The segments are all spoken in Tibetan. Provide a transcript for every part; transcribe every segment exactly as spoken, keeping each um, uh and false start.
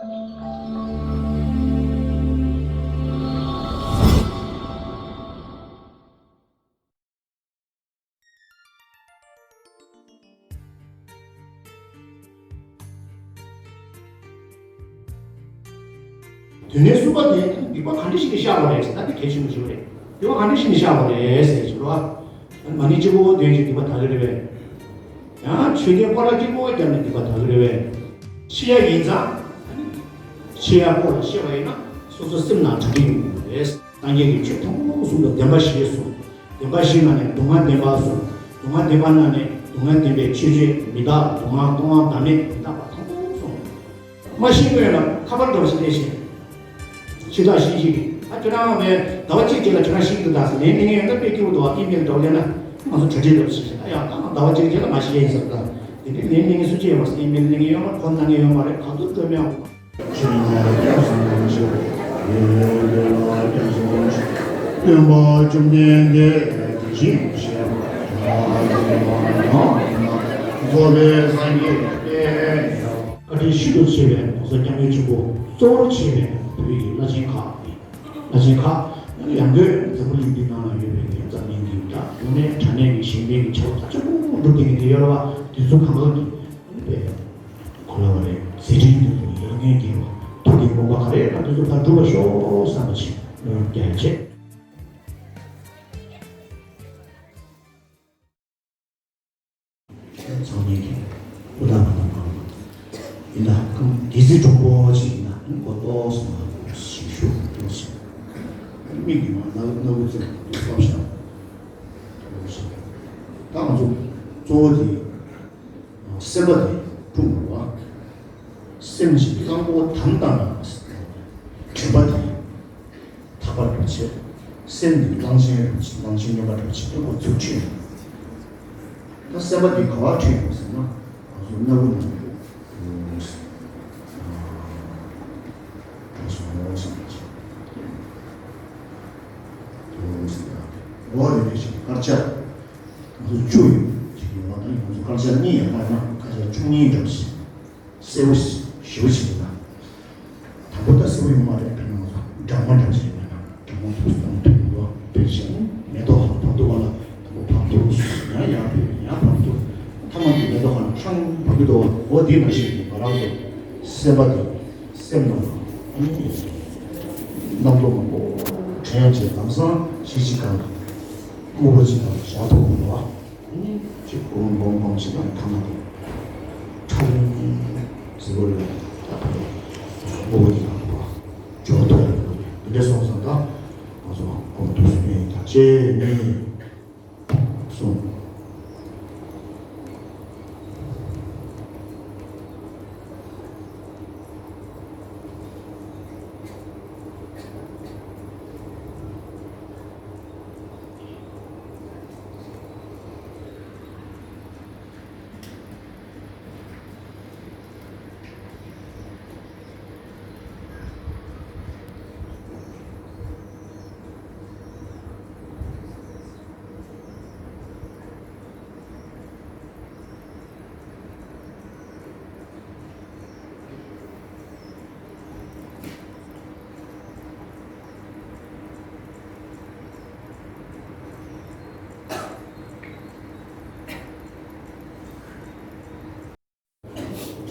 དོན་གནད་གསུམ་པ་དེ་སྡིག་པ་ག་འདྲ་ཞིག་གིས་བཤགས་པ་རེད་ཟེར་ན་དེ་གལ་ཆེན་པོ་ཞིག་རེད། སྡིག་པ་ག་འདྲ་ཞིག་གིས་བཤགས་པ་རེད་ཟེར་གྱི་རེད་བ། མ་ཎི་གཅིག་པོ་འདོན་ཞིང་སྡིག་པ་དག་གི་རེད་པས། ཡང་མཆོད་རྟེན་ཕོ་བྲང་གཅིག་པོ་བརྒྱབ་ནས་སྡིག་པ་དག་གི་རེད་པས། ཤི་ཡ་ཡིན་ཙང་། ཤི་ཡ་ཕོ་ལ་ཤི་བ་ཡིན་ན་སོ་སོ་སེམས་ནང་གྲ་སྒྲིག་ཡོང་དགོས་རེད། སངས་རྒྱས་ཀྱིས་ཆོས་ཐམས་ཅད་གསུངས་པ་བདེན་པ་བཞི་གསུངས། བདེན་པ་བཞིའི་ནང་ནས་སྡུག་བསྔལ་བདེན་པ་གསུངས། སྡུག་བསྔལ་བདེན་པ་ནང་ནས་སྡུག་བསྔལ་བདེན་པའི་ཆོས་ཅན། མི་རྟག་སྡུག་བསྔལ་སྣང་བ་བདག་མེད་མི་རྟག་པ་ཐམས་ཅད་གསུངས། མ་ཤི་སྔོན་ལ་ཁ་པར་འདྲ་བ་ཞིག་སླེབས་ཤིང་། ཕྱི་ཐག་ཤིང་ཤིང་གིས། ཨ་ཁྱོད་རང་བས་ཟླ་བ་གཅིག་རྗེས་ལ་ཁྱོད་རང་ཤི་གི་འདུག་ད་ཟེར་ལན་གླེང་མཁན་ཡོད་ན་དཔེ་སྐྱིད་པོ་འདུག་ཨི་མེལ་འདྲ་བོ་སླེབས་ན་ང་ཚོ་གྲ་སྒྲིག་འདྲ་བོ་ཞིག་བྱེད་ན། ཡང་ད་ང་ཟླ་བ་གཅིག་རྗེས་ལ་མ་ཤི་ཡ་ཡིན་ཟེར་ད། དེ་འདྲའི་ལན་གླེང་མཁན་སུ་གཅིག་ཡོད་མ་རེད། ཨི་མེལ་གླེང་མཁན་ཡོད་མ་རེད། ཁོ་ལྟ་མཁན་ཡོད་མ་རེད། ག་ཚོད་སྤྲོད་མེད་ཨང་། སྟོན་པ་བཅོམ་ལྡན་འདས་དེ་བཞིན་གཤེགས་པ་རྫོགས་པའི་སངས་རྒྱས་དཔལ། བཀའ་དྲིན་ཤིན་ཏུ་ཆེ་བའི་༸གོང་ས་༸སྐྱབས་མགོན་ཆེན་པོ་གཙོ་བོར་བྱས་པའི་བོད་ཀྱི་བླ་ཆེན་ཁག་ཡིན། བླ་ཆེན་ཁག་ཡང་སྒོས་འཛམ་བུ་གླིང་འདི་ནང་ལ་ཡོད་པའི་དེ་འཛམ་གླིང་གི་ད་དངོས་གནས་དྲང་གནས་ཀྱི་གཞན་ཕན་གྱི་བྱ་བ་ད་ཆ་པོ་སྒྲུབ་བསྡད་མཁན་དེ་ཡོད་རེད་བ། དེ་ཚོ་གང་ག་གི་དཔེ་གོ་ལ་བ་རེད། མཛད་འཕྲིན་དེ་ཚོ་ཡར་ངེས་ཀྱི་ཐུགས་ཀྱི་དགོངས་པ་ག་རེ་ཡོད་ན་དེ་ཚོ་ཕར་འགྲུབ་པ་ཤོག་བསམ་པ་བྱས་སྨོན་ལམ་རྒྱག་ཡ་བྱས། ཚང་མས་ཀྱི་ཨུ་ད་མ་ན་མ་ཡིན་ན་ཀུན་དེ་ཚེ་གྲོགས་པོ་ཅིག་ཡིན་ན་མགོ་ཏོག་སོང་ན་ཞིག་ཤུགས་ཏོག་ཞིག་མིག་གི་མ་ན་ན་འུ་ཚེ་ཏོག་ཞག་ཏོག་ཞིག་ད་ང་ཚོ་གཙོ་བོ་དེ་སེམས་པ་དེ་སྐྲུན་དགོས་པ། སེམས་ཀྱི་གླང་པོ་དམ་བཏགས་ན་དྲན་པ་དེ། ཐག་པ་འགྲོ་བྱེད། སེམས་ནི་གླང་ཆེན་རུ་ཆེ་གླང་ཆེན་སྨྱོན་པ་འགྲོ་བྱེད་དུ་གོ་ཚུལ་ཁྲིད། ད་སེམས་པ་འདི་ག་བ་ཁྲིད་ཡོང་ཟེར་ན། ང་ཚོ་སྣ་བུ་ནང་དུ་འགྲོ་སོང་ངོ་བསམ་བྱེད། འོ་རེ་རེ་བཞིན་དཀར་ཆ། ང་ཚོ་བཅུ་ཡོད་ཅིག་ཡོང་བ་དང་ང་ཚོ་དཀར་ཆ་གཉིས་ཡང་བཏང་ན་དཀར་ཆ་བཅུ་གཉིས་འགྲོ་བྱེད། གསལ་པོ་ཞེ་པོ་ཞིག་ཡིན་ན། དང་པོ་ད་གསལ་པོ་ཡོད་མ་རེད། དཔེར་ན་ང་ཚོ་སྦྲང་མ་འདྲ་ཞིག་ཡིན་ན་སྦྲང་མ་ཐུག་སུ་བཏང་ཐུག་འགྲོ་བ་དཔེར་བཞག་ན་མེ་ཏོག་ཧ་བར་དུ་བ་ལ་དང་པོ་བར་དུ་ཡང་ཡར་ཕེབས་ཡང་བར་དུ་ཐ་མ་དུ་མེ་ཏོག་ཧ་ལ་ཧྲང་བར་དུ་འགྲོ་བ། འོ་དེ་ནང་བཞིན་གྱི་ང་རང་ཚོ་སེམས་པ་དེ་སེམས་ནང་ཨ་ནི་རྣམ་རྟོག་མང་པོ་དྲན་བྱས་ལམ་སང་གཞི་གཅིག་གང་དུ་དངོས་པོ་གཅིག་གང་དུ་བཞག་ཐུབ་དགོས་པ། ཨ་ནི་ཅིག་སྒོམ་སྒོམ་སྒོམ་ཞིག་དང་ཐ་མ་དེ་ཁྲ་ལིང་ཟེར་བ་ལ་ད་ཕ་ལོ་སྒོམ་གྱི་ནང་དུ་འཇོག་ཐུབ་ཡ་ཡོད་འདི་འདྲ་སོང་ཙང་ད་ང་ཚོ་སྒོམ་ཐུབ་སུ་མེད་ད་ཅེས་ནི་གསུངས།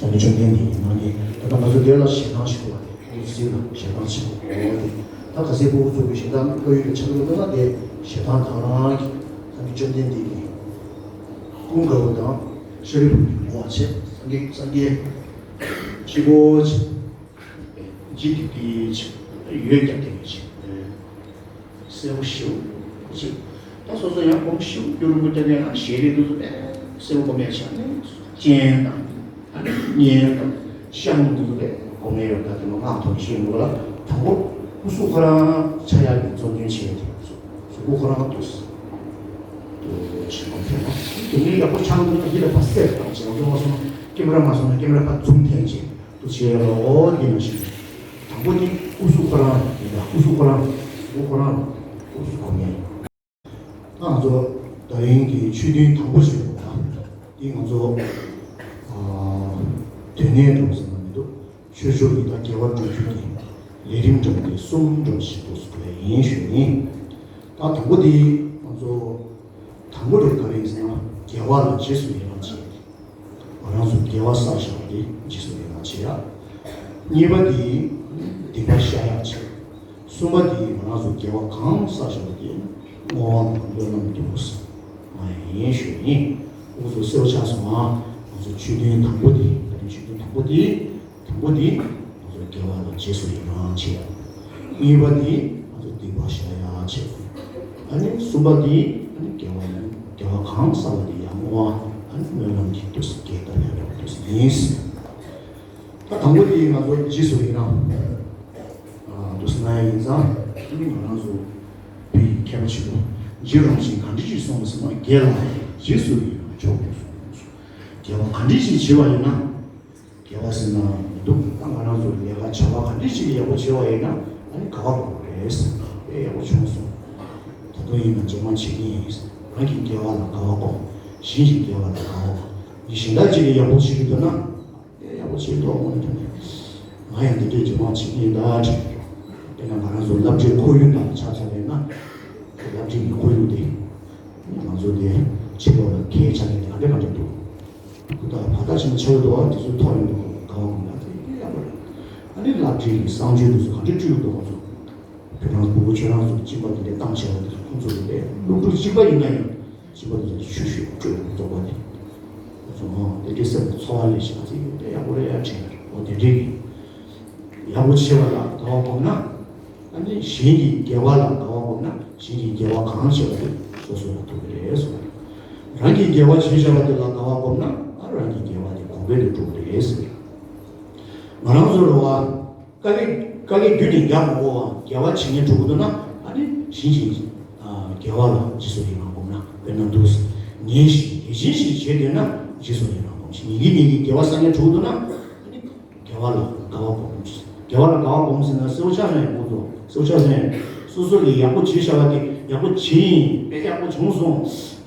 སངས་རྒྱས་བཅོམ་ལྡན་འདས་ཀྱི་ནང་ནས་ད་ལྟ་ང་ཚོ་འདིར་ལ་ཞེ་སྡང་ཞིག་འདུག་པ་དེ་ཁོང་ཚོ་ཟིན་ལ་ཞེ་སྡང་ཆེན་པོ་འོ་དེ་ད་ག་ཚད་ཕྲུ་གུ་ཚོ་གི་ཞེ་སྡང་བློ་ཡུལ་དུ་ཆགས་ཀྱི་འདུག་ན་དེ་ཞེ་སྡང་དང་རང་གི་སངས་རྒྱས་བཅོམ་ལྡན་འདས་ཀྱི་ཀུན་དགའ་བོ་དང་ཤཱ་རིའི་བུ་གི་ངོ་བ་ཆེ་སངས་རྒྱས་སངས་རྒྱས་ཆེ་གོ་ཆེ་འཇིག་རྟེན་འདིའི་ཆེ་ཡོད་ཀྱང་དེ་ཆེ། གསལ་པོ་ཞེ་པོ་ཅིག་ད་སོ་སོ་ཡང་སྒོམ་ཞིབ་རྒྱུ་རིན་པོ་ཆེ་ཡང་ཞལ་རས་འདུག་སེ་དཔེ་གསལ་པོ་སྒོམ་ཡ་ཆ་ནས་སྤྱན་དང་ཨ་ནི་སྙན་དང་ཤམ་འདུག་སེ་དཔེ་སྒོམ་ཡ་ཡོད། ད་དེ་མ་སྔགས་ཐོག་ཤེས་འདུག་ལ་དང་པོ་སྐུ་གཟུགས་ཁོ་རང་ཆ་ཡག་གི་གཙོ་འདོན་བྱེད་ཡ་དེ་གཟུགས་པོ་ཁོ་རང་འདུག་སེ་འདུག་ཅིག་སྒོམ་ཐུབ་ན་དེ་ནས་ཡག་པོ་ཆགས་འདུག་ན་ཡིད་ལ་ཕར་གསལ་དང་ཅིག་ང་ཚོ་མ་སོང་ན་ཀེམ་ར་མ་སོང་ན་ཀེམ་ར་ཕར་ཛུམ་འཐེན་ཅིག་ཏུ་བྱས་ལ་འོ་དེ་ནང་བཞིན། དང་པོ་དེ་སྐུ་གཟུགས་ཁོ་རང་ཡིན་ལ་སྐུ་གཟུགས་ཁོ་རང་སྐུ་ཁོ་རང་སྐུ་གཟུགས་སྒོམ་ཡ་ཡིན། ད་ང་ཚོ་ད་རིང་གི་ཆོས་ཐུན་དང་པོ་བྱེད་པ་དང་དེ་ང་ཚོ་ཨ་དོན་གནད་འགྲོ་ཟེར་ན་མི་འདུག་ཆོས་ཕྱོགས་ཀྱི་ད་དགེ་བ་སྒྲུབ་རྒྱུ་གི་ལས་རིམ་འདྲ་པོ་དེ་གསུམ་འདྲ་པོ་ཞིག་འདུག་ཟེར་གི་ཡིན་ཞུ་ཡིན། ད་དང་པོ་དེ་ང་ཚོ་དང་པོ་དེ་ག་རེ་ཡིན་ཟེར་ན་དགེ་བ་ལ་རྗེས་སུ་ཡི་རང་བྱེད། ང་རང་ཚོ་དགེ་བ་བསགས་བཞག་པ་དེ་རྗེས་སུ་ཡི་རང་བྱེད་ཡ། གཉིས་པ་དེ་སྡིག་པ་བཤགས་ཡ་བྱེད། གསུམ་པ་དེ་ང་རང་ཚོ་དགེ་བ་གང་བསགས་བཞག་པ་དེ་བསྔོ་བ་དང་སྨོན་ལམ་དུ་ང་ཡིན་ཞུ་ཡིན། འུ་ཚོ་གསལ་པོ་ཆགས་སོང་ང་། ང་ཚོ་ཆོས་ཐུན་དང་པོ་དེ་ད་ཐེངས་ཆོས་ཐུན་དང་པོ་དེ། དང་པོ་དེ་ང་ཚོ་དགེ་བ་ལ་རྗེས་སུ་ཡི་རང་བྱེད། གཉིས་པ་དེ་ང་ཚོ་སྡིག་པ་བཤགས་ཡ་བྱེད། ཨ་ནི་གསུམ་པ་དེ་ཨ་ནི་དགེ་བ་ལ་དགེ་བ་གང་བསགས་པ་དེ་ཡང་བསྔོ་བ་ཨ་ནི་སྨོན་ལམ་གྱི་དུས་སུ་རྒྱས་བཏབ་ཡ་འདྲ་པོ་དུས་སུ་ཡིན། ད་དང་པོ་དེ་ང་ཚོ་རྗེས་སུ་ཡི་རང་དུས་སུ་ན་ཡ་ཡིན་ཙང་ཨ་ནི་ང་རང་ཚོ་བོད་ཡིག་མཁས་པ་ཆེན་པོ་རྗེ་རིན་པོ་ཆེས་ག་འདྲ་ཞིག་གསུངས་པ་ཟེར་ན་དགེ་ལ་རྗེས་སུ་ཡི་རང་མཆོག་ཏུ་གསུངས། དགེ་བ་ག་འདྲ་ཞིག་བྱེད་པ་ཡིན་ན། དགེ་བ་ཟེར་ན་མི་འདུག་ད་ང་རང་ཚོ་ལས་ཀ་བྱ་བ་ག་འདྲ་ཞིག་ཡག་པོ་བྱེད་པ་ཡིན་ན་ཨ་ནི་དགའ་བ་དགོས་རེད་ཟེར། དཔེ་ཡག་པོ་བྱུང་སོང་། ད་དུང་ཡིན་ན་རྗེས་མ་བྱེད་ཀྱི་ཡིན་ཟེར། རང་གི་དགེ་བ་ལ་དགའ་བ་དགོས། གཞན་གྱི་དགེ་བ་ལ་དགའ་བ་དགོས། མི་གཞན་དག་ཅིག་གིས་ཡག་པོ་བྱེད་ཀྱི་འདུག་ན་དཔེ་ཡག་པོ་བྱེད་འདུག་དངོས་གནས་དྲང་གནས་ང་ཡང་འདི་འདྲས་རྗེས་མ་བྱེད་ཀྱི་ཡིན་ད་དྲན། དཔེར་ན་ང་རང་ཚོ་སློབ་གྲྭའི་ཁོར་ཡུག་ནང་ཆ་མཚོན་པ་ཡིན་ན། སློབ་གྲྭའི་ཁོར་ཡུག་དེ་ང་ཚོ་དེ་ཕྱི་ལོགས་ལ་ཁའི་ཆ་ནས་ག་འདྲ་ག་འདྲ་འདུག་ཁུ་ཐག་བར་ཐག་ཆེན་པོ་ཆགས་ཡོད་དོ། དེ་ཚོ་ཐོག་ཡོད་འདུག་དགའ་བ་གོ་ན་དེ་དཔེ་ཡག་པོ་རེད། ཨ་ནི་སློབ་གྲྭའི་གི་གསང་སྤྱོད་དེ་ཚོ་ག་འདྲ་བཀྲུས་ཡོད་འདུག་ཁོ་ཚོ། བོད་རང་བུ་གུ་ཁྱོད་རང་ཚོ་གཅིན་པ་དེ་འདྲ་བཏང་བྱས་པ་དེ་ཚོ་ཁོ་ཚོ་གི་དེ་སློབ་ཕྲུག་གཅིག་པ་ཡིན་ན་ཡང་གཅིན་པ་དེ་ཚོ་ཆུ་ཤོས་བཀྲུས་ཡོད་འདུག་པ་དེ། ཁོ་ཚོ་ཧོ་དེ་འདྲའི་སེམས་ལ་ཚོར་བ་སླེབས་ཤག་ཨ་ཙི་དཔེ་ཡག་པོ་རེད་ཡ་དྲན། འོ་དེ་འདྲའི་གི་ཡག་པོ་བྱེད་པ་ལ་དགའ་བ་སྒོམ་ན། ཨ་ནི་གཞན་གྱི་དགེ་བ་ལ་དགའ་བ་སྒོམ་ན་གཞན་གྱི་དགེ་བ་གང་བྱས་པ་དེ་སོ་སོ་ལ་ཐུག་གི་རེད་གསུངས། རང་གི་དགེ་བ་བྱས་བཞག་པ་དེ་ལ་དགའ་བ་སྒོམ་ན་ཨ་རང་གི་དགེ་བ་དེ་གོང་འཕེལ་དུ་འགྲོ་གི་རེད་ཟེར། ང་རང་ཚོ་རེད་བ། དཀའ་ལས་དཀའ་ལས་རྒྱུན་ནས་རྒྱག་མ་དགོས་པ་དགེ་བ་བྱེད་མཁན་འགྲོ་གི་འདུག་ན་ཨ་ནི་གཞན་གྱི་དགེ་བ་ལ་རྗེས་སུ་ཡི་རང་སྒོམ་ན་དཔེར་ན་འདུག་ངས་ཞིག་གལ་ཆེན་ཞིག་བྱས་བསྡད་ན་རྗེས་སུ་ཡི་རང་སྒོམ་ཞིག་ཉིན་གྱི་ཉིན་གྱི་དགེ་བ་བསགས་མཁན་འགྲོ་གི་འདུག་ན་ཨ་ནི། དགེ་བ་ལ་དགའ་བ་སྒོམ། དགེ་བ་ལ་དགའ་བ་སྒོམ་ཟེར་ན་གསལ་པོ་ཆགས་ཡོང་ཡག་པོ་འདུག་གསལ་པོ་ཆགས་ཟེར་ན་སོ་སོ་གིས་ཡག་པོ་བྱས་བཞག་པ་དེ་ཡག་པོ་བྱས་ཡིན། དཔེ་ཡག་པོ་བྱུང་སོང་།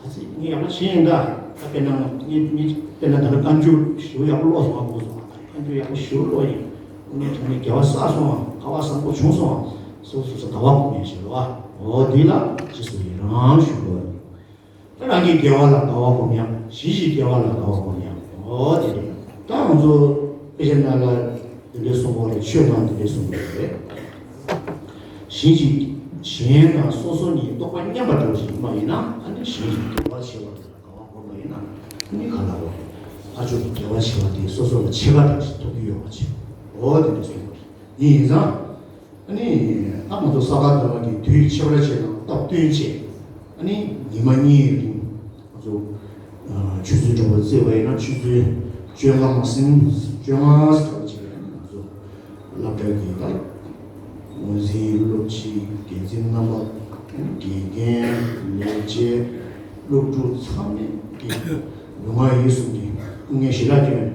ཨ་ཙི་ངས་ཡག་པོ་བྱས་ཡིན་ད། ད་དཔེར་ན་ངས་ངས་དཔེར་ན་ད་ལྟ་བཀའ་འགྱུར་ཞེ་པོ་ཡག་པོ་ཀློག་སོང་ང་གོ་སོང་། བཀའ་འགྱུར་ཡག་པོ་ཞེ་པོ་ཀློག་ཡིན། དངོས་གནས་དྲང་གནས་དགེ་བ་བསགས་སོང་ང་། དགའ་བ་བཟང་པོ་བྱུང་སོང་ང་། སོ་སོ་སོ་དགའ་བ་སྒོམ་ཡིན་ཞེས་པ། འོ་འདི་ལ་རྗེས་སུ་ཡི་རང་ཞུ་དགོས། ད་རང་གི་དགེ་བ་ལ་དགའ་བ་སྒོམ་ཡང་གཞན་གྱི་དགེ་བ་ལ་དགའ་བ་སྒོམ་ཡང་འོ་དེ་རེད། ད་ང་ཚོ་དཔེ་ཆ་ནང་ལ་དེ་འདྲའི་གསུངས་པ་རེད། ཆོས་ནང་དེ་འདྲའི་གསུངས་པ་རེད། གཞན་གྱི་གཞན་དང་སོ་སོ་གཉིས་རྟོགས་པ་མཉམ་པ་འདྲ་བོ་ཞིག་ཡིན་པ་ཡིན་ན་ཨ་ནི་གཞན་གྱི་དགེ་བ་བྱེད་པ་ལ་དགའ་བ་སྒོམ་པ་ཡིན་ན་ཨ་ནི་ག་ལ་བ་ཕར་ཕྱོགས་ཀྱི་དགེ་བ་བྱེད་པ་དེ་སོ་སོ་ལ་ཕྱེད་ཀ་འདྲ་ཞིག་ཐོབ་ཀྱི་ཡོད་པ་ཅིག་འོ་དེ་འདྲ་གསུངས་པ་རེད། ཡིན་ཡིན་ཙང་། ཨ་ནི་ད་ང་ཚོ་ས་ག་ཟླ་བ་གི་དུས་ཕྱི་པར་བྱས་དང་སྟབས་བསྟུན་བྱས། ཨ་ནི་ཉི་མ་གཉིས་རིང་ང་ཚོ་ཆུ་ཚོད་འདྲ་བོ་བརྩིས་པ་ཡིན་ན་ཆུ་ཚོད་བཅོ་ལྔ་མ་ཟིན་བཅོ་ལྔ་ཙམ་བྱས་ང་ཚོ་སློབ་གྲྭ་གི་ད་ངོས་འཛིན་སློབ་སྤྱི་འགན་འཛིན་རྣམ་པ་དགེ་རྒན་ལས་བྱེད་སློབ་ཕྲུག་ཚང་མས་ཀྱི་ལུས་ངག་ཡིད་གསུམ་གྱི་སྐུ་ངལ་ཞེ་དྲག་བསྐྱོན།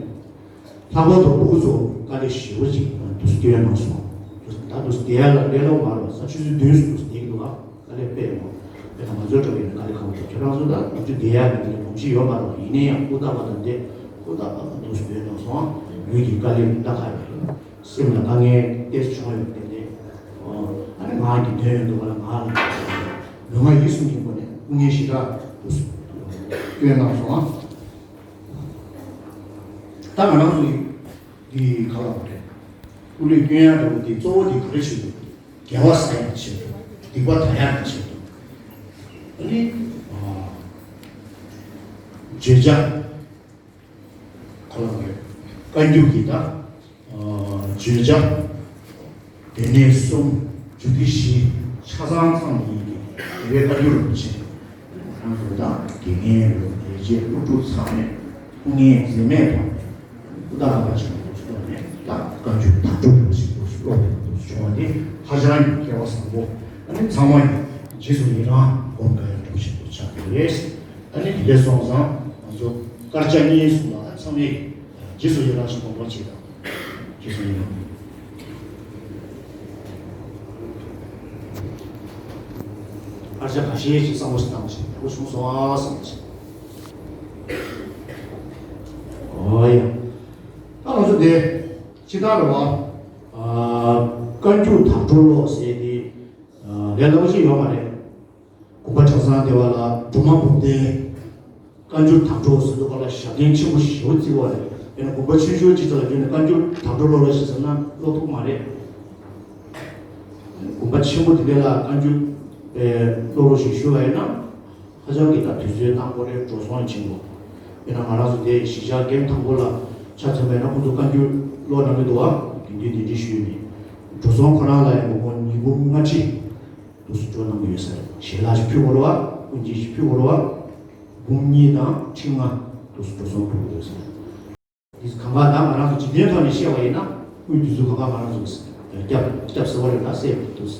ལྷག་པར་དུ་ཕྲུ་གུ་ཚོ་དཀའ་ལས་ཞེ་པོ་ཅིག་དུས་སུ་སྟོན་གནང་སོང་། ད་དུས་སུ་བསྡད་ཡ་ལ་ལས་སླ་པོ་མ་རེད་པ། ས་ཆུ་ཚོད་བདུན་ཙམ་དུས་སུ་བསྡད་ཀྱི་འདུག་ག་དཀའ་ལས་དཔེ་ཡོང་། དཔེར་ན་ང་ཚོའི་འགྲོ་བའི་དཀའ་ལས་ཁག་པོ་ཁྱོད་རང་ཚོ་ད་ནམ་རྒྱུན་བསྡད་ཡ་མེད་པའི་གོམས་གཤིས་ཡོད་མ་རེད་པ། ཡིན་ན་ཡང་ཧུར་ཐག་པ་དང་འདི་ཧུར་ཐག་པ་དང་དུས་སུ་སྟོན་གནང་སོང་། ལུས་ཀྱི་དཀའ་ལས་ད་ཁག་ཡོད་རེད། སེམས་ལ་དཀའ་ངལ་ཏོག་ཙམ་བྱུང་ཡོད་པ་དེ་འདྲས། ཨ་ནི་ངག་གི་དོན་ཡོད་འདུག་ག་ལ་ང་ལ་ལུས་ངག་ཡིད་གསུམ་གྱི་སྒོ་ནས་སྐུ་ངལ་ཞེ་དྲག་དུས་སུ་སྟོན་གནང་སོང་། ད་ང་རང་ཚོ་འདི་ག་ལ་བ་རེད། སྐུ་ལུས་སྐྱོན་ཡག་འདྲ་བོ་འདི་གཙོ་བོ་འདི་ག་རེ་བྱེད་དགོས། དགེ་བ་བསགས་ཡག་གི་ཆེད་དུ། སྡིག་པ་དག་ཡག་གི་ཆེད་དུ། ཨ་ནི་བརྗོད་བྱ་ག་ལ་བ་རེད། བཀའ་འགྱུར་གྱི་ད། བརྗོད་བྱ། སྡེ་སྣོད་གསུམ། རྒྱུད་སྡེ་བཞི། ཆ་ཚང་ཚང་ཡིན་གྱི་དེ་བས་བཀའ་འགྱུར་རིན་པོ་ཆེ། ང་རང་ཚོ་དང་དགེ་རྒན་རེད། ལས་བྱེད་སློབ་ཕྲུག་ཚང་མས་སྐུ་ངལ་འཛེམས་མེད་ཐོག་ནས་ཧུར་ཐག་རྐང་པ་ཆེན་པོ་ཐོག་ནས་ད་བཀའ་འགྱུར་དག་སྒྲུབ་རིན་པོ་ཆེ་འདུག་སློབ་རིན་པོ་ཆེ་བྱུང་བ་དེ་ཧ་ཅང་གི་སྐལ་བ་བཟང་པོ། ཨ་ནི་ཚང་མ་ཡིན་རྗེས་སུ་ཡི་རང་སྒོམ་དགའ་ཡག་འདྲ་བོ་ཞིག་ཏུ་ཆགས་ཀྱི་རེད། ཨ་ནི་དེ་འདྲ་སོང་ཙང་ང་ཚོ་དཀར་ཆག་གཉིས་གསུམ་ལ་ཚང་མས་རྗེས་སུ་ཡི་རང་ཞིག་སྒོམ་པ་བྱེད་དང་། རྗེས་སུ་ཡི་རང་། དཀར་ཆག་ཁ་ཤས་ཤིག་བསམ་བློ་ཞིག་བཏང་བ་ཞིག་ཡག་པོ་བྱུང་སོང་ཨ་བསམ་བློ་ཞིག་ཨོ་ཡ། ད་ང་ཚོ་དེ། ཕྱི་དར་བ། བཀའ་འགྱུར་དྭགས་འབྲོག་ལོ་ཟེར་ཏེ། ལས་སླ་པོ་ཞིག་ཡོད་མ་རེད། དགོན་པ་གྲྭ་ཚང་སྡེ་བ་ལ་སྒྲོལ་མ་འབུམ་ལྡན། བཀའ་འགྱུར་དྭགས་འབྲོག་ཟེར་དུས་སྒང་ལ་ཞབས་བརྟན་ཆེན་པོ་ཞེ་པོ་བརྩི་བ་རེད། དཔེར་ན་དགོན་པ་ཆུང་ཆུང་ཅིག་ཚོ་ལ་བརྒྱུད་ནས་བཀའ་འགྱུར་དྭགས་འབྲོག་ལོ་ལ་ཞེས་ཟེར་ན་ཀློག་ཐུབ་མ་རེད། དགོན་པ་ཆེན་པོ་དེ་འདྲ་ལ་བཀའ་འགྱུར་ཀློག་རོགས་ཞེས་ཞུ་བ་ཡིན་ན། ཧ་ཅང་གི་ད་དུས་ཚོད་བཏང་དགོས་རེད། འགྲོ་སོང་ཆེན་པོ། དཔེར་ན་ང་རང་ཚོ་དེ་གཞིས་ཆགས་རྒན་དང་པོ་ལ་ཆ་མཚོན་པ་ཡིན་ན་ཁོང་ཚོ་བཀའ་འགྱུར་ཀློག་གནང་གི་འདུག་བ། དགེ་འདུན་གདན་འདྲེན་ཞུས་ནས། འགྲོ་སོང་ཁོ་རང་ལ་ཡང་མི་དགོས། ཉིན་གུང་ལྔ་ཁྲི་འདུག་སེ་འགྲོ་གནང་གི་ཡོད་ས་རེད། ཞལ་ལག་ཅིག་ཕུལ་དགོས་རེད་བ། དབུ་འབྱེད་ཅིག་ཕུལ་དགོས་རེད་བ། འབུམ་གཉིས་དང་ཁྲི་ལྔ་འདུག་སེ་འགྲོ་སོང་ཕུལ་དགོས་ཡོད་ས་རེད། འདི་གང་ག་ད་ང་རང་ཚོ་འཇིག་རྟེན་ཐོག་ནས་བཤད་པ་ཡིན་ན། དངུལ་འདི་ཚོ་གང་ག་ང་རང་ཚོ་སྐྱབས་སྐྱབས་ཟེར་བ་རེད་ད། སེ་འདུག་སེ་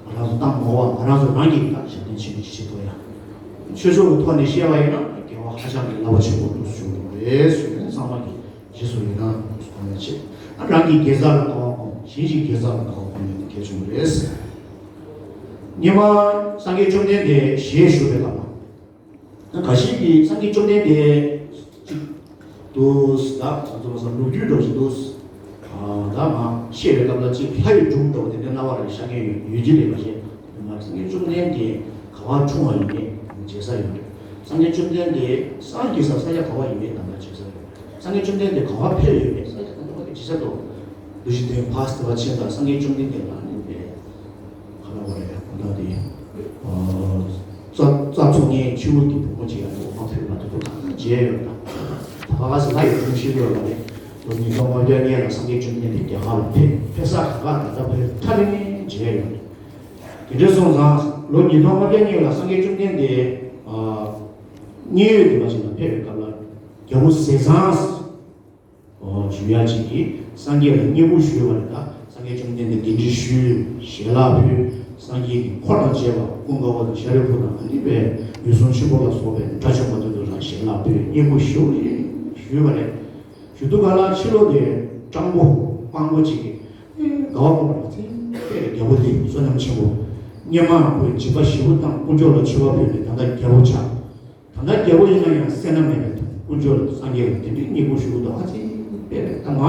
ང་རང་ཚོ་བཏང་མ་འོངས་པ་ང་རང་ཚོ་རང་གིས་ད་ཞབས་བརྟན་ཆེན་པོ་ཞིག་བྱེད་ཐུབ་ཡ། ཆོས་ཕྱོགས་ཀྱི་ཐོག་ནས་བཤད་པ་ཡིན་ན་དགེ་བ་ཧ་ཅང་གི་རླབས་པོ་ཆེན་པོ་འདུག་སེ་བྱུང་འདུག་རེད་ཟེར་ནས་ཚང་མ་གིས། རྗེས་སུ་ཡི་རང་དུ་གོ་ནས་བྱེད། རང་གི་དགེ་རྩ་ལ་དགའ་བ་སྒོམ། གཞན་གྱི་དགེ་རྩ་ལ་དགའ་བ་སྒོམ་ཡོང་གལ་ཆེན་པོ་རེད། སྔོན་མ་སངས་རྒྱས་བཅོམ་ལྡན་འདས་ཞལ་བཞུགས་པའི་སྐབས་ལ། ད་འགའ་ཞིག་གིས་སངས་རྒྱས་བཅོམ་ལྡན་འདས་ཅིག་འདུག་ད་ང་ཚོ་མ་སང་ལོ་རྒྱུས་འདྲ་ཞིག་འདུག་ད་ང་བཤད་པའི་སྐབས་ལ་ཅིག་ལྷ་ཡི་སྒྲུང་འདྲ་བོ་དེ་འདྲ་རྣ་བ་ལ་ཤར་མཁན་ཡོད་ཡོད་ཀྱི་རེད་པ་ཞེས། ང་སངས་རྒྱས་བཅོམ་ལྡན་འདས་ག་བ་འཁྲུངས་པ་ཡིན་མིན་མཇལ་ས་ཡོད་རེད། སངས་རྒྱས་བཅོམ་ལྡན་འདས་སངས་རྒྱས་ས་ས་ཆ་ག་བ་ཡིན་མིན་ད་ལྟ་མཇལ་ས་ཡོད་རེད། སངས་རྒྱས་བཅོམ་ལྡན་འདས་ག་བ་ཕེབས་ཡོད་མེད་ས་ཆ་ད་ལྟ་བར་དུ་ཇི་ལྟར་འདུག་ལུས་ཤིང་དོན་ཕར་དུ་བ་ཆེན་དང་སངས་རྒྱས་བཅོམ་ལྡན་འདས་ལ་ནི་པས་ག་ལ་བ་རེད་གོ་ད་དེ། རྩྭ་རྩྭ་འཚོ་མཁན་ཁྱེའུ་གི་བུ་མོ་ཅིག་ཡང་འདུག་མ་ཕེབས་པ་དེ་ཚོ་གང་མཇལ་ཡོད་ད། ད་ག་སེ་ལྷ་ཡི་སྒྲུང་བཤད་ཡོད་པ་རེད། ལོ་ཉིས་སྟོང་ལྔ་བརྒྱ་སྔོན་ལ་སངས་རྒྱས་བཅོམ་ལྡན་འདས་རྒྱ་གར་ལ་ཕེབས་ཕེབས་ས་ག་ག་ད་ལྟ་བར་ཐག་རིང་མཇལ་ཡོད་རེད། དེ་འདྲ་སོང་ཙང་ལོ་ཉིས་སྟོང་ལྔ་བརྒྱ་སྔོན་ལ་སངས་རྒྱས་བཅོམ་ལྡན་འདས་མཉན་ཡོད་དུ་མ་ཞིག་ལ་ཕེབས་པའི་སྐབས་ལ་རྒྱལ་པོ་ཟས་གཙང་ཞུ་ཡ་ཅིག་གིས་སངས་རྒྱས་ལ་བསྙེན་བཀུར་ཞུས་པ་རེད་ད། སངས་རྒྱས་བཅོམ་ལྡན་འདས་གདན་འདྲེན་ཞུས། ཞལ་ལག་ཕུལ། སངས་རྒྱས་ཀྱི་འཁོར་དང་བཅས་པ་ཀུན་དགའ་བོ་དང་ཤཱ་རིའི་བུ་དང་ཨ་ནི་པས་འོད་སྲུང་ཆེན་པོ་ལ་སོགས་པའི་དགྲ་བཅོམ་པ་དེ་ཚོ་ལ་ཞལ་ལག་ཕུལ། བསྙེན་བཀུར་ཞུ་ཞུས་པ་རེད། ཞུ་དུས་ག་ལ་ཕྱི་ལོགས་དེ་སྤྲང་པོ་དཔང་པོ་ཅིག་གིས་དགའ་བ་སྒོམ་པ་ཚེ་དཔེ་རྒྱལ་པོ་དེ་བསོད་ནམས་ཆེན་པོ། སྔོན་མ་ཁོས་སྦྱིན་པ་ཞེ་པོ་བཏང་དཀོན་མཆོག་ལ་མཆོད་པ་ཕུལ་ནས་ད་ལྟ་རྒྱལ་པོ་ཆགས། ད་ལྟ་རྒྱལ་པོ་ཡིན་ན་ཡང་སེར་སྣ་མེད་པའི་དཀོན་མཆོག་ལ་སངས་རྒྱས་ལ་དེ་འདྲའི་བསྙེན་བཀུར་ཞུ་གི་འདུག་ཨ་ཙི་དཔེ་རེད་ད། ང་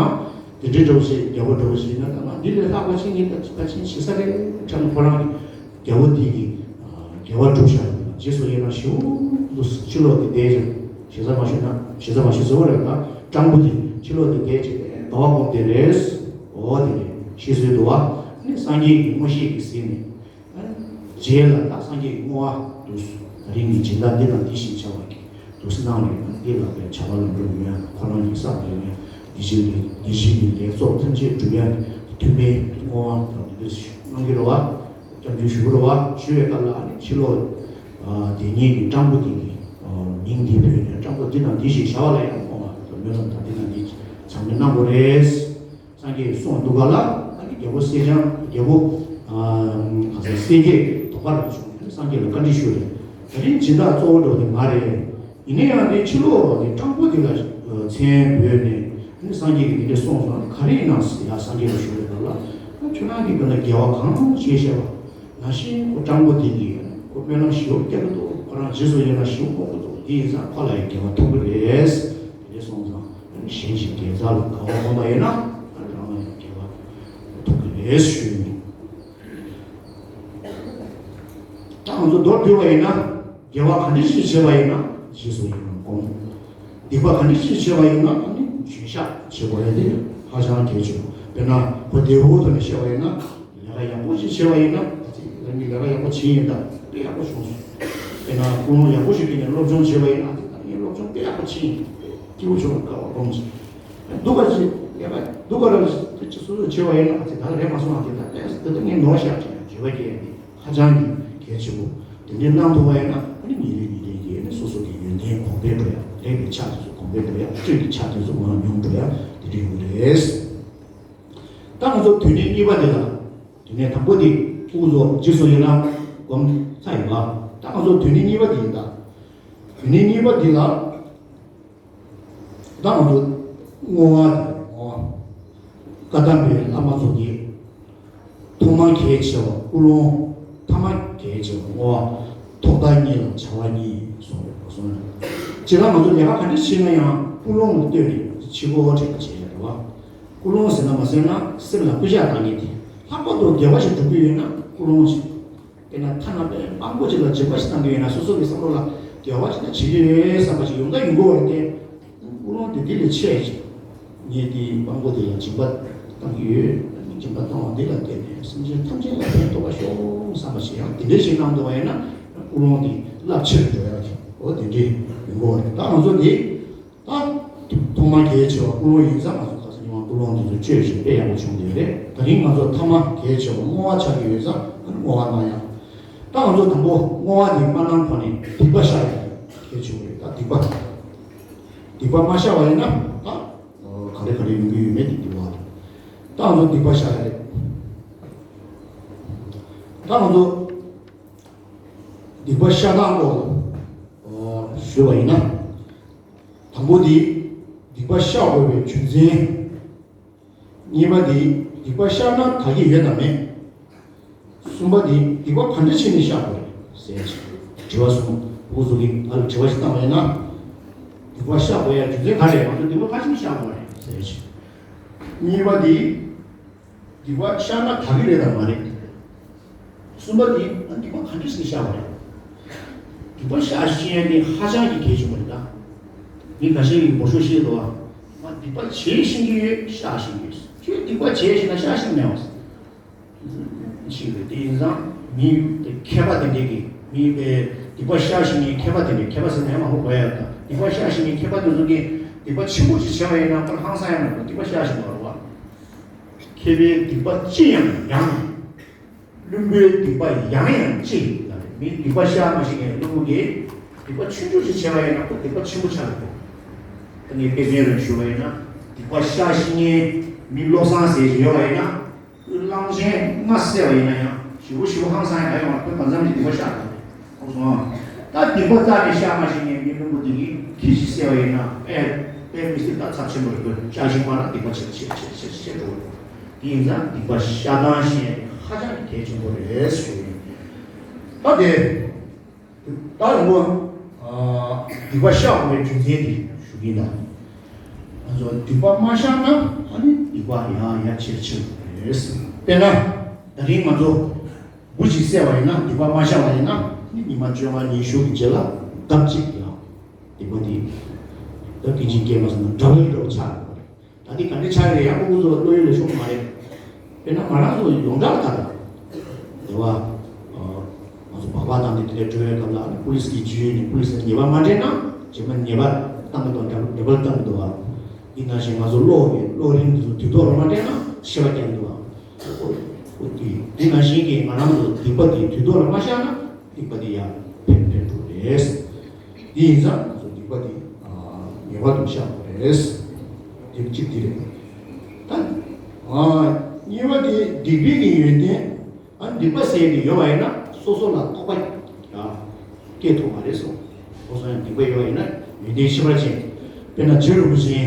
དེ་འདྲའི་འདྲ་བོ་ཞིག་རྒྱལ་པོ་འདྲ་བོ་ཞིག་ཡིན་ན་ད་ང་འདི་ལས་ལྷག་པ་ཅིག་ངས་ད་ཕལ་ཆེར་བྱེད་ས་རེད་དྲན་ཁོ་རང་གི་རྒྱལ་པོ་དེ་གི་དགེ་བ་སྒྲུབ་བཞག་རྗེས་སུ་ཡི་རང་ཞུ། ཕྱི་ལོགས་དེ་བསྡད་ཅིང་ཞེ་ས་མ་ཞུ་ན་ཞེ་ས་མ་ཞུ་ཟེར་བ་རེད་ད། སྤྲང་པོ་དེ་ཕྱི་ལོགས་དེ་བསྡད་ཅིང་དགའ་བ་སྒོམ་དེ་རེད། འོ་དེ་རེད་ཞེས་གསོལ་འདུག་བ། ནི་སངས་རྒྱས་ཀྱི་མངོན་ཤེས་ཀྱིས་གཟིགས་ནས། རྗེས་ལ་ད་སངས་རྒྱས་ཀྱི་བསྔོ་བ་འདུག་ད་རིང་གི་སྦྱིན་བདག་འདི་དང་འདི་ཞེས་བྱ་བ་གི་འདུག་སེ་གནང་བའི་འདི་ལ་བའི་བྱ་བ་ལམ་འགྲོ་ཡོད་ཡང་ཁོ་རང་གི་བསགས་པའི་ཡང་འདི་བཞིན་གྱི་འདི་བཞིན་གྱི་ལེགས་ཚོགས་ཐམས་ཅད་སྒྲུབ་ཡང་མཐུན་པའི་བསྔོ་བ་དང་འདི་གནང་གི་རེད་བ། སྐྱབས་འཇུག་ཞུ་གི་རེད་བ། ཞུ་བའི་སྐབས་ལ་ཨ་ནི་ཕྱི་ལོགས་དེ་ཉིད་ཀྱི་སྤྲང་པོ་དེ་གི་མིང་འདི་བོས་ནས་སྤྲང་པོ་འདི་དང་འདི་ཞེས་བྱ་བ་ལ་ཡང་བསྔོ་བ་དང་སྨོན་ལམ་དང་འདི་དང་འདི་ཚང་མ་གནང་དགོས་རེད། སངས་རྒྱས་གསུངས་འདུག་ག་ལ། ཨ་ནི་རྒྱལ་པོ་གསེར་སྦྱངས་རྒྱལ་པོ་ག་ས་སེང་གེ་དོགས་པ་རང་བྱུང་ནས་སངས་རྒྱས་ལ་བཀའ་འདྲི་ཞུས་རེད། ད་རིང་སྦྱིན་བདག་གཙོ་བོ་འགྲོ་དེ་ང་རེད། ཡིན་ན་ཡང་དེ་ཕྱི་ལོགས་དེ་སྤྲང་པོ་དེ་ལ་མཚན་བོས་ནས་ཨ་ནི་སངས་རྒྱས་ཀྱིས་དེ་འདྲ་གསུངས་སོང་། ག་རེ་ཡིན་ནམ་ཡ་སངས་རྒྱས་ལ་ཞུས་རེད་ག་ལ། ཁྱོད་རང་གིས་ག་ལ་དགེ་བ་གང་བྱས་བྱས་པ་ནང་བཞིན་ཁོ་སྤྲང་པོ་དེ་གིས་ཁོ་སྨོན་ལམ་ཞེ་པོ་རྒྱག་གི་འདུག་ཁོ་རང་རྗེས་སུ་ཡི་རང་ཞེ་པོ་སྒོམ་གི་འདུག་དེ་ཡིན་ཙང་ཁོ་ལ་ཡང་དགེ་བ་ཐོབ་ཀྱི་རེད། དེ་སོང་ཙང་གཞན་གྱི་དགེ་རྩ་ལ་དགའ་བ་སྒོམ་པ་ཡིན་ན་རང་ལ་ཡང་དགེ་བ་ཐོབ་ཀྱི་རེད་ཞུས་ཡིན། ད་ང་ཚོ་མདོར་བསྡུས་པ་ཡིན་ན་དགེ་བ་ག་འདྲ་ཞིག་བྱས་པ་ཡིན་ན་རྗེས་སུ་ཡི་རང་སྒོམ། སྡིག་པ་ག་འདྲ་ཞིག་བྱས་པ་ཡིན་ན་ཨ་ནི་བརྗོད་བྱ་བྱེད་དགོས་ཡ་དེ་ཧ་ཅང་གལ་ཆེ། དཔེར་ན་གོ་བདེ་བོ་ཐོག་ནས་བཤད་པ་ཡིན་ན། ལས་ཀ་ཡག་པོ་ཞིག་བྱས་པ་ཡིན་ན་ད་ཅིག་རང་གིས་ལས་ཀ་ཡག་པོ་བྱས་ཡིན་ད་དཔེ་ཡག་པོ་བྱུང་སོང་། དཔེར་ན་ཀུན་སློང་ཡག་པོ་ཞིག་བསྐྱེད་ནས་སློབ་སྦྱོང་བྱས་པ་ཡིན་ན་ཨ་ཙི་ད་ངས་སློབ་སྦྱོང་དཔེ་ཡག་པོ་བྱས་ཡིན། སྐྱིད་པོ་བྱུང་དཀའ་བ་སྒོམ་ཅིག་སྡུག་པ་ཞིག་ལས་ཀ་སྡུག་པ་ར་ཞིག་སོ་སོས་བྱས་པ་ཡིན་ན་ཨ་ཙི་ད་ལས་མ་སོང་ཨ་ཙི་ད་ལས་དེ་ད་ངས་ནོར་བཞག་ཅིག་བརྗོད་པ་སྐྱེ་ཡ་དེ་ཧ་ཅང་གི་གལ་ཆེ་བོ། དེ་འདྲའི་གནང་ཐུབ་པ་ཡིན་ན་ཨ་ནི་ཉིན་རེ་ཉིན་རེ་གིས་ཨ་ནི་སོ་སོ་གི་ཡོན་ཏན་གོང་འཕེལ་འགྲོ་ཡ། ལས་ཀྱི་ཆ་དེ་ཚོ་གོང་འཕེལ་འགྲོ་ཡ། སྤྱོད་ཀྱི་ཆ་དེ་ཚོ་མང་ཉུང་འགྲོ་ཡ་དེ་འདྲ་ཡོང་གི་རེད། ད་ང་ཚོ་དོན་གནད་གཉིས་པ་དེ་ལ། དོན་གནད་དང་པོ་དེ་ཕྲུ་གུ་ཚོ་རྗེས་སུ་ཡི་རང་སྒོམ་ཚར་ཡིན་པ། ད་ང་ཚོ་དོན་གནད་གཉིས་པ་དེ་ཡིན་ད། དོན་གནད་གཉིས་པ་དེ་ལ། ད་ང་ཚོ་བསྔོ་བ་དང་བསྔོ་བ། བཀའ་གདམས་པའི་བླ་མ་ཚོ་གིས་ཐོག་མ་གལ་ཆེ་བ་ཀུན་སློང་། ཐ་མ་གལ་ཆེ་བ་བསྔོ་བ། ཐོག་མཐའ་གཉིས་ལ་བྱ་བ་གཉིས་གསུངས་ཡོད་པ་སོང་ན། སྤྱིར་ན་ང་ཚོ་ལས་ཀ་ག་འདྲ་བྱེད་ན་ཡང་ཀུན་སློང་ལ་ལྟོས་ནས་བྱེད་དགོས་དྲན་པ་བྱེད་ཡ་རེད་བ། ཀུན་སློང་ཟེར་ན་མ་ཟེར་ན་སེམས་ལ་སྐུལ་ལྕག་བཏང་མཁན་དེ། ལྷག་པར་དུ་དགེ་བ་ཞིག་སྒྲུབ་ཀྱི་ཡོད་ན་ཀུན་སློང་ཞིག་དཔེར་ན་ཐ་ན་དཔེ་སྤྲང་པོ་ཅིག་ལ་སྦྱིན་པ་ཞིག་བཏང་གི་ཡོད་ན་སོ་སོ་གི་བསམ་བློ་ལ་དགེ་བ་ཞིག་ད་བྱེད་ཀྱི་ཡོད་བསམ་པ་ཞིག་ཡོང་ད་ཡོང་གི་ཡོད་རེད་དེ། ཀུན་སློང་དེ་འདི་ལས་ཆེ་ཞིག་ངས་དེའི་སྤྲང་པོ་དེ་ལ་སྦྱིན་པ་བཏང་གི་ཡོད། སྦྱིན་པ་བཏང་བ་འདི་ལ་བརྟེན་ནས་སེམས་ཅན་ཐམས་ཅད་ལ་ཕན་ཐོགས་པ་ཤོག་བསམ་པ་ཞིག་ཡང་དེ་འདྲའི་ཞིག་གནང་འདུག་པ་ཡིན་ན་ཀུན་སློང་དེ་རླབས་ཆེར་འགྲོ་ཡག་གི་འོ་དེ་འདྲའི་ཡོང་གི་ཡོད་རེད། ད་ང་ཚོ་འདི། ད། ཐོག་མ་གལ་ཆེ་བ་ཀུན་སློང་ཡིན་ཙང་ང་ཚོ་ཁ་སང་ཉི་མ་ཀུན་སློང་དེ་ཚོ་བཅོས་ཤིང་དཔེ་ཡག་པོ་བྱུང་བསྡད་རེད། ད་རིང་ང་ཚོ་ཐ་མ་གལ་ཆེ་བ་བསྔོ་བ་ཆགས་ཀྱི་ཡོད་ཙང་བསྔོ་བ་གནང་ཡག་ད་ང་ཚོ་དང་པོ་བསྔོ་བ་དེ་མ་གནང་གོང་ནས་སྡིག་པ་བཤགས་ཡག་གལ་ཆེ་བ་རེད། ད་སྡིག་པ། སྡིག་པ་མ་བཤགས་པ་ཡིན་ན་ད། ག་རེ་ག་རེ་ཡོང་གི་ཡོད་མེད་དེ་སྡིག་པ་རེད། ད་ང་ཚོ་སྡིག་པ་བཤགས་ཡག་རེད། ད་ང་ཚོ་སྡིག་པ་བཤགས་སྟངས་སྐོར་ཞུས་པ་ཡིན་ན། དང་པོ་དེ་སྡིག་པ་བཤགས་དགོས་པའི་རྒྱུ་མཚན། གཉིས་པ་དེ་སྡིག་པ་བཤགས་ན་དག་གི་ཡོད་དམ་མེད། གསུམ་པ་དེ་སྡིག་པ་ག་འདྲ་བྱས་ནས་བཤགས་དགོས་རེད་ཟེར་ཞིང་དྲི་བ་གསུམ། ཕྲུ་གུ་ཚོ་གིས་ང་ལ་དྲི་བ་ཞིག་བཏང་བ་ཡིན་ན། སྡིག་པ་བཤགས་དགོས་ཡ་རྒྱུ་མཚན་ག་རེད། ང་ཚོ་སྡིག་པ་ག་འདྲ་བྱས་ནས་བཤགས་དགོས་རེད་ཟེར་ཞིང་། གཉིས་པ་དེ། སྡིག་པ་བཤགས་ན་དག་གི་རེད་དམ་མ་རེད། གསུམ་པ་དེ་སྡིག་པ་ག་འདྲ་ཞིག་བཤགས་པ་རེད། སྡིག་པ་བཤགས་ཤེས་ཡ་དེ་ཧ་ཅང་གི་གལ་ཆེན་པོ་རེད་ད། མི་ཁ་ཤས་ཀྱིས་མང་ཤོས་བཤད་འདུག་བ། ང་སྡིག་པ་བྱེད་ཤེས་ཀྱི་ཡོད། བཤགས་ཤེས་ཀྱི་ཡོད། ཁྱོད་སྡིག་པ་བྱེད་ཤེས་ན་བཤགས་ཤེས་མེད་བ། ཤེས་རེད། དེ་ཡིན་ཙང་མི་དེ་མཁས་པ་དེ་འདྲས་ཀྱིས་མི་དེ་སྡིག་པ་བཤགས་ཤེས་མཁན་མཁས་པ་དེ་འདྲས། མཁས་པ་ཟེར་ན་ཡང་མ་ཧོ་གོ་ཡ་ད། སྡིག་པ་བཤགས་ཤེས་མཁན་མཁས་པ་དེ་ཚོ་གིས་སྡིག་པ་ཆེན་པོ་ཅིག་བྱས་པ་ཡིན་ན་ཁོ་ཧང་སང་ཡ་མེད་པ་སྡིག་པ་བཤགས་ཤེས་མ་རེད་བ། མཁས་པའི་སྡིག་པ་ཅི་ཡང་ཡང་། བླུན་པོའི་སྡིག་པ་ཡང་ཡང་གཅེས། ལ་རེ་མི་སྡིག་པ་བཤགས་མ་ཤེས་མཁན་བླུན་པོ་གིས་སྡིག་པ་ཆུང་ཆུང་ཞིག་བྱས་པ་ཡིན་ན་ཁོ་སྡིག་པ་ཆེན་པོ་ཆགས་ཀྱི་འདུག་ད་ངས་དཔེ་མཚོན་རེ་ཞུ་བ་ཡིན་ན་སྡིག་པ་བཤགས་ཤེས་མཁན་མི་བློ་བཟང་ཟེར་ཞིག་ཡོད་པ་ཡིན་ན། ཁོས་གླང་ཆེན་ལྔ་བསད་པ་ཡིན་ན་ཡང་ཞེ་པོ་ཞེ་པོ་ཧང་སང་ཡང་ཡོང་བ། ཁོས་གང་འཚམ་ཞིག་སྡིག་པ་བཤགས་འདུག་གོ་སོང་། ད་སྡིག་པ་རྩ་ནས་བཤགས་མ་ཤེས་མཁན་མི་བླུན་པོ་འདི་གིས་ཁྱི་ཞིག་བསད་པ་ཡིན་ན་དཔེ་དཔེ་མི་སྲིད་ད་ཚབས་ཆེན་པོ་རེད། ཁོས་བཤགས་ཤིང་མ་རག་སྡིག་པ་ཆེ་ཆེ་ཆེ་ཆེ་ཆེ་འགྲོ་གི་འདུག་དེ་ཡིན་ཙང་སྡིག་པ་བཤགས་སྟངས་ཤེས་ཡ་དེ་ཧ་ཅང་གི་གལ་ཆེན་པོ་རེད་ཞུ་ཡིན། ད་དེ། ད་ལོ། སྡིག་པ་བཤགས་དགོས་པའི་རྒྱུ་མཚན་དེ་ཞུ་གི་ཡིན་ད། ང་ཚོ་སྡིག་པ་མ་བཤགས་ན་ཨ་ནི་སྡིག་པ་ཡང་ཡང་ཆེར་ཆེར་རེད། དཔེར་ན། ད་རིང་ང་ཚོ་འབུ་ཞིག་བསད་པ་ཡིན་ན་སྡིག་པ་མ་བཤགས་པ་ཡིན་ན་ཨ་ནི་ཉི་མ་བཅོ་ལྔ་ཉི་ཤུ་གི་རྗེས་ལ་ལྡབ་གཅིག་ཡང་སྡིག་པ་དེ་ད་སྐད་ཅིག་སྐྱེས་མ་སོང་ན་དགྲ་བོའི་དགྲ་བོ་ཆགས་ཡོང་བ་རེད། ད་འདི་ག་འདྲ་ཆགས་ཡོད་རེད་ཡ། ཕྲུ་གུ་ཚོ་བློ་ཡུལ་ལ་ཤོང་མ་རེད། དཔེར་ན་ང་རང་ཚོ་ཡོངས་གྲགས་ལ་ད་ལྟ་རེད་བ། ང་ཚོ་སྦག་སྦག་བཏང་ནས་དེ་འདྲ་འགྲོ་བའི་སྐབས་ལ་ཨ་ནི་པུ་ལིས་ཀྱིས་འཇུས་ནས་པུ་ལིས་ལ་ཉེས་པ་མ་སྤྲད་ན་རྗེས་མ་ཉེས་པ་བཏང་གི་འདུག་འདྲ་པོ་བཏང་གི་འདུག་བ། འདི་ནང་བཞིན་ང་ཚོ་གློག་གི་གློག་རིང་འདི་ཚོ་དུས་ཐོག་ལ་མ་སྤྲད་ན་ཤེས་པ་སྐྱེ་གི་འདུག་བ། འོ་འདི་འདི་ནང་བཞིན་གྱི་ང་རང་ཚོ་སྡིག་པ་འདི་དུས་ཐོག་ལ་མ་བཤགས་ན་སྡིག་པ་འདི་ཡང་འཕེལ་འཕེལ་འགྲོ་རེད། འདི་ཡིན་ཙང་ང་ཚོ་སྡིག་པ་འདི་ངེས་པར་དུ་བཤགས་དགོས་རེད། འདི་གཅིག་འདི་རེད། ད་གཉིས་པ་འདི་སྡིག་པའི་གི་ཡོན་ཏན། ཨ་སྡིག་པ་ཟེར་ནི་ཡོད་པ་ཡིན་ན་སོ་སོ་ལ་རྟོག་པ་ཡང་སྐྱེ་ཐུབ་པ་རེད་གསུངས། སོ་སོ་ཡང་སྡིག་པ་ཡོད་པ་ཡིན་ན་ཡོན་ཏན་ཤེས་པར་བྱེད། དཔེར་ན་རྗེ་རིན་པོ་ཆེ་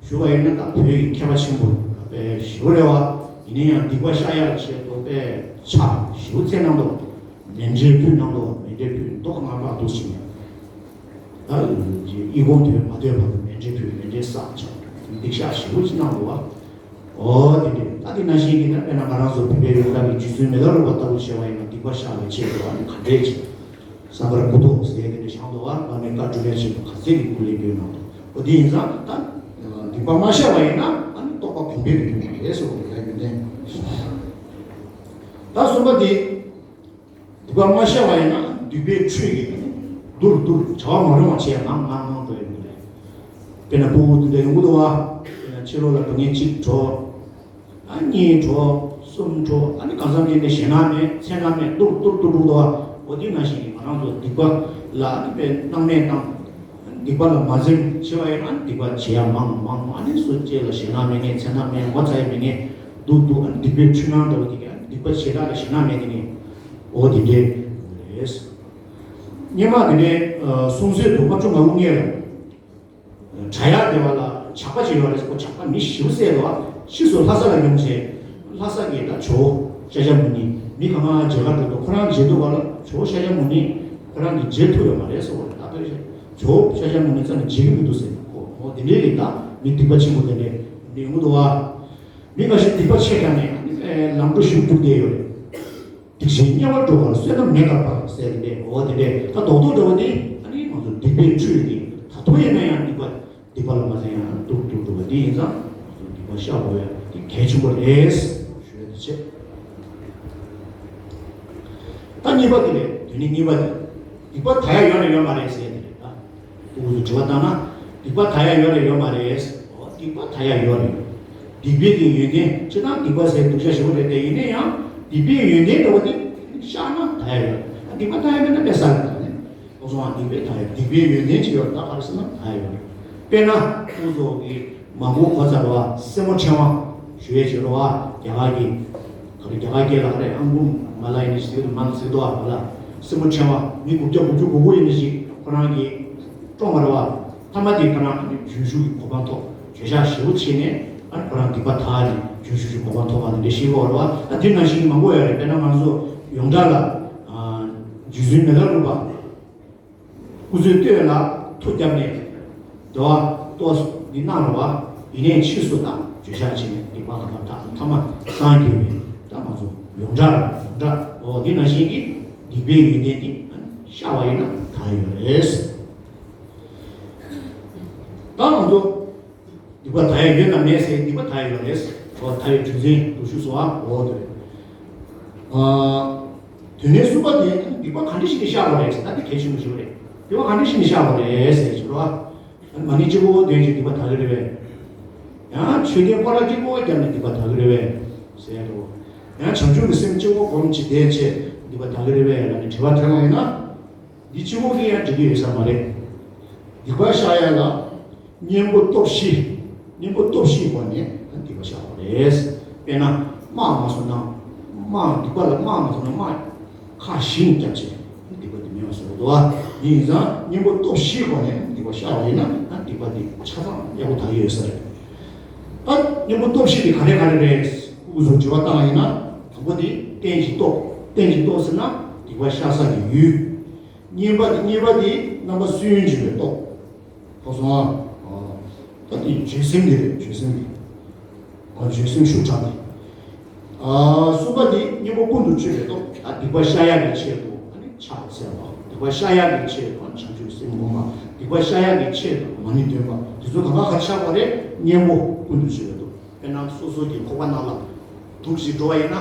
ཞུ་བ་ཡིན་ན་ད་བོད་ཀྱི་མཁས་པ་ཆེན་པོ་དཔེ་ཞེ་པོ་རེད་བ། ཡིན་ན་ཡང་སྡིག་པ་བཤགས་ཡག་ཆེད་དུ་དཔེ་ཕྱག་ཞེ་པོ་བཙལ་གནང་འདུག་མཎྜལ་ཕུལ་གནང་འདུག་མཎྜལ་ཕུལ་མདོག་ངན་པ་འདུག་ཟེར་ནས། ད་ཨི་ཁུང་ཐོན་མ་ཐོན་བར་དུ་མཎྜལ་ཕུལ་མཎྜལ་བསགས་བྱས་སྡིག་བཤགས་ཞེ་པོ་ཅིག་གནང་འདུག་བ། ཨོ་དེ་འདྲས་ད་དེ་ནང་བཞིན་གྱི་ན་དཔེར་ན་ང་རང་ཚོ་བོད་པའི་ཡོངས་གྲགས་ཀྱི་རྗེ་བཙུན་མི་ལ་རས་པ་ལྟ་བུ་བྱས་པ་ཡིན་ན་སྡིག་པ་བཤགས་པའི་ཆེད་དུ་ཨ་ནི་ག་འདྲས་ཅིག་བསམ་པར་སྐུ་ཐོག་ཟེར་དེ་འདྲས་བཞག་འདུག་བ། བླ་མའི་བཀའ་སྒྲུབ་པའི་ཆེད་དུ་ག་ཚད་ཀྱི་སྐུ་ལས་བསྐྱོན་གནང་འདུག་ཨོ་དེ་ཡིན་ཙང་ད་སྡིག་པ་མ་བཤགས་པ་ཡིན་ན་ཨ་ནི་རྟོགས་པ་གོང་འཕེལ་དུ་འགྲོ་གི་རེད་ཟེར་བ་རེད་ཡ་ཡོན་ཏན། ད་གསུམ་པ་དེ། སྡིག་པ་མ་བཤགས་པ་ཡིན་ན་སྡིག་པའི་ཁྲོད་ཀྱི་ཨ་ནི་རྡུལ་རྡུལ་བྱ་བ་མ་རུང་བ་བྱས་མང་མང་མང་འགྲོ་ཡོང་གི་རེད། དཔེར་ན་ཕྲུ་གུ་དེ་འདྲ་ཡོང་གི་འདུག་བ། དཔེར་ན་ཕྱི་ལོགས་ལ་འགྲོ་མཁན་གཅིག་འགྲོ། ཨ་གཉིས་འགྲོ། གསུམ་འགྲོ། ཨ་ནི་གང་འཚམ་དེ་འདྲ་ཞེད་སྣང་མེད་འཚེར་སྣང་མེད་རྡུལ་རྡུལ་རྡུལ་འགྲོ་གི་འདུག་བ། འོ་དེ་ནང་བཞིན་གྱི་ང་རང་ཚོ་སྡིག་པ་ལ་ཨ་ནི་དཔེ་སྣང་མེད་དང་། སྡིག་པ་ལ་མ་འཛེམ་བྱས་པ་ཡིན་ན་སྡིག་པ་བྱེད་ཡ་མང་མང་མང་། ཨ་ནི་སུ་གཅིག་ལ་ཞེད་སྣང་མེད་མཁན་འཚེར་སྣང་མེད་ངོ་ཚ་ཡ་མེད་མཁན་སྡུག་སྡུག་ཨ་ནི་སྡིག་པའི་འཁྲུལ་སྣང་འདྲ་བོ་དེ་ག་སྡིག་པ་བྱེད་སྟངས་ལ་ཞེད་སྣང་མེད་དེ་ནི་འོ་དེ་འདྲས་རེད། སྔོན་མ་དེ་ནས་གསུང་སྲོལ་དུ་ལྔ་བཅུ་ང་དགུ་སྔོན་ལ་བྲག་གཡབ་སྡེ་བ་ལ་ཇག་པ་ཅིག་ཡོད་རེད། ཁོ་ཇག་པ་མི་ཞེ་པོ་བསད་འདུག་ཕྱིས་སུ་ལྷ་ས་ལ་ཡོང་བྱས་ལྷ་ས་གི་ད་ཇོ་བོ་ཤཱཀྱ་མུ་ནི་མི་གང་ག་མཇལ་ཁ་འགྲོ་འདུག་ཁོ་རང་མཇལ་འདུག་ག་ལ་ཇོ་བོ་ཤཱཀྱ་མུ་ནི་ཁོ་རང་གིས་མཇལ་ཐུབ་ཡོད་མ་རེད་ཟེར་བ་རེད། ད་ཕེབས་བྱས་ཇོ་བོ་ཤཱཀྱ་མུ་ནི་རྩ་ནས་མཇལ་གི་མི་འདུག་ཟེར། ཁོ་འོ་དེ་འདྲའི་རིགས་ད་མི་སྡིག་པ་ཆེན་པོ་དེ་འདྲས་མི་ཡོང་གི་འདུག་བ། མི་འགའ་ཞིག་སྡིག་པ་ཆེ་དྲགས་ནས་ཨ་ནི་ལམ་འགྲོ་ཞིག་རྒྱུག་བསྡད་ཡོད་རེད། སྡིག་ཆེན་དམྱལ་བར་འགྲོ་བར་བསོད་ནམས་མེད་པར་འབད་ཟེར་ཏེ་འོ་དེ་འདྲས་ད་རྡོག་རྡོག་འདྲ་བ་དེ་ཨ་ནི་ང་ཚོ་སྡིག་པའི་ཁྲོད་ཀྱི་ད་དུང་ཡིན་ན་ཡང་སྡིག་པ་སྡིག་པ་ལ་མ་ཟད་ཡང་སྡུག་སྡུག་འགྲོ་བ་དེ་ཡིན་ཙང་ང་ཚོ་སྡིག་པ་བཤགས་དགོས་ཡ་དེ་གལ་ཆེན་པོ་རེད་ཞུ་ཡ་དེ་བྱས། ད་གཉིས་པ་དེ་རེད། དོན་ནི་གཉིས་པ་དེ། སྡིག་པ་དག་ཡ་ཡོད་རེད་ཡོད་མ་རེད་ཟེར་དེ་རེད་ད། ཕྲུ་གུ་ཚོ་དྲི་བ་བཏང་ན། སྡིག་པ་དག་ཡ་ཡོད་རེད་ཡོད་མ་རེད། ཨོ་སྡིག་པ་དག་ཡ་ཡོད་རེད། སྡིག་པའི་གི་ཡོན་ཏན་སྤྱིར་བཏང་སྡིག་པ་ཟེར་སྡུག་ཤ་ཞེ་པོ་རེད་དེ་ཡིན་ན་ཡང་སྡིག་པའི་ཡོན་ཏན་འདྲ་བོ་དེ་བཤགས་ན་དག་ཡ་ཡོད་རེད། སྡིག་པ་དག་ཡ་མེད་ན་དཔེ་བསགས་རེད་ད་ནི། ཨོ་སོང་བ་སྡིག་པའི་དག་ཡ་སྡིག་པའི་ཡོན་ཏན་ཅི་ཡོད་ད་ག་རེ་ཟེར་ན་དག་ཡ་ཡོད་རེད། དཔེར་ན་ཕྲུ་གུ་ཚོ་གི་མང་པོ་གོ་ཚར་བ་སེན་མོ་ཕྲེང་བ་ཞུ་ཡས་བྱེད་རོགས་ཨ། རྒྱ་གར་གྱི་ག་རེ་རྒྱ་གར་སྐད་ལ་ག་རེ་ཨང་བུམ་མ་ལ་ཡིན་ནི་ཟེར་དུ་མ་ལ་ཟེར་དུ་ཨ་མ་ལ་སེན་མོ་ཕྲེང་བ་མི་དགུ་བརྒྱ་དགུ་བཅུ་གོ་དགུ་ཡིན་ནི་ཞིག་ཁོ་རང་གིས་བཀྲོངས་པ་རེད་བ། ཐ་མ་དེ་ཁོ་རང་ཨ་ནི་རྒྱུན་ཞུགས་ཀྱི་གོ་འཕང་ཐོབ་བརྗོད་བྱ་ཞེ་པོ་བྱས་ནས་ཨ་ནི་ཁོ་རང་སྡིག་པ་དག་ནས་རྒྱུན་ཞུགས་ཀྱི་གོ་འཕང་ཐོབ་པ་འདི་འདྲ་ཤེས་དགོས་རེད་བ། ད་དེ་ནང་བཞིན་མང་པོ་ཡོད་རེད། དཔེར་ན་ང་ཚོ་ཡོངས་གྲགས་ལ་རྗེ་བཙུན་མི་ལ་རས་པ། སྐུ་ཚེ་སྟོད་ལ་མཐུ་བརྒྱབ་ནས་འདོད་པ་ཏོག་འདི་གནང་རོགས་ཡིན་ནའི་ཕྱིས་སུ་དང་བརྗོད་བྱ་བྱས་ནས་སྡིག་པ་གང་ག་དག་ཐ་མ་སངས་རྒྱས་པའི་ད་ང་ཚོ་ཡོངས་གྲགས་ཡོངས་གྲགས་འོ་འདི་ནང་བཞིན་གྱི་སྡིག་པའི་ཡོན་ཏན་འདི་བཤགས་པ་ཡིན་ན་དག་ཡོད་རེད། ད་ང་ཚོ། སྡིག་པ་དག་ཡ་ཡོད་དམ་མེད་ཟེར། སྡིག་པ་དག་ཡ་ཡོད་རེད། འོ་ད་ཡོད་རྒྱུ་མཚན་དུ་ཞུ་སོང་ཨ། འོ་དེ་རེད། ཨ། དོན་གནད་གསུམ་པ་དེ་སྡིག་པ་ག་འདྲ་ཞིག་ནས་བཤགས་པ་རེད་ཟེར་ན་དེ་གལ་ཆེན་པོ་ཞིག་རེད། སྡིག་པ་ག་འདྲ་ཞིག་ནས་བཤགས་པ་རེད་ཟེར་ཞུ་རོགས་ཨ། མ་ཎི་གཅིག་པོ་འདོན་བྱས་སྡིག་པ་དག་གི་རེད་པས། ཡང་མཆོད་རྟེན་ཕོ་བྲང་གཅིག་པོ་བརྒྱབ་ནས་སྡིག་པ་དག་གི་རེད་པས་ཟེར་རོ། ཡང་བྱང་ཆུབ་ཀྱི་སེམས་གཅིག་པོ་སྒོམ་བྱས་བསྡད་བྱས་སྡིག་པ་དག་གི་རེད་པས་ལབ་ནས་དྲི་བ་དྲིས་པ་ཡིན་ན། འདི་གཅིག་པོ་གིས་ཡང་འགྲིག་གི་ཡོད་ས་མ་རེད། སྡིག་པ་བཤགས་ཡ་ལ་གཉེན་པོ་སྟོབས་བཞི། གཉེན་པོ་སྟོབས་བཞིའི་སྒོ་ནས་སྡིག་པ་བཤགས་པ་རེད། དཔེར་ན་དམག་མ་སོང་ན། དམག་སྡིག་པ་ལ་དམག་མ་སོང་ན་དམག་ཁག་བཞི་ནས་བརྒྱབ་བྱས་སྡིག་པ་འདི་མེད་པ་བཟོ་དགོས་འདུག་བ། ཡིན་ཙང་གཉེན་པོ་སྟོབས་བཞིའི་སྒོ་ནས་སྡིག་པ་བཤགས་པ་ཡིན་ན་སྡིག་པ་འདི་ཆ་ཚང་ཡག་པོ་དག་ཡོད་ས་རེད། ད་གཉེན་པོ་སྟོབས་བཞི་དེ་ག་རེ་ག་རེ་རེད། སྐུ་གཟུགས་དྲི་བ་བཏང་ཡིན་ན་དང་པོ་དེ་རྟེན་གྱི་སྟོབས། རྟེན་གྱི་སྟོབས་ཟེར་ན་སྡིག་པ་བཤགས་ས་ཀྱི་ཡུལ། གཉིས་པ་དེ་གཉིས་པ་དེ་རྣམ་པ་སུན་འབྱིན་པའི་སྟོབས། ཁོ་སོང་ཨ། ད་དེ་བརྗོད་སེམས་དེ་རེད། བརྗོད་སེམས་དེ། ཨ་བརྗོད་སེམས་ཤུགས་དྲག་དེ། ཨ་གསུམ་པ་དེ་གཉེན་པོ་ཀུན་ཏུ་སྤྱོད་པའི་སྟོབས། ད་སྡིག་པ་བཤགས་ཡག་གི་ཆེད་དུ་ཨ་ནི་ཕྱག་འཚལ་བ། སྡིག་པ་བཤགས་ཡག་གི་ཆེད་དུ་ཨ་ནི་བྱང་ཆུབ་སེམས་སྒོམ་པ། སྡིག་པ་བཤགས་ཡག་གི་ཆེད་དུ་མ་ཎི་འདོན་པ། དེ་ཚོ་གང་ག་ག་ཆགས་པ་རེད། གཉེན་པོ་ཀུན་ཏུ་སྤྱོད་པའི་སྟོབས། དཔེར་ན་སོ་སོ་གི་ཁོག་པ་ནང་ལ་དུག་ཅིག་འགྲོ་བ་ཡིན་ན།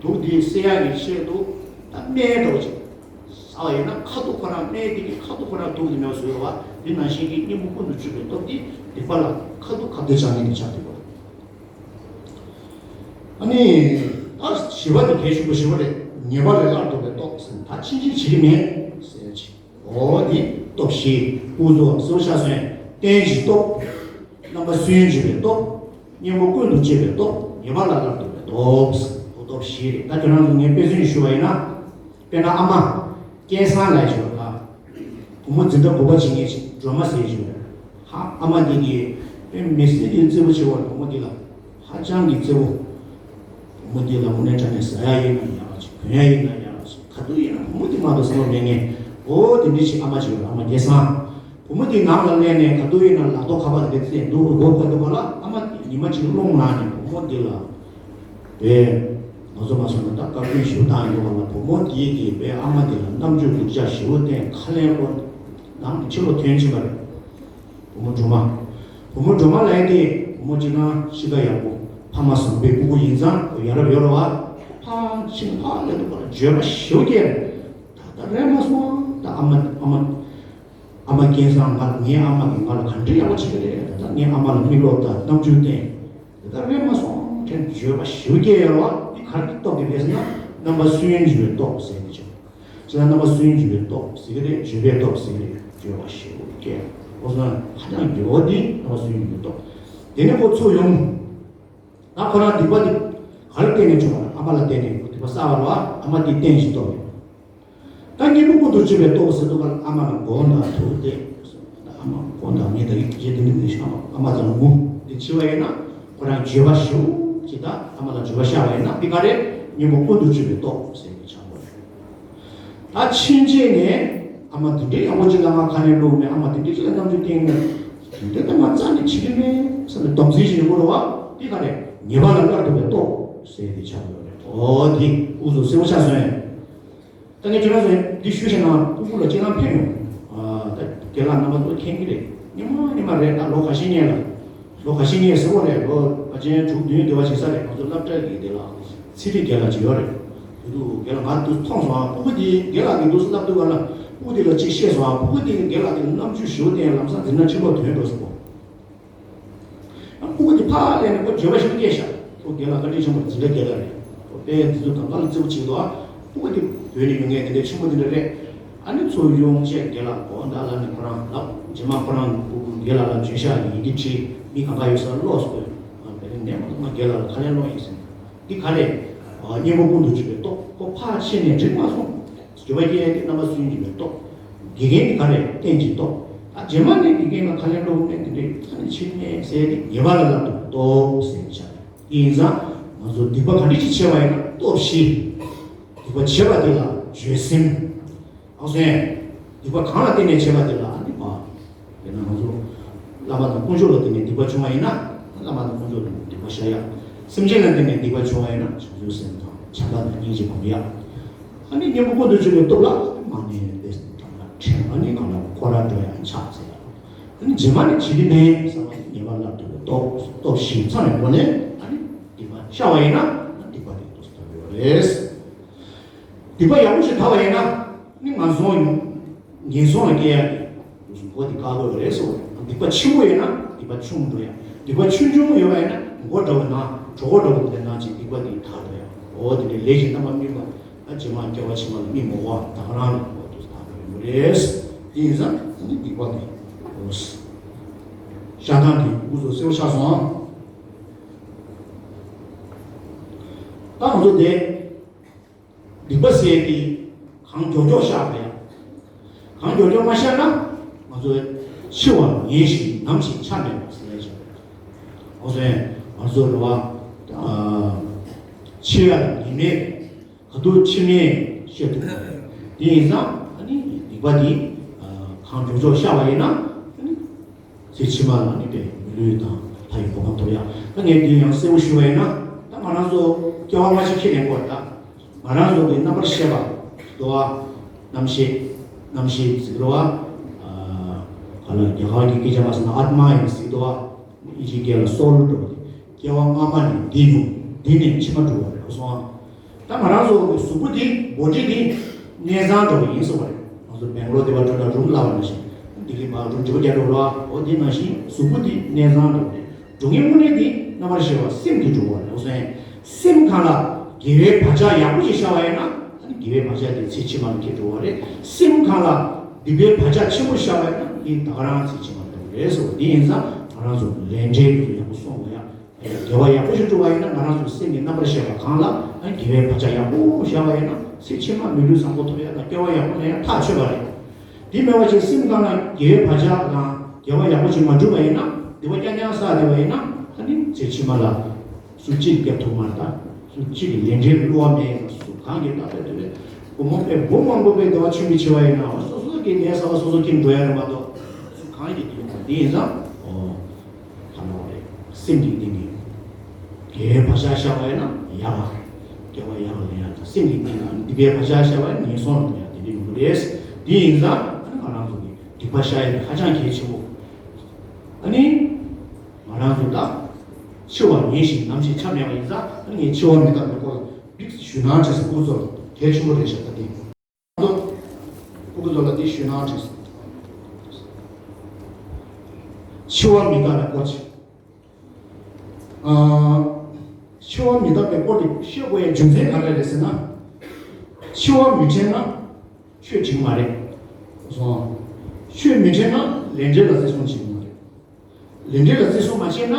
དུག་དེ་སེལ་ཡག་གི་ཆེད་དུ་ད་སྨན་འདྲ་བོ་ཅིག་ཟ་བ་ཡིན་ན་ཁ་དོག་ཁོ་རང་སྨན་དེ་གི་ཁ་དོག་ཁོ་རང་དུག་དེ་མེད་པ་བཟོ་ཡོད་བ། དེ་ནང་བཞིན་གྱི་གཉེན་པོ་ཀུན་ཏུ་སྤྱོད་པའི་སྟོབས་དེ་སྡིག་པ་ལ་ཁ་དོག་ཁ་བདེ་བྱ་ངན་དེ་ཆགས་འདུག་བ། ཨ་ནི་ད་བཞི་པ་དེ་གལ་ཆེན་པོ་བཞི་པ་རེད། ཉེས་པ་ལས་སླར་ལྡོག་པའི་སྟོབས་ཟེར་ན་ད་ཕྱིན་ཆད་བྱེད་ཀྱི་མེད་ཟེར་ཅིག་འོ་འདི་སྟོབས་བཞི། སྐུ་གཟུགས་སོ་ཤ་སོན་རྟེན་གྱི་སྟོབས། རྣམ་པ་སུན་འབྱིན་པའི་སྟོབས། གཉེན་པོ་ཀུན་ཏུ་སྤྱོད་པའི་སྟོབས། ཉེས་པ་ལས་སླར་ལྡོག་པའི་སྟོབས། སྟོབས་བཞི་རེད། ད་ཁྱོད་རང་ཚོ་ངས་དཔེ་མཚོན་ཞིག་ཞུ་བ་ཡིན་ན། དཔེར་ན་ཨ་མ། སྐལ་བཟང་ལབ་ཞུ་བ་ད། བུ་མོ་འཛིན་གྲྭ་དགུ་པ་བྱེད་མཁན་ཅིག་སྒྲོལ་མ་ཟེར་ཞུ་བ། ཧ་ཨ་མ་འདི་གིས་དཔེ་མི་སྲིད་ཀྱི་བརྩེ་པོ་ཆེ་བར་བུ་མོ་འདི་ལ། ཧ་ཅང་གི་བརྩེ་བོ། བུ་མོ་འདི་ལ་དངོས་གནས་དྲང་གནས་ཟ་ཡ་ཡིན་ན་ཡག་ཅིག་གོན་ཡ་ཡིན་ན་ཡག་ཅིག་ག་དུས་ཡིན་ན་བུ་མོ་འདི་མ་གཏོགས་བསམ་བློ་མེད་མཁན། འོ་དེ་འདྲ་ཞིག་ཨ་མ་ཅིག་ཡོད་རེད། ཨ་མ་སྐལ་བཟང་། བུ་མོ་འདི་ནང་ལ་སླེབས་ནས་ག་དུས་ཡིན་ན་ལག་ཐོག་ཁ་པར་དེ་བཙལ་འདུག་སྒོ་ཁ་ཐུག་པ་ལ་ཨ་མ་ཉི་མ་གཅིག་རླུང་ལངས་ནས་བུ་མོ་འདི་ལ། དེ། ང་ཚོ་མ་སོང་ན་ད་བཀའ་བཀྱོན་ཞུ་སྟངས་ཡོད་པ་ལ་བུ་མོ་འདིས་དེ་བས་ཨ་མ་འདི་ལ་རྣམ་འགྱུར་སྡུག་ཅག་ཞེ་པོ་བསྟན། ཁ་ལན་སློག་ནང་ཕྱི་ལོགས་ཐོན་ཕྱིན་པ་རེད། བུ་མོ་སྒྲོལ་མ། བུ་མོ་སྒྲོལ་མ་ལབ་ཡ་དེ་བུ་མོ་སྤྱིར་བཏང་གཤིས་ཀ་ཡག་པོ། ཕ་མ་བཟང་པོའི་སྤུ་གུ་ཡིན་ཙང་ཡ་རབས་ཡོད་རེད་བ། ཕར་ཕྱིན་ཕར་སླེབས་དུས་ཁོ་ལ་འགྱོད་པ་ཞེ་པོ་སྐྱེས་རེད། ད་ལྟ་རན་མ་སོང་། ད་ཨ་མ་ཨ་མ་ཨ་མ་སྐལ་བཟང་ང་ངའི་ཨ་མ་གིས་ང་ལ་ག་འདྲ་ཡག་པོ་བྱེད་ཀྱི་རེད། ད་ལྟ་ངའི་ཨ་མ་ལ་མིག་ལོག་ལྟ། རྣམ་འགྱུར་བསྟན། དེ་ལྟར་རེད་མ་སོང་དྲན་འགྱོད་པ་ཞེ་པོ་སྐྱེ་ཡོད་རེད་བ། འདི་ག་རེ་སྟོབས་ཀྱིས་རེད་ཟེར་ན་རྣམ་པ་སུན་འབྱིན་པའི་སྟོབས་ཟེར་གྱི་ཆོག་ཅེས་ན་རྣམ་པ་སུན་འབྱིན་པའི་སྟོབས་ཟེར་གྱི་རེད། འགྱོད་པའི་སྟོབས་ཟེར་གྱི་རེད། འགྱོད་པ་ཞེ་པོ་སྐྱེ། འོ་སོང་ཧ་ཅང་འགྱོད་པ་འདི་རྣམ་པ་སུན་འབྱིན་པའི་སྟོབས། དེ་ནས་ཁོ་ཚུར་ཡོང་། ད་ཁོ་རང་སྡིག་པ་འདི་ག་རེ་བརྟེན་ནས་བྱུང་བ་རེད། ཨ་མ་ལ་བརྟེན་ནས་སྡིག་པ་བསགས་པ་རེད་བ། ཨ་མ་འདི་རྟེན་གྱི་སྟོབས་རེད། ད་གཉེན་པོ་ཀུན་ཏུ་སྤྱོད་པའི་སྟོབས་ཟེར་དུས་ཀ་ཨ་མ་ལ་དགོངས་དག་ཐུགས་གཏད། ཨ་མ་དགོངས་དག་ངས་ད་ཡིག་བརྒྱད་དེ་འདི་འདི་ཤ་ཨ་མ་ཚང་ངུ་འདི་འཆི་བ་ཡིན་ན་ཁོ་རང་འགྱོད་པ་ཞེ་པོ་ཅིག་ད་ཨ་མ་ལ་འགྱོད་པ་ཤར་བ་ཡིན་ན་འདི་ག་རེ་གཉེན་པོ་ཀུན་ཏུ་སྤྱོད་པའི་སྟོབས་ཟེར་གྱི་ཆགས་པ་རེད། ད་ཕྱིན་ཆད་ནས་ཨ་མ་འདི་འདྲའི་ཡག་པོ་ཅིག་ལ་ང་ཁ་ནས་བླུགས་ནས་ཨ་མ་འདི་འདྲའི་ཅིག་ལ་རྣམ་འགྱུར་བསྟན་ནས་འདི་འདྲའི་ད་ང་རྩ་ནས་བྱེད་ཀྱི་མེད་བསམ་ནས་སྡོམ་རྩིས་བྱེད་དགོས་རེད་བ། འདི་ག་རེ། ཉེས་པ་ལ་སླར་ལྡོག་པའི་སྟོབས་ཟེར་དེ་ཆགས་ཡོད་རེད། འོ་དེ་འུ་ཚོ་གསལ་པོ་ཆགས་སོང་ངས། ད་ངས་ཁྱོད་རང་ཚོ་འདི་ཞུ་བཞིན་ན་ཕྲུ་གུ་ལ་སྤྱིར་བཏང་ཕན་ཡོང་། ཨ་ད་རྒན་ལགས་རྣམ་པ་ཚོ་མཁྱེན་གྱི་རེད། སྔོན་མ་སྔོན་མ་རེད། ད་ལོ་ཁ་ཤས་སྔོན་ལ། ལོ་ཁ་ཤས་སྔོན་ཟེར་བ་རེད། ལོ་ཕལ་ཆེར་དྲུག་བདུན་དེ་བ་བྱེད་ས་རེད། ང་ཚོ་སློབ་གྲྭ་གི་དེ་ལ་ཚེ་རིང་རྒན་ལགས་ཅིག་ཡོད་རེད། དེ་དུས་རྒན་ལགས་ང་དུས་མཐོང་སོང་། ཨ་ཕྲུ་གུ་དེ་རྒན་ལགས་ཀྱི་འདུག་སེ་བསླབ་དུས་ག་ལ་ཕྲུ་གུ་དེ་ལ་ཅིག་བཤད་སོང་། ཨ་ཕྲུ་གུ་དེ་རྒན་ལགས་ཀྱི་རྣམ་འགྱུར་ཞེ་པོ་བསྟན། ལམ་སང་འཛིན་གྲྭ་ཆེན་པོ་ཐོན་འགྲོ་སོང་། ཨ་ཕྲུ་གུ་དེ་ཕར་སླེབས་ནས་ཁོ་འགྱོད་པ་ཞིག་སྐྱེས་ཤག་ཁོ་རྒན་ལགས་བཀའ་དྲིན་ཆེན་པོ། འཛིན་གྲྭ་རྒན་ལགས་རེད། ཁོ་དཔེ་འདི་ཚོ་གང་ག་ལ་བརྩི་བ་བྱེད་འདུག་ཨ་ཕྲུ་གུ་དེ་བོད་ནས་ཡོང་མཁན་དེ་འདྲ་ཆེན་པོ་དེ་འདྲ་རེད། ཨ་ནི་ཚུར་ཡོང་བྱས་རྒན་ལགས་གོ་ད་ལབ་ནས་ཁོ་རང་ལབ། རྗེས་མ་ཁོ་རང་གི་ཕྲུ་གུ་རྒན་ལགས་ལ་བྱོན་ཤག་ཡི་གེ་བྲིས། མི་གང་ག་ཡོད་ས་ལ་ཀློག་སོང་། ཨ་དཔེ་ནས་ནས་མ་གཏོགས་ང་རྒན་ལགས་ལ་ཁ་ལན་སློག་ཡིན་ཟེར། འདི་ག་རེད། ཨ་གཉེན་པོ་ཀུན་ཏུ་སྤྱོད་པའི་སྟོབས། ཁོ་ཕར་ཕྱིན་ནས་འགྲིག་མ་སོང་། འགྱོད་པ་སྐྱེ་ཡ་དེ་རྣམ་པ་སུན་འབྱིན་པའི་སྟོབས། དགེ་རྒན་ནི་ག་རེ་བསྟན་གྱི་སྟོབས། ད་རྗེས་མ་ནས་དགེ་རྒན་ལ་ཁ་ལན་སློག་མཁན་དེ་འདྲའི་ཐ་ན་ཕྱིར་མེད་ཟེར་ཏེ་ཉེས་པ་ལ་སླར་ལྡོག་པའི་སྟོབས་ཟེར་བྱ། དེ་ཡིན་ཙང་ང་ཚོ་སྡིག་པ་ག་འདྲ་ཅིག་བྱས་པ་ཡིན་ན་སྟོབས་བཞི། སྡིག་པ་བྱས་པ་དེ་ལ་འགྱོད་སེམས། ཨ་སོན། སྡིག་པ་གང་ལ་བརྟེན་ནས་བྱས་པ་དེ་ལ་ཨ་ནི་མ། དཔེར་ན་ང་ཚོ་བླ་མ་དང་དཀོན་མཆོག་ལ་བརྟེན་ནས་སྡིག་པ་བྱུང་བ་ཡིན་ན། བླ་མ་དང་དཀོན་མཆོག་ལ་སྡིག་པ་བཤགས་ཡ། སེམས་ཅན་ལ་བརྟེན་ནས་སྡིག་པ་བྱུང་བ་ཡིན་ན་བྱང་ཆུབ་སེམས་དང་བྱམས་པ་དང་སྙིང་རྗེ་སྒོམ་ཡ། ཨ་ནི་གཉེན་པོ་ཀུན་ཏུ་སྤྱོད་པའི་སྟོབས་ལ་མ་ནས་ཏེ་དྲན་པ་ནི་གང་ལ་འཁོར་ར་འགྲོ་ཡ་ཆགས་ཟེར་ཡ། ཨ་ནི་རྗེས་མ་ནི་བྱེད་ཀྱི་མེད་ཟེར་བ་ནི་ཉེས་པ་ལ་སླར་ལྡོག་པའི་སྟོབས། སྟོབས་བཞི་ཚང་བའི་སྒོ་ནས་ཨ་ནི་སྡིག་པ་བཤགས་པ་ཡིན་ན་སྡིག་པ་དེ་ཏོག་ཙམ་དག་པོ་ཡོད་རེད། སྡིག་པ་ཡག་པོ་ཞིག་དག་པ་ཡིན་ན། ནི་ངན་སོང་ངན་སོང་ལ་སྐྱེ་ཡ་གི་འདུག་སེ་མགོ་དེ་བཀག་དགོས་པ་རེད་ཟེར་བ་རེད། སྡིག་པ་ཆེན་པོ་ཡོད་ན་སྡིག་པ་ཆུང་དུ་འགྲོ་ཡ། སྡིག་པ་ཆུང་ཆུང་ཡོད་པ་ཡིན་ན་མགོ་འདྲ་བོ་ན་གྲོད་ཁོག་འདྲ་བོ་དེ་ནང་བཞིན་སྡིག་པ་དེ་དག་འགྲོ་ཡ། འོ་དེ་འདྲའི་ལས་ཀྱི་རྣམ་པ་སྨིན་པ། ད་རྗེས་མ་སྐྱེ་བ་ཕྱི་མ་ལ་སྨིན་མི་དགོས་པ་ད་ག་རང་ལ་འོ་དེ་དག་འགྲོ་ཡ་རེད། དེ་ཡིན་ཙང་ནི་སྡིག་པ་དེ་འོ་བཤགས་སྟངས་དེ་འུ་ཚོ་གསལ་པོ་ཆགས་སོང་། ད་ང་ཚོ་དེ། སྡིག་པ་ཟེར་དེ་གང་མགྱོགས་མགྱོགས་བཤགས་པ་ཡང་། གང་མགྱོགས་མགྱོགས་མ་བཤགས་ན་ང་ཚོ་འཆི་བ་ངེས་ཤིང་ནམ་ཞིག་ཆ་མེད་པ་ཟེར་ཡ་ཞིག་འོ་ཟེར་ང་ཚོ་རེད་བ། འཆི་ཡ་ཉེས་མེད་ག་དུས་འཆི་མེད་བཤད་ཐུབ་པ་རེད། དེ་ཡིན་ཙང་ཨ་ནི་སྡིག་པ་འདི་གང་མགྱོགས་མགྱོགས་བཤགས་པ་ཡིན་ན་ཨ་ནི། ཚེ་ཕྱི་མ་ལ་ནི་དཔེ་མི་ལུས་དང་ལྷ་ཡི་གོ་འཕང་ཐོབ་ཡ། ད་ངས་འདི་ཡང་གསལ་པོ་ཞུ་བ་ཡིན་ན། ད་ང་རང་ཚོ་སྐྱེ་བ་སྔ་ཕྱི་ཁས་ལེན་དགོས་རེད་ད། ང་རང་ཚོ་གི་རྣམ་པར་ཤེས་པ་འདུག་བ། རྣམ་ཤེས། རྣམ་ཤེས་ཟེར་གི་རེད་བ། ག་ལ་རྒྱ་གར་གྱི་སྐད་ཆ་མ་ཟེར་ན་ཨཱཏྨ་ཡིན་ཟེར་འདུག་བ། ཨིན་ཇིའི་སྐད་ལ་སོལ་འགྲོ་བ་དེ། སྐྱེ་བ་སྔ་མ་ནས་འདི་ཡོང་འདི་ནས་ཕྱི་མ་འགྲོ་བ་རེད་གོ་སོང་ཨ། ད་ང་རང་ཚོ་གི་གཟུགས་པོ་འདི་བོ་ཊི་འདི་གནས་ཚང་འགྲོ་གི་ཡིན་གསུངས་པ་རེད། ང་ཚོ་སྦེང་ལོར་དེ་བ་འགྲོ་ན་རུམ་ལབ་པ་ནང་བཞིན་འདི་གི་བ་རུམ་འགྲོ་རྒྱག་འགྲོ་ར། འོ་དེ་ནང་བཞིན་གཟུགས་པོ་འདི་གནས་ཚང་འགྲོ་གི་རེད། འགྲོ་མཁན་དངོས་གནས་འདི་རྣམ་པར་ཤེས་པ་སེམས་ཀྱིས་འགྲོ་བ་རེད། འོ་སེམས་སེམས་གང་ལ་དགེ་བའི་བག་ཆགས་ཡག་པོ་ཞིག་ཤར་བ་ཡིན་ན་ཨ་ནི་དགེ་བའི་བག་ཆགས་དེ་ཚེ་ཕྱི་མ་ལ་སྐྱེ་འགྲོ་བ་རེད། སེམས་གང་ལ་སྡིག་པའི་བག་ཆགས་ཆེན་པོ་ཤར་བ་ཡིན་ན་འདི་ད་ག་རང་ཚེ་ཕྱི་མ་ལ་འགྲོ་གི་རེད་ཟེར་བ་འདི་ཡིན་ཙང་ང་རང་ཚོ་ལས་འབྲས་ཡག་པོ་སོང་བ་ཡ། དགེ་བ་ཡག་པོ་ཞིག་བསྒྲུབ་པ་ཡིན་ན་ང་རང་ཚོའི་སེམས་ཀྱི་རྣམ་པར་ཤེས་པ་གང་ལ་ཨ་དགེ་བའི་བག་ཆགས་ཡག་པོ་ཤར་བ་ཡིན་ན་ཚེ་ཕྱི་མ་མི་ལུས་བཟང་པོ་ཐོབ་ཡ་དང་སྐྱེ་བ་ཡག་པོ་ལེན་ཡ་ཐག་ཆོད་པ་རེད། དེ་མེད་པ་ཅིག་སེམས་གང་ལ་དགེ་བའི་བག་ཆགས་དང་དགེ་བ་ཡག་པོ་ཞིག་མ་བསྒྲུབས་པ་ཡིན་ན་སྡིག་པ་རྐྱང་རྐྱང་བསགས་བསྡད་པ་ཡིན་ན་ཨ་ནི་ཚེ་ཕྱི་མ་ལ་སུ་གཅིག་སྐྱབས་ཐུབ་མ་རེད་ད། སུ་གཅིག་གི་ལས་འབྲས་ལ་བསླུ་བ་མེད་ཡིན་ན་སུ་གང་གིས་ད་ལྟ་དུས་སྒོ་མོ་པས་སྒོ་མང་པོ་པས་བདེ་བ་ཆེན་པོ་ཆེ་བ་ཡིན་ན་སོ་སོ་གི་ལས་བསགས་པ་སོ་སོ་ཁྱིམ་འགྲོ་ཡ་རེད་མ་གཏོགས་སུ་གང་གིས་དེ་ཡོང་བ་དེ་ཡིན་ཙང་ཨོ། ད་ནོར་རེད། སེམས་ཀྱི་གཏིང་ནས། དགེ་བའི་བག་ཆགས་ཤར་བ་ཡིན་ན་ཡག་པ། དགེ་བ་ཡག་པ་ལེན་ཡག་དང་སེམས་ཀྱི་གཏིང་ལ་སྡིག་པའི་བག་ཆགས་ཤར་བ་ཡིན་ན་ངན་སོང་ལ་འགྲོ་ཡག་དེ་འདྲ་ཡོང་གི་རེད། དེ་ཡིན་ཙང་ཨ་ནི་ང་རང་ཚོ་གི་སྡིག་པ་བཤགས་ཡག་དེ་ཧ་ཅང་གལ་ཆེན་པོ། ཨ་ནི། ང་རང་ཚོ་ད། འཆི་བ་ངེས་ཤིང་ནམ་ཞིག་ཆ་མེད་པ་ཡིན་ཙང་ཨ་ནི་ངས་འཆི་བ་མི་རྟག་པའི་སྐོར་ལ་འགྲིག་ཞུ་ན་བྲིས་སོང་། སྐུ་ཚོ་གལ་ཆེན་པོ་རེད་ཤག་ད་དེ། ཨ་ནི། སྐུ་ཚོ་ལ་འདི་ཞུས་ན་འགྲིག་སོང་། འཆི་བ་མི་རྟག་པའི་སྐོར་ཅིག་ཨ། འཆི་བ་མི་རྟག་པའི་སྐོར་དེ་བཤད་དགོས་ཡའི་རྒྱུ་མཚན་ག་རེ་རེད་ཟེར་ན། འཆི་བ་མི་དྲན་ན་ཆོས་བྱེད་ཀྱི་མ་རེད། སོང་། ཆོས་མི་དྲན་ན་ལས་འབྲས་ལ་བརྩི་སྲུང་བྱེད་ཀྱི་མ་རེད། ལས་འབྲས་ལ་བརྩི་སྲུང་མ་བྱས་ན་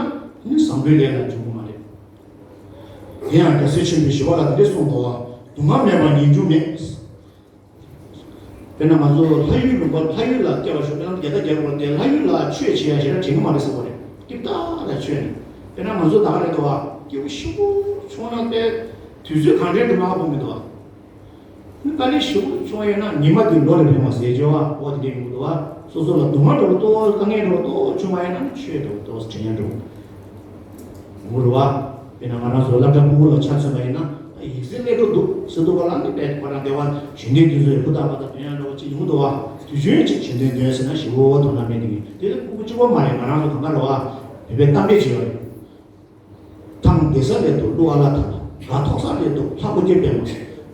ནི་བཟང་པོའི་ལས་ལ་འཇུག་གི་མ་རེད། དེ་ཡང་རྒྱལ་སྲས་ཆེན་པོས་ཞི་བ་ལྷ་དེ་འདྲས་གསུངས་འདུག་བ། སྡུག་བསྔལ་མེད་པར་ཉེར་འགྱུར་མེད། དཔེར་ན་ང་ཚོ་ལྷ་ཡུལ་ལུང་པ་ལྷ་ཡུལ་ལ་སྐྱེ་བ་ཞིག་དཔེར་ན་རྒྱལ་དར་རྒྱལ་དགོས་དེ་ལྷ་ཡུལ་ལ་ཆོས་བྱེད་ཡ་ཞེ་དྲག་དྲན་གྱི་མ་རེད་ཟེར་བ་རེད། ཏིབ་ཏ་ར་ཆོས་ནི། དཔེར་ན་ང་ཚོ་ད་ག་རེད་འདུག་བ། སྐྱེ་བོ་ཤི་བོ་བྱུང་ན་དཔེ་དུས་ཚོད་གང་འདྲའི་འདུག་མ་ཧ་གོ་མི་འདུག་བ། ནི་དཀའ་ལས་ཞེ་པོ་བྱུང་བ་ཡིན་ན་ཉི་མ་དེ་ལོ་རེ་ཕན་བ་ཟེར་བྱས་བ་འོ་དེ་འདྲ་ཡོང་གི་འདུག་བ། སོ་སོ་ལ་སྡུག་བསྔལ་འདྲ་བོ་ཏོག་དཀའ་ངལ་འདྲ་བོ་ཏོག་བྱུང་བ་ཡིན་ན་ཆོས་འདྲ་བོ་ཏོག་དྲན་ཡ་འདྲ་བོ་ཡོང་གི་རེད་བ། དཔེར་ན་ང་རང་ཚོ་སློབ་གྲྭ་ཕྲུ་གུ་ལ་ཆ་མཚོན་པ་ཡིན་ན། ཡིག་གཟུགས་སླེབས་འགྲོ་འདུག་ཟེར་འདུག་ག་ལ་ནི་དཔེ་ཁོ་རང་སྡེ་བ་གཞོན་ལྡན་དེ་ཚོ་ཡི་ཧུར་ཐག་པ་ད་དོན་ཡང་འདྲ་བོ་ཅིག་ཡོང་འདུག་བ། དུས་རྒྱུན་ཅིག་གཞོན་ལྡན་དོན་ཟེར་ན་ཞེ་པོ་དོ་སྣང་མེད་དེ་གི་དེ་ལ་ཕྲུ་གུ་གཅིག་པོ་མ་རེད། ང་རང་ཚོ་གང་ག་རེད་བ། བོད་པའི་གཏམ་དཔེ་ཅིག་ཡོད་རེད། ཐང་བདེ་ས་ལས་འདུག་ཀླུ་ཨ་ལ་ཐང་། དགའ་ཐོག་ས་ལས་འདུག་ལྷ་སྐུ་རྒྱལ་པད་མ།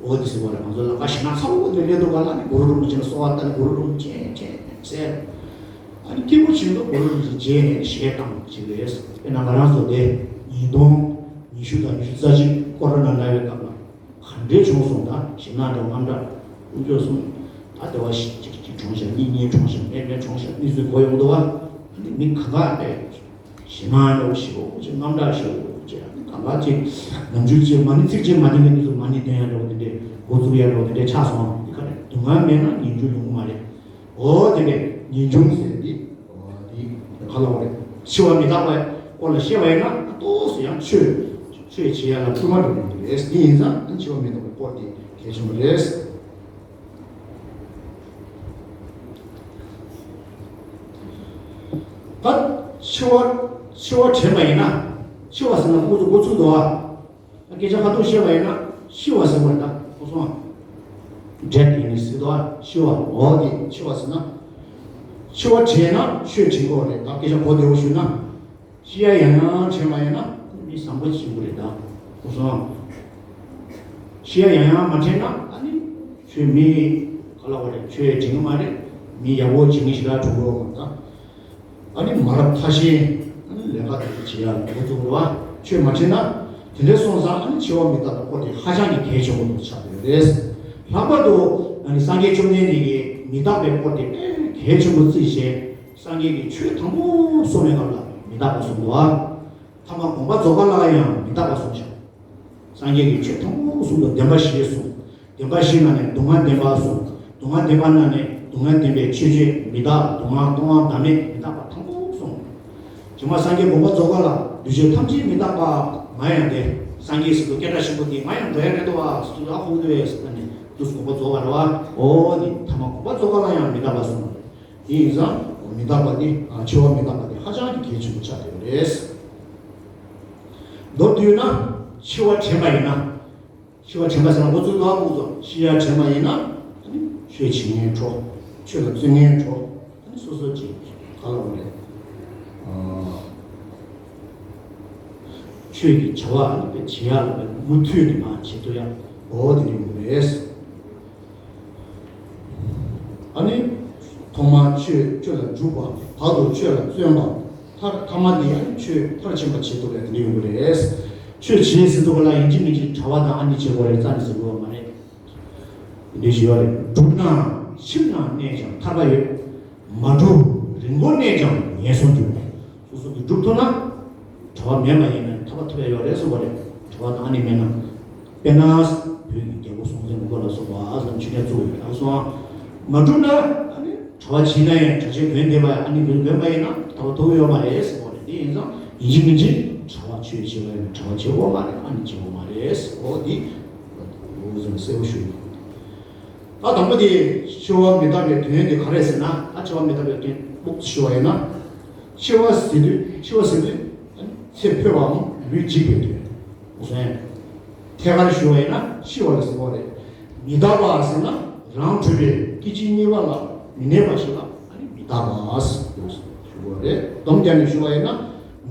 འོ་དེ་ཟེར་བ་རེད། ང་ཚོ་ལ་ཀ་ཞེ་ན་ཚ་བོ་དེ་སླེབས་འདུག་ག་ལ་ནི་གུ་རུ་རིན་པོ་ཆེ་ལ་གསོལ་བ་བཏབ་ནས་གུ་རུ་རིན་པོ་ཆེ་མཁྱེན་མཁྱེན་ཟེར། ཨ་ནི་སྐྱིད་པོ་བྱུང་འདུག་གུ་རུ་རིན་པོ་ཆེ་མཇལ་ནས་གཞས་བཏང་བྱས་རེད། དཔེར་ན་ང་རང་ཚོ་དེ་ཉིས་སྟོང་ཉི་ཤུ་དང་ཉི་ཤུ་རྩ་གཅིག་ཀོ་རོ་ན་ན་བའི་སྐབས་ལ་ག་འདྲས་བྱུང་སོང་། ད་ཞེད་སྣང་འདྲ་དངངས་སྐྲག་དཀོན་མཆོག་གསུམ། ད་དེ་བ་ཞིག་གཅིག་གཅིག་གྲོངས་ཤག་གཉིས་གཉིས་གྲོངས་ཤག་མེད་མེད་གྲོངས་ཤག་གནས་ཚུལ་གོ་ཡོང་འདུག་བ། ཨ་ནི་མི་གང་ག་དཔེ་ཞེད་སྣང་འདྲ་བོ་ཞེ་པོ་ཅིག་དངངས་སྐྲག་ཞེ་པོ་ཅིག་ཨ་ནི་གང་ག་ཅིག་ནམ་རྒྱུན་ཅིག་མ་ཎི་ཚིག་གཅིག་མ་བཏོན་མཁན་དེ་ཚོ་མ་ཎི་འདོན་ཡ་འདྲ་བོ་དེ་འདྲས་འགོ་བཙུགས་ཡ་འདྲ་བོ་དེ་འདྲས་ཆགས་སོང་། དེ་ག་རེ་སྡུག་བསྔལ་མེད་ན་ངེས་འབྱུང་ཡོང་གི་མ་རེད། འོ་དེ་འདྲས་ངེས་འབྱུང་ཟེར་འདི་འོ་འདི་ག་ལ་བ་རེད། འཆི་བ་མི་རྟག་པའི་སྐོར་ལ་བཤད་པ་ཡིན་ན་ཏོག་ཙམ་ཡང་ཆོས་ཆོས་བྱེད་ཡ་ལ་སྐུལ་མ་འགྲོ་གི་རེད། དེ་ཡིན་ཙང་འཆི་བ་མི་རྟག་པའི་སྐོར་དེ་གལ་ཆེན་པོ་རེད། ད་འཆི་བ་འཆི་བ་དྲན་པ་ཡིན་ན། འཆི་བ་ཟེར་ན་ཁོ་ཚོ་འགོ་ཚུགས་འདུག་ཨ། ད་སྐད་ཆ་ཁ་ཐུག་བཤད་པ་ཡིན་ན་འཆི་བ་ཟེར་བ་ད་ཁོ་སོང་། འདྲེ་དེ་ནི་ཟེར་འདུག་ཨ། འཆི་བ་འོ་དེ་འཆི་བ་ཟེར་ན། འཆི་བ་དྲན་ན་ཆོས་དྲན་དགོས་རེད། ད་སྐད་ཆ་གོ་བདེ་བོ་ཞུས་ན། ཤི་ཡ་ཡང་ཡང་དྲན་པ་ཡིན་ན་མི་བཟང་པོ་ཞིག་ཡིན་དགོས་རེད་ད། ཁོ་སོང་། ཤི་ཡ་ཡང་ཡང་མ་དྲན་ན་ཨ་ནི་ཁྱོད་མི་ག་ལ་བ་རེད། ཁྱོད་དྲན་གི་མ་རེད། མི་ཡག་པོ་བྱེད་མཁན་ཞིག་ལ་གྲུབ་འགྲོ་བ་དང་། ཨ་ནི་མ་རབས་ཐ་ཤལ་ཨ་ནི་ལས་ཀ་དེ་ཚོ་བྱེད་ཡ་འགོ་བཙུགས་འགྲོ་བ། ཁྱོད་མ་དྲན་ན་དེ་འདྲ་སོང་ཙང་ཨ་ནི་འཆི་བ་མི་རྟག་པའི་སྐོར་དེ་ཧ་ཅང་གི་གལ་ཆེན་པོ་དུ་ཆགས་ཡོད་རེད། ལྷག་པར་དུ་ཨ་ནི་སངས་རྒྱས་བཅོམ་ལྡན་འདས་ཀྱིས་མི་རྟག་པའི་སྐོར་དེ་དཔེ་གལ་ཆེན་པོ་བརྩིས་བྱས། སངས་རྒྱས་ཀྱིས་ཆོས་དང་པོ་གསུངས་པའི་སྐབས་ལ་མི་རྟག་པ་གསུངས་འདུག་ཨ། ཐ་མ་དགོངས་པ་རྫོགས་པ་ལ་ཡང་མི་རྟག་པ་གསུངས་ཤག་སངས་རྒྱས་ཀྱིས་ཆོས་དང་པོ་གསུངས་འདུག་བདེན་པ་བཞི་གསུངས། བདེན་པ་བཞིའི་ནང་ནས་སྡུག་བསྔལ་བདེན་པ་གསུངས། སྡུག་བསྔལ་བདེན་པ་ནང་ནས་སྡུག་བསྔལ་བདེན་པའི་ཆོས་ཅན། མི་རྟག་སྡུག་བསྔལ་སྟོང་པ་བདག་མེད་མི་རྟག་པ་དང་པོ་གསུངས། བྱེ་མ་སངས་རྒྱས་དགོངས་པ་རྫོགས་པ་ལ་འདུས་བྱས་ཐམས་ཅད་མི་རྟག་པ། ང་ཡང་དེ་སངས་རྒྱས་ཟེར་དུས་སྐད་གྲགས་ཆེན་པོ་དེ་ང་ཡང་འགྲོ་ཡ་རེད་དོ་བ་ཟེར་དུས་ཨ་ཁོ་བོ་དེ་བས་ཟེར་ནས་དུས་སུ་དགོངས་པ་རྫོགས་པ་རེད་བ། འོ་དེ་ཐ་མ་དགོངས་པ་རྫོགས་པ་ལ་ཡང་མི་རྟག་པ་གསུངས། དེ་ཡིན་ཙང་མི་རྟག་པ་དེ་འཆི་བ་མི་རྟག་པ་དེ་ཧ་ཅང་གི་གལ་ཆེན་པོ་ཆགས་བསྡད་པ་རེད། མདོར་བསྡུས་ན་འཆི་བ་དྲན་པ་ཡིན་ན། འཆི་བ་དྲན་པ་ཟེར་ན་འགོ་བཙུགས་འདུག་ཨ། འགོ་བཙུགས་ཤི་ཡ་དྲན་པ་ཡིན་ན་ཨ་ནི་ཆོས་བྱེད་མཁན་གྲོགས། ཆོས་ལ་བརྩོན་མཁན་གྲོགས། ཨ་ནི་སོ་སོ་གཅིག་ག་ལ་བ་རེད། ཆོས་ཀྱི་བྱ་བ་ཨ་ནི་དཔེ་བྱེད་ཡ་ལ་དཔེ་མུ་མཐུད་ནས་མ་བྱེད་ཐུབ་ཡ་འོ་དེ་ཡོང་གི་རེད། ཨ་ནི། ཐོག་མར་ཆོས་སྤྱོད་ལ་འཇུག་པ། བར་དུ་ཆོས་ལ་བརྩོན་པ། མཐར་ཐ་མ་ནི་ཨ་ནི་ཆོས་མཐར་ཕྱིན་པ་བྱེད་ཐུབ་པའི་དེ་འདྲ་ཡོང་གི་རེད། ཆོས་བྱེད་ཟེར་དུས་ལ་ཡིན་གཅིག་མིན་གཅིག་གྲྭ་པ་དང་ཨ་ནི་བྱེད་དགོས་རེད་རྩ་ནས་ཟེར་དགོས་པ་མ་རེད། དེ་འདྲ་ཞུ་བ་རེད། བསྒྲུབས་ན་ཕྱིར་ན་གནས་ཀྱང་ཐར་པ་ཡོད། མ་བསྒྲུབས་རིང་པོ་གནས་ཀྱང་ངན་སོང་འགྱུར། སོ་སོ་གིས་སྒྲུབ་ཐུབ་ན། གྲྭ་པ་མེད་པ་ཡིན་ན་ཐར་པ་ཐོབ་ཡ་ཡོད་རེད་གསུངས་པ་རེད། གྲྭ་པ་དང་ཨ་ནི་མེད་ན། དཔེར་ན། བོད་ཀྱི་རྒྱལ་པོ་སྲོང་བཙན་སྒམ་པོ་ལ་སོགས་པ་ཨ་ཙམ་ཕྱི་ནས་བཙུགས་ཡོད་ལགས་སོ། མ་གྲུབ་ན་ཨ་ནི་གྲྭ་པ་བྱས་ན་ཡང་གྲྭ་ཆས་གོན་བསྡད་པ་ཡང་ཨ་ནི་གོན་གོན་པ་ཡིན་ན་ཐར་པ་ཐོབ་ཡོད་མ་རེད་གསུངས་པ་རེད། དེ་ཡིན་ཙང་ཡིན་གཅིག་མིན་གཅིག་གྲྭ་པ་ཆོས་བྱེད་པ་ཡིན་ན་གྲྭ་པ་བྱེད་དགོས་མ་རེད། ཨ་ནི་བྱེད་དགོས་མ་རེད་གསུངས་པ་འདི་འུ་ཚོས་གསལ་པོ་ཞུ་ཡོད། ད་དང་པོ་དེ་འཆི་བ་མི་རྟག་པའི་དོན་དེ་ག་རེ་ཟེར་ན། ད་འཆི་བ་མི་རྟག་པའི་དོན་སྤུག་ཏུ་ཞུ་བ་ཡིན་ན། འཆི་བ་ཟེར་དུས་འཆི་བ་ཟེར་དུས་ཚེ་འཕོས་པའམ་ལུས་འཇིག་པའི་དོན་དུ་ཟེར། ཐད་ཀར་ཞུ་བ་ཡིན་ན་འཆི་བ་ལ་ཟེར་བ་རེད། མི་རྟག་པ་ཟེར་ན་རང་གྲོལ་བའི་སྐད་ཅིག་གཉིས་པ་ལ་མི་གནས་པ་ཞིག་ལ་ཨ་ནི་མི་རྟག་པ་ཟེར་ཞུ་བ་རེད། སྡོམ་རྒྱག་ནས་ཞུ་བ་ཡིན་ན་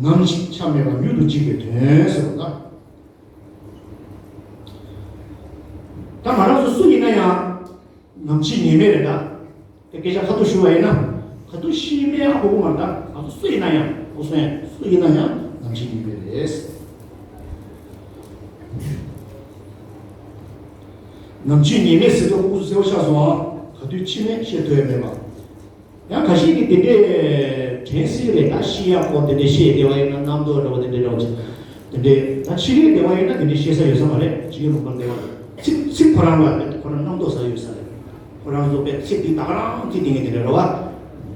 ནམ་འཆི་ཆ་མེད་པ་མྱུར་དུ་འཇིག་པའི་དོན་ཟེར་བ་དང་། ད་ང་རང་ཚོ་སུ་ཡིན་ན་ཡང་ནམ་འཆི་ངེས་མེད་རེད་ད། དེ་སྐད་ཆ་ཁ་ཐུག་ཞུ་བ་ཡིན་ན། ཁ་ཐུག་ཤི་མེད་ཨ་ཁོ་ཁོ་མ་རེད་ད། ང་ཚོ་སུ་ཡིན་ན་ཡང་ཁོ་སུ་ཡིན་སུ་ཡིན་ན་ཡང་ནམ་འཆི་ངེས་མེད་རེད། ནམ་འཆི་ངེས་མེད་ཟེར་དུས་ཁོ་ཚོ་གསལ་པོ་ཆགས་སོང་ཨ། ག་དུས་འཆི་མེད་ཤེས་ཐུབ་ཡ་མེད་པ། ཡང་ཁ་ཤས་ཀྱིས་དེ་འདྲའི་དྲན་སྲིད་རེད་ད། ཤི་ཡག་སྐོར་དེ་འདྲའི་བཤད་བསྡད་པ་ཡིན་ན་རྣམ་རྟོག་འདྲ་བོ་དེ་འདྲའི་འདྲ་བོ་ཅིག་དེ་འདྲའི་ད་ཕྱི་རྒྱལ་བསྡད་པ་ཡིན་ན་དེ་འདྲའི་བཤད་ས་ཡོད་ས་མ་རེད། ཕྱི་རྒྱལ་ལུང་པར་བསྡད་པ་ཚིག་ཚིག་ཁོ་རང་ལ་ཁོ་རང་རྣམ་རྟོག་ཟ་ཡོད་ས་རེད། ཁོ་རང་ཚོ་དཔེ་ཚིག་འདི་ད་ག་རང་ཚིག་དེ་ངས་དེ་འདྲའི་རེད་བ།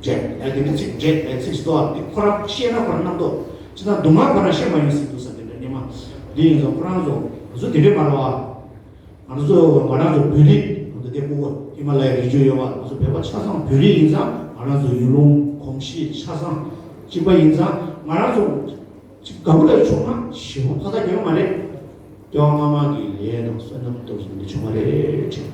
འདྲེད་ཡ་དེ་འདྲའི་ཚིག་འདྲེད་ཡ་ཚིག་ཅིག་ཏོ་དེ་ཁོ་རང་བཤད་ན་ཁོ་རང་རྣམ་རྟོག་ཅི་ད་སྡུག་བསྔལ་ཁོ་རང་བཤད་མ་ཡོང་སྲིད་འདུག་ས་དེ་འདྲ་སྙེ་མ་འདི་ཡིན་ཙང་ཁོ་རང་ཚོ་ང་ཚོ་དེ་འདྲའི་མ་རེད་བ། ང་ཚོ་ང་རང་ཚོ་བོད་རིགས་ང་ཚོ་དེ་ཕྲུ་གུ་ཧི་མ་ལ་ཡའི་རི་རྒྱུད་ཡོད་པ་ང་ཚོ་བོད་པ་ཆ་ཚང་བོད་རིགས་ཡིན་ཙང་ང་རང་ཚོ་ཡུལ་ལུང་གོམས་གཤིས་ཆ་ཚང་གཅིག་པ་ཡིན་ཙང་ང་རང་ཚོ་ དགའ་པོ་ལ་བྱུང་ན་ཞེ་པོ་ཕ་ས་རྒྱག་མ་རེད། སྐྱེ་བ་སྔ་མ་གི་ལས་དང་བསོད་ནམས་སྟོབས་ཀྱིས་འདི་བྱུང་བ་རེད་དྲན།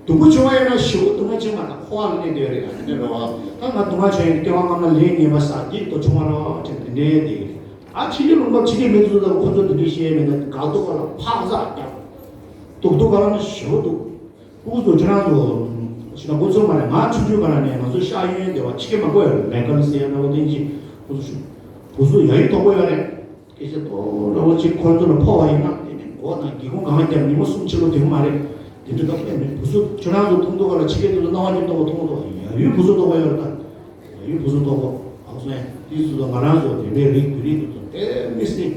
སྡུག་པོ་བྱུང་བ་ཡིན་ན་ཞེ་པོ་སྡུག་བསྔལ་ཅན་མ་དང་འཁོར་བ་ལ་གནས་བསྡད་ཡོད་རེད། ཡང་དེ་འདྲ་རེད་བ། ད་ང་སྡུག་བསྔལ་བྱུང་ཡིན། སྐྱེ་བ་སྔ་མ་ལས་ངན་པ་བསགས་འདི་ལྟོ་བྱུང་བ་རེད་དྲན། དེ་འདྲའི་དེ་ཨ་ཕྱི་རྒྱལ་ལུང་པ་ཕྱི་རྒྱལ་མི་ཚོ་དང་ཁོ་ཚོ་དེ་འདྲའི་བཤད་མེད་ན་དགའ་སྡུག་ག་ལ་ཕག་ཟག་རྒྱག་སྡུག་སྡུག་ག་ལ་ནི་ཞེ་པོ་སྡུག་སྤུ་གུ་ཚོ་ཁྱེད་རང་ཚོ་ཞེ་ན་འགོ་ཚུགས་མ་རེད། ང་ཆུང་ཆུང་ག་ལ་ནས་ང་ཚོ་ཤག་གཡོན་སྡེ་བ་ཕྱི་རྒྱལ་མ་གོ་ཡ་རེད། མེ་ཀལ་ཟེར་ཡ་ན་འོ་དེ་གྱི་བུ་ཚོ་བུ་ཚོ་ཡ་ཡི་དོག་པོ་ཡ་རེད། སྐད་ཆ་ཏོག་ར་བོ་གཅིག་ཁོ་ཚོ་ལ་ཕོག་པ་ཡིན་ན་དེ་ནས་མགོ་དང་སྒེའུ་ཁུང་གང་བརྒྱབ་ཉི་མ་གསུམ་ཕྱི་ལོགས་སྡོད་ཀྱི་མ་རེད། དེ་འདྲ་ད་དཔེ་མེད། བུ་ཚོ་ཁྱོད་རང་ཚོ་མཐོང་མདོག་ག་ལ་ཕྱི་རྒྱལ་དེ་ཚོ་སྣང་བ་སྐྱིད་མདོག་མཐོང་མདོག་ཡ་ཡུལ་བུ་ཚོ་ལྟོགས་པ་ཡོད་རེད་ད། ཡ་ཡུལ་བུ་ཚོ་ལྟོགས་པ་ཨང་སོང་ཡ་དེ་ཚོ་ད་ང་རང་ཚོ་དེ་འདྲའི་རིགས་བོད་རིགས་དེ་ཚོ་དཔེ་མི་སྲིད་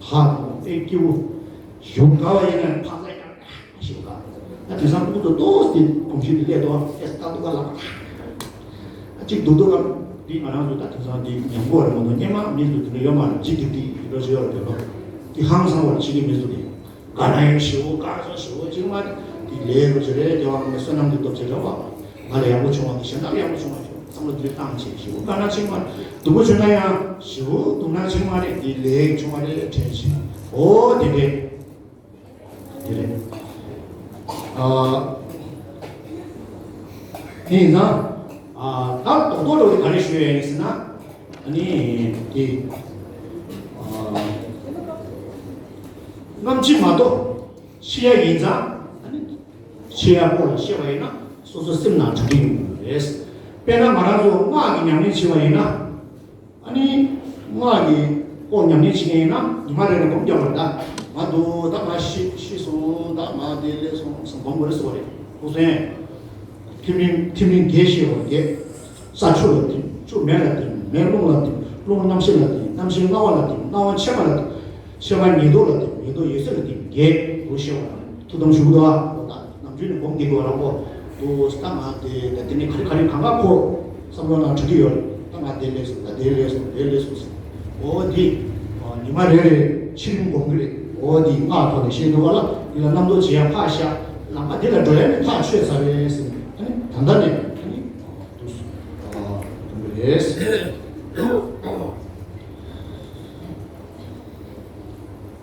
ཧ་གོ་དཔེ་སྐྱིད་པོ་ཞུ་དགའ་བ་ཡིན་ན་ཕ་ས་ཡང་ཞེས་པ། ད་དེང་སང་ཕྲུ་གུ་ཚོ་ཏོག་ཙམ་གོམས་གཤིས་དེ་སླེབས་འདུག་ཨེ་ལྟ་འདུག་ག་ལ། ཨ་གཅིག་སྡུག་སྡུག་ག་འདི་ང་རང་ཚོ་ད་དེང་སང་འདི་ཉམས་གོ་རེད་མ་གཏོགས་སྔོན་མ་མི་ཚོ་དེ་འདྲ་ཡོད་མ་རེད། གཅིག་གིས་འདི་ཡོད་རོགས་བྱེད་ཡོད་རེད་དེ་ལོ། འདི་ཧང་སང་བ་རེད། ཕྱི་རྒྱལ་མི་ཚོ་དེ་དགའ་ན་ཡང་ཞེ་པོ་དགའ་སོང་ཞེ་པོ་གཅིག་མ་རེད། འདི་ལས་རོགས་བྱེད་རེད། སྐྱེ་བ་སྔོན་མའི་བསོད་ནམས་འདི་སྟོབས་ཆེ་དྲགས་པ། ང་ལ་ཡག་པོ་བྱུང་བ་འདི་གཞན་དག་ལ་ཡག་པོ་བྱུང་བ་བྱུང་བསམ་བློ་འདི་བཏང་བྱས་ཞེ་པོ་དགའ་ན་གཅིག་མ་རེད། སྡུག་པོ་བྱུང་ན་ཡང་ཞེ་པོ་སྡུག་ན་གཅིག་མ་རེད། འདི་ལས་བྱུང་བ་རེད་དྲན་བྱས། འོ་དེ་རེད། དེ་རེད། ཨ། དེ་ཡིན་ཙང་། ཨ། ད་རྡོག་རྡོག་འདྲ་བོ་ག་རེ་ཞུ་ཡ་ཡིན་ཟེར་ན། ཨ་ནི་དེ། ཨ། སྔ་ཕྱི་མ་གཏོགས་ཤི་ཡ་ཡིན་ཙང་། ཨ་ནི་ཤི་ཡ་སྐོར་ལ་བཤད་པ་ཡིན་ན་སོ་སོ་སེམས་ནང་གྲ་སྒྲིག་ཡོང་དགོས་རེད། དཔེར་ན་ང་རང་ཚོ་སྔགས་ཀྱི་ཉམས་ལེན་བྱེད་པ་ཡིན་ན། ཨ་ནི། སྔགས་ཀྱི་སྐོར་ཉམས་ལེན་བྱེད་མཁན་ཡིན་ན་ཉི་མ་རེ་རེ་སྒོམ་རྒྱག་པ་རེད་ད། ང་འདུག་ད་ང་ཤི་ཤི་སོང་། ད་ང་དེ་ལས་སོང་སོང་སྒོམ་དགོས་རེད་ཟེར་བ་རེད། ཁུ་སེང་། ཐིམ་རིམ་ཐིམ་རིམ་བརྒྱད་ཤེས་པ་བརྒྱད། ས་ཆུ་ལ་ཐིམ། ཆུ་མེ་ལ་ཐིམ། མེ་རླུང་ལ་ཐིམ། རླུང་རྣམ་ཤེས་ལ་ཐིམ། རྣམ་ཤེས་རྣ་བ་ལ་ཐིམ། རྣ་བ་མཆེད་པ་ལ་ཐིམ། མཆེད་པ་ཉིས་ཐོག་ལ་ཐིམ། ཉིས་ཐོག་ཡོད་ཚད་ལ་ཐིམ། བརྒྱད་དུ་ཤེས་པ་ཐུགས་དམ་བཞུགས་འདུག་ཨ། ནམ་རྒྱུན་ནས་སྒོམ་བསྡད་དགོས་རང་པོ། དུ་ད་ང་དེ་ད་དེ་ནས་ག་རེ་ག་རེ་གང་ག་ཁོ་བསམ་བློ་ནང་འཁྲི་གི་ཡོད་རེད། ད་ང་དེ་ལས་སོང་ད་དེ་ལས་སོང་དེ་ལས་སོང་ཟེར། འོ་འདི་ཉི་མ་རེ་རེ་ཕྱི་རིམ་སྒོམ་གི་རེད། འོ་འདི་སྔགས་ཐོག་ནས་བཤད་འདུག་ག་ལ། འདི་ལ་རྣམ་རྟོག་བྱེད་ཡ་ཕར་བཞག་ལམ་ཁ་འདི་ལ་འགྲོ་ཡ་ནི་ཐག་ཆོད་ཚར་རེད་ཟེར་ནས། ཨ་ནི་ད་ལྟ་ནས་ཨ་ནི་འདུག་སོང་སྒོམ་གི་རེད།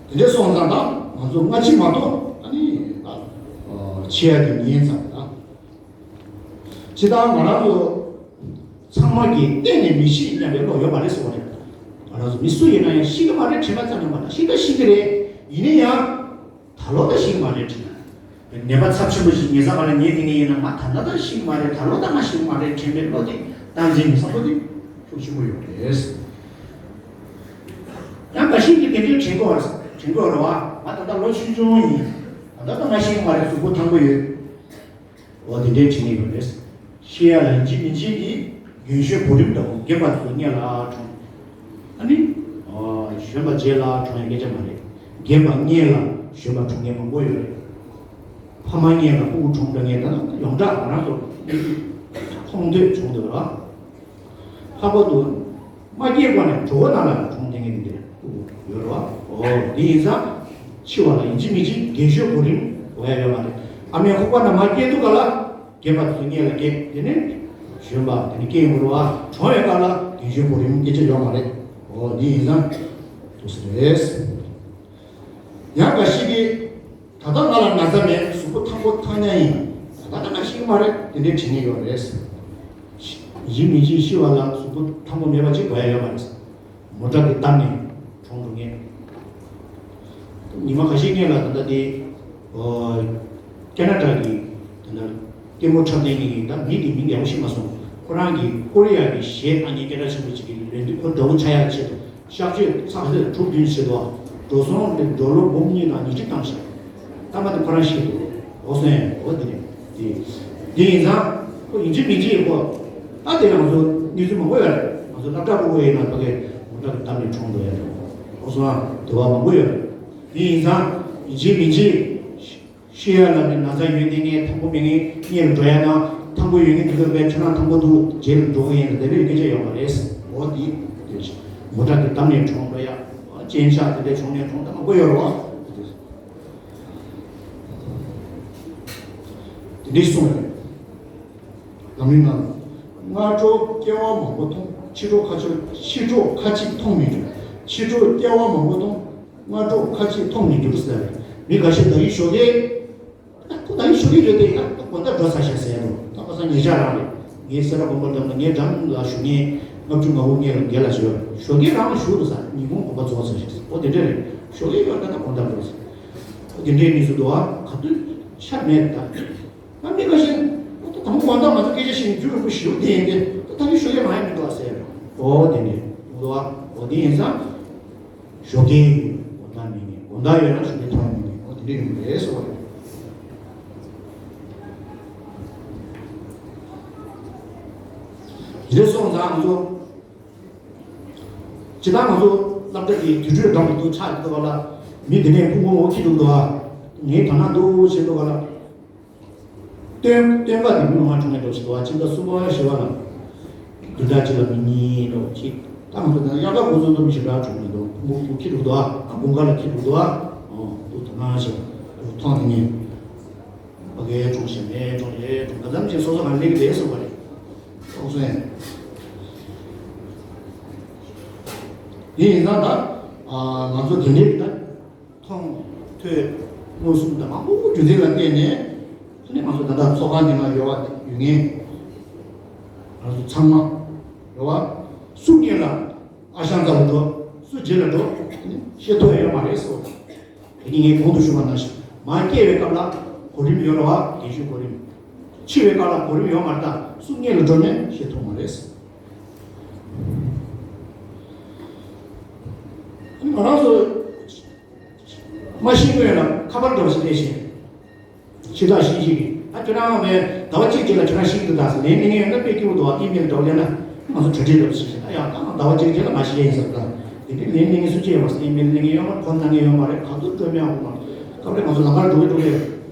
དེ་འདྲ་སོང་ཙང་ད་ང་ཚོ་སྔ་ཕྱི་མ་གཏོགས་ཨ་ནི་ད་ཨ་འཆི་ཡ་དེ་ཉན་ཙང་ད། ཇི་ལྟར་ང་རང་ཚོ་ཚང་མ་གིས་གཏན་ནས་མི་ཤི་སྙམ་པའི་བློ་ཡོད་མ་རེད་ཟེར་བ་རེད། ང་རང་ཚོ་མི་སུ་ཡིན་ན་ཡང་ཤི་གི་མ་རེད་དྲན་པ་ཙམ་ཡང་མ་རེད། ཤི་ད་ཤི་གི་རེད། ཡིན་ན་ཡང་ད་ལོ་ད་ཤི་གི་མ་རེད་དྲན། ནད་པ་ཚབས་ཆེན་པོ་ཞིག་ཉེ་ས་མ་ལ་ཉེ་དེ་ངས་ཡིན་ན་ང་ད་ལྟ་ད་ཤི་གི་མ་རེད། ད་ལོ་ད་ང་ཤི་གི་མ་རེད་དྲན་པའི་བློ་དེ་བཏང་འཛིན་མི་བཟང་པོ་དེ་ཤུགས་ཆེན་པོ་ཡོད་རེད། ཡང་འགའ་ཞིག་གིས་དེ་འདྲའི་དྲན་གྱི་ཡོད་རེད། དྲན་གྱི་ཡོད་རེད་བ། ང་ད་ལྟ་ལོ་ཆུང་ཆུང་ཡིན། ད་ལྟ་ད་ང་ཤི་གི་མ་རེད། གཟུགས་པོ་ཐང་པོ་ཡོད། འོ་དེ་འདྲའི་དྲན་གྱི་ཡོད་རེད། ཤི་ཡ་ལ་ཡིན་གཅིག་མིན་གཅིག་གིས་རྒན་གཞོན་བུ་རིམ་འདྲ་བོ་རྒན་པ་ཚོ་སྔོན་ལ་གྲོངས། ཨ་ནི། ཨ། གཞོན་པ་རྗེས་ལ་གྲོངས་ཡ་སྐད་ཆ་མ་རེད། རྒན་པ་སྔོན་ལ་གཞོན་པ་གྲོངས་མཁན་མང་པོ་ཡོད་རེད། ཕ་མ་སྔོན་ལ་སྤུ་གུ་གྲོངས་འགྲོ་མཁན་ད་ལྟ་ཡོངས་གྲགས་ང་རང་ཚོ་མཐོང་ཐོས་བྱུང་འདུག་ར། ལྷག་པར་དུ་མ་སྐྱེས་གོང་ནས་གྲོད་ཁོག་ནང་ལ་གྲོངས་བསྡད་མཁན་དེ་འདྲ་ཡོད་རེད་བ། འོ་དེ་ཡིན་ཙང་འཆི་བ་ལ་ཡིན་གཅིག་མིན་གཅིག་རྒན་གཞོན་བུ་རིམ་འགྲོ་ཡ་ཡོད་མ་རེད། ཨ་མའི་ཁོག་པ་ནས་མར་སྐྱེས་དུས་ག་ལ་རྒན་པ་དེ་ཚོ་སྔོན་ལ་སྐྱེས། དེ་ནས་གཞོན་པ་དེ་ནས་སྐྱེས་ཡོང་གི་རེད་བ། གྲོངས་ཡོང་ག་ལ་རྒན་གཞོན་བུ་རིམ་སྐད་ཆ་ཡོད་མ་རེད། འོ་དེ་ཡིན་ཙང་འདུག་སེ་རེད། ཡང་འགའ་ཞིག་གིས། ད་ལྟ་ང་ལ་ན་ཚ་མེད། གཟུགས་པོ་ཐང་པོ་ཐང་ཉ་ཡིན། ད་ལྟ་ང་ཤི་གི་མ་རེད། དེ་འདྲའི་དྲན་གྱི་ཡོད་རེད། ཡིན་མིན་གྱི་ཤི་བ་ལ་གཟུགས་པོ་ཐང་པོ་མེད་པ་ཅིག་དགོས་ཡ་ཡོད་མ་རེད། མོ་ཊ་གིས་བརྡབས་ནས་གྲོངས་འགྲོ་མཁན། ཉི་མ་ཁ་ཤས་སྔོན་ལ་ད་ལྟ་དེ། ཨོ། ཁེ་ན་ཌ་གི་ད་ལྟ་སྐྱེ་བོ་འཁྲབ་སྟོན་གྱི་ད་མི་དེ་མིང་ཡག་པོ་ཤེས་མ་སོང་། ཁོ་རང་གིས་ཀོ་རི་ཡ་གི་གཞས་བཏང་མཁན་སྐད་གྲགས་ཆེན་པོ་ཅིག་གི་ལས་འདི་ཁོ་འདྲ་བོ་ཆགས་ཡག་ཆེད་དུ། གཤག་བཅོས་ཚགས་ཚུད་དྲུག་བདུན་བྱེད་དོ། འགྲོ་སོང་དེ་ཌོ་ལར་འབུམ་གཉིས་དང་ཉིས་ཁྲི་བཏང་ཤག་ད་མ་དེ་ཁོ་རང་ཤེས་འདུག་འོ་སོང་ཡ་འོ་དེ་རེད། དེ་དེ་ཡིན་ཙང་ཁོ་ཡིན་གཅིག་མིན་གཅིག་ཡིན་ཁོ། ད་དེ་ང་ཚོ་གནས་ཚུལ་མང་པོ་ཡོད་རེད། ང་ཚོ་སློབ་གྲྭ་ཕྲུ་གུ་ཡིན་ན་ཕ་གི་མོ་ཊ་གིས་བརྡབས་ནས་གྲོངས་འགྲོ་ཡ་རེད། འོ་སོང་ཡ་དེ་བ་མང་པོ་ཡོད་རེད། དེ་ཡིན་ཙང་ཡིན་གཅིག་མིན་གཅིག་ཤི་ཡ་ལ་ནི་ན་ཚ་ཡོད་ནི་ངས་ཐང་པོ་མེད་ངས་སྔོན་ལ་འགྲོ་ཡ་ན་ཐང་པོ་ཡོད་ངས་འདི་ལ་བས་ཁྱོད་རང་ཐང་པོ་འདུག་རྗེས་ལ་འགྲོ་གི་ཡིན་ལ་དེ་འདྲའི་སྐད་ཆ་ཡོད་མ་རེད། འོ་འདི་དེ་མོ་ཊ་གིས་བརྡབས་ནས་གྲོངས་འགྲོ་ཡ། གཅན་ཤག་དེ་འདྲས་བྱུང་ནས་གྲོངས་ད་མང་པོ་ཡོད་རེད་བ། དེ་འདྲས་གསུངས་རེད། ལམ་རིམ་ནང་། སྔ་དྲོ་སྐྱེ་བ་མང་པོ་མཐོང་། ཕྱི་དྲོ་ཁ་ཕྱིར་ཕྱི་དྲོ་ཁ་ཅིག་མཐོང་མི་འགྱུར། ཕྱི་དྲོ་སྐྱེ་བ་མང་པོ་གཏོང་། སྔ་དྲོ་ཁ་ལྕེ་ཐོམ་ནས་གྱུར་ཟེར། མི་ཁ་ཤས་ད་ཡིན་ཞོགས་ཀས། ཁོ་ད་ཡིན་ཞོགས་ཀས་ཡོད་དེ་ཡང་དགོང་དག་འགྲོ་ཚར་ཤག་ཟེར་འདུག་ད་ཁོ་ཚོ་ཉེ་ཆར་རང་རེད། ངའི་སེ་ར་དགོན་པ་འགྲམ་ལ་ངའི་འགྲམ་ལ་བཞུགས་མཁན་ལྔ་བཅུ་ང་དགུ་ངའི་ལ་འགན་ལ་བཞུགས་ཡོད། ཞོགས་ཀས་རང་བཞུགས་འདུག་ས། ཉིན་གུང་དགོན་པ་རྫོགས་ཚར་ཤག་ཟེར། འོ་དེ་འདྲ་རེད། ཞོགས་ཀས་ཡོད་ན་ད་དགོང་དག་འགྲོ་ཟེར། འོ་དེ་འདྲའི་གནས་ཚུལ་འདུག་ཨ། ག་དུས་ཆ་མེད་ད། ང་མི་ཁ་ཤས། ད་དང་པོ་དགོང་དག་ང་ཚོ་སྐད་ཆ་བཤད་ནས་རྒྱུ་རིང་པོ་ཞེ་པོ་དེ་ཡིན་ཏེ། ད་ད་ནི་ཤོད་ཡ་མ་ཡིན་མི་འདུག་ཟེར། འོ་དེ་ནི་འདུག་ཨ། འོ་དེ་ཡིན་ཙང་། ཞོགས་ཀས་དགོང་དག་མེད་ངེས། དགོང་དག་ཡོད་ན་ཞོགས་ཀས་ཐོན་མེད་ངེས། འོ་དེ་འདྲ་ཡིན་པ་རེད་ཟེར་བ་རེད། དེ་འདྲ་སོང་ཙང་ང་ཚོ། སྤྱིར་བཏང་ང་ཚོ་སློབ་གྲྭ་དེ་དུས་ཚོད་འདྲ་མི་འདུག་ཆགས་ཀྱི་འདུག་ག་ལ། མི་དེ་ནས་ཕྲུ་གུ་ངོ་ཁྱི་འདུག་འདུག་ཨ། ངའི་དོ་སྣང་འདུག་བྱེད་འདུག་ག་ལ། སྟོན་སྟོན་ཁ་དེ་མི་མང་གྲོངས་ནས་འགྲོ་ཞིག་འདུག་ཨ། ཕྱི་ཟླ་གསུམ་པ་བཞི་པ་ལ། བདུན་ཕྲག་གཅིག་ལ་མི་གཉིས་འགྲོ་གཅིག་ད་ང་ཚོ་ད་དབྱར་ཁ་འགོ་ཚུགས་དུས་མི་ཞེ་དྲག་གྲོངས་ནས་འདུག་ཕྲུ་གུ་ཁྱི་འདུག་འདུག་ཨ། དགུན་ཁ་ལ་ཁྱི་འདུག་འདུག་ཨ། འོ་འདུག་དོ་སྣང་བྱེད། འདུག་མཐོང་དེ་ནས། ཕ་གིར་གྲོངས་ཤག་མེད་གྲོངས་རེད་གྲོངས་ག་ཙམ་ཅིག་སོ་སོ་གང་ལེགས་རེད་སོང་བ་རེད། ཨོ་སོང་། དེ་ཡིན་ཙང་ད། ང་ཚོ་དེ་འདྲའི་ད། མཐོང་། ཐོས། མངོན་སུམ་དང་མང་པོ་རྒྱུ་མཚན་ལ་བརྟེན་ནས། ཨ་ནི་ང་ཚོ་ད་ལྟ་ཚོགས་ཁང་འདི་ནང་ཡོད་པ་ཡོད་ངེས། ང་ཚོ་ཚང་མ། རེད་བ། སུ་སྔོན་ལ་ཨ་ཞང་རྩ་བ་འགྲོ། སུ་རྗེས་ལ་འགྲོ། ཨ་ནི་ཤེས་ཐུབ་ཡ་ཡོད་མ་རེད་ཟེར་བ་དང་། དེ་ནི་ངས་གོང་དུ་ཞུས་པ་ནང་བཞིན་མར་སྐྱེ་བའི་སྐབས་ལ་གོ་རིམ་ཡོད་རེད་བ། རྒན་གཞོན་གོ་རིམ། འཆི་བའི་སྐབས་ལ་གོ་རིམ་ཡོད་མ་རེད་ད། སུ་སྔོན་ལ་འགྲོ་མིན་ཤེས་ཐུབ་མ་རེད། ང་རང་ཚོ་མ་ཤི་སྔོན་ལ་ཁ་པར་འདྲ་བ་ཞིག་སླེབས་ཤིང་། ཕྱི་ཟླ་བཞི་ཞིག་གིས་ད་ཁྱོད་རང་བས་ཟླ་བ་གཅིག་རྗེས་ལ་ཁྱོད་རང་ཤི་གི་འདུག་ད་ཟེར་ལན་གླེང་མཁན་ཡོད་ན་དཔེ་སྐྱིད་པོ་འདུག་ཨ། ཨི་མེལ་འདྲ་བོ་སླེབས་ན་ང་ཚོ་གྲ་སྒྲིག་འདྲ་བོ་ཞིག་བྱེད་ད་ཡང་ད་ང་ཟླ་བ་གཅིག་རྗེས་ལ་མ་ཤི་ཡ་ཡིན་ཟེར་ད། དེ་འདྲའི་ལན་གླེང་མཁན་སུ་གཅིག་ཡོད་མ་རེད། ཨི་མེལ་གླེང་མཁན་ཡོད་མ་རེད། ཕོན་གནང་མཁན་ཡོད་མ་རེད། ཕོན་གནང་མཁན་ཡོད་མ་རེད། ཁ་པར་ང་ཚོ་ལམ་ཁར་འགྲོ་གི་འགྲོ་གི་རེད།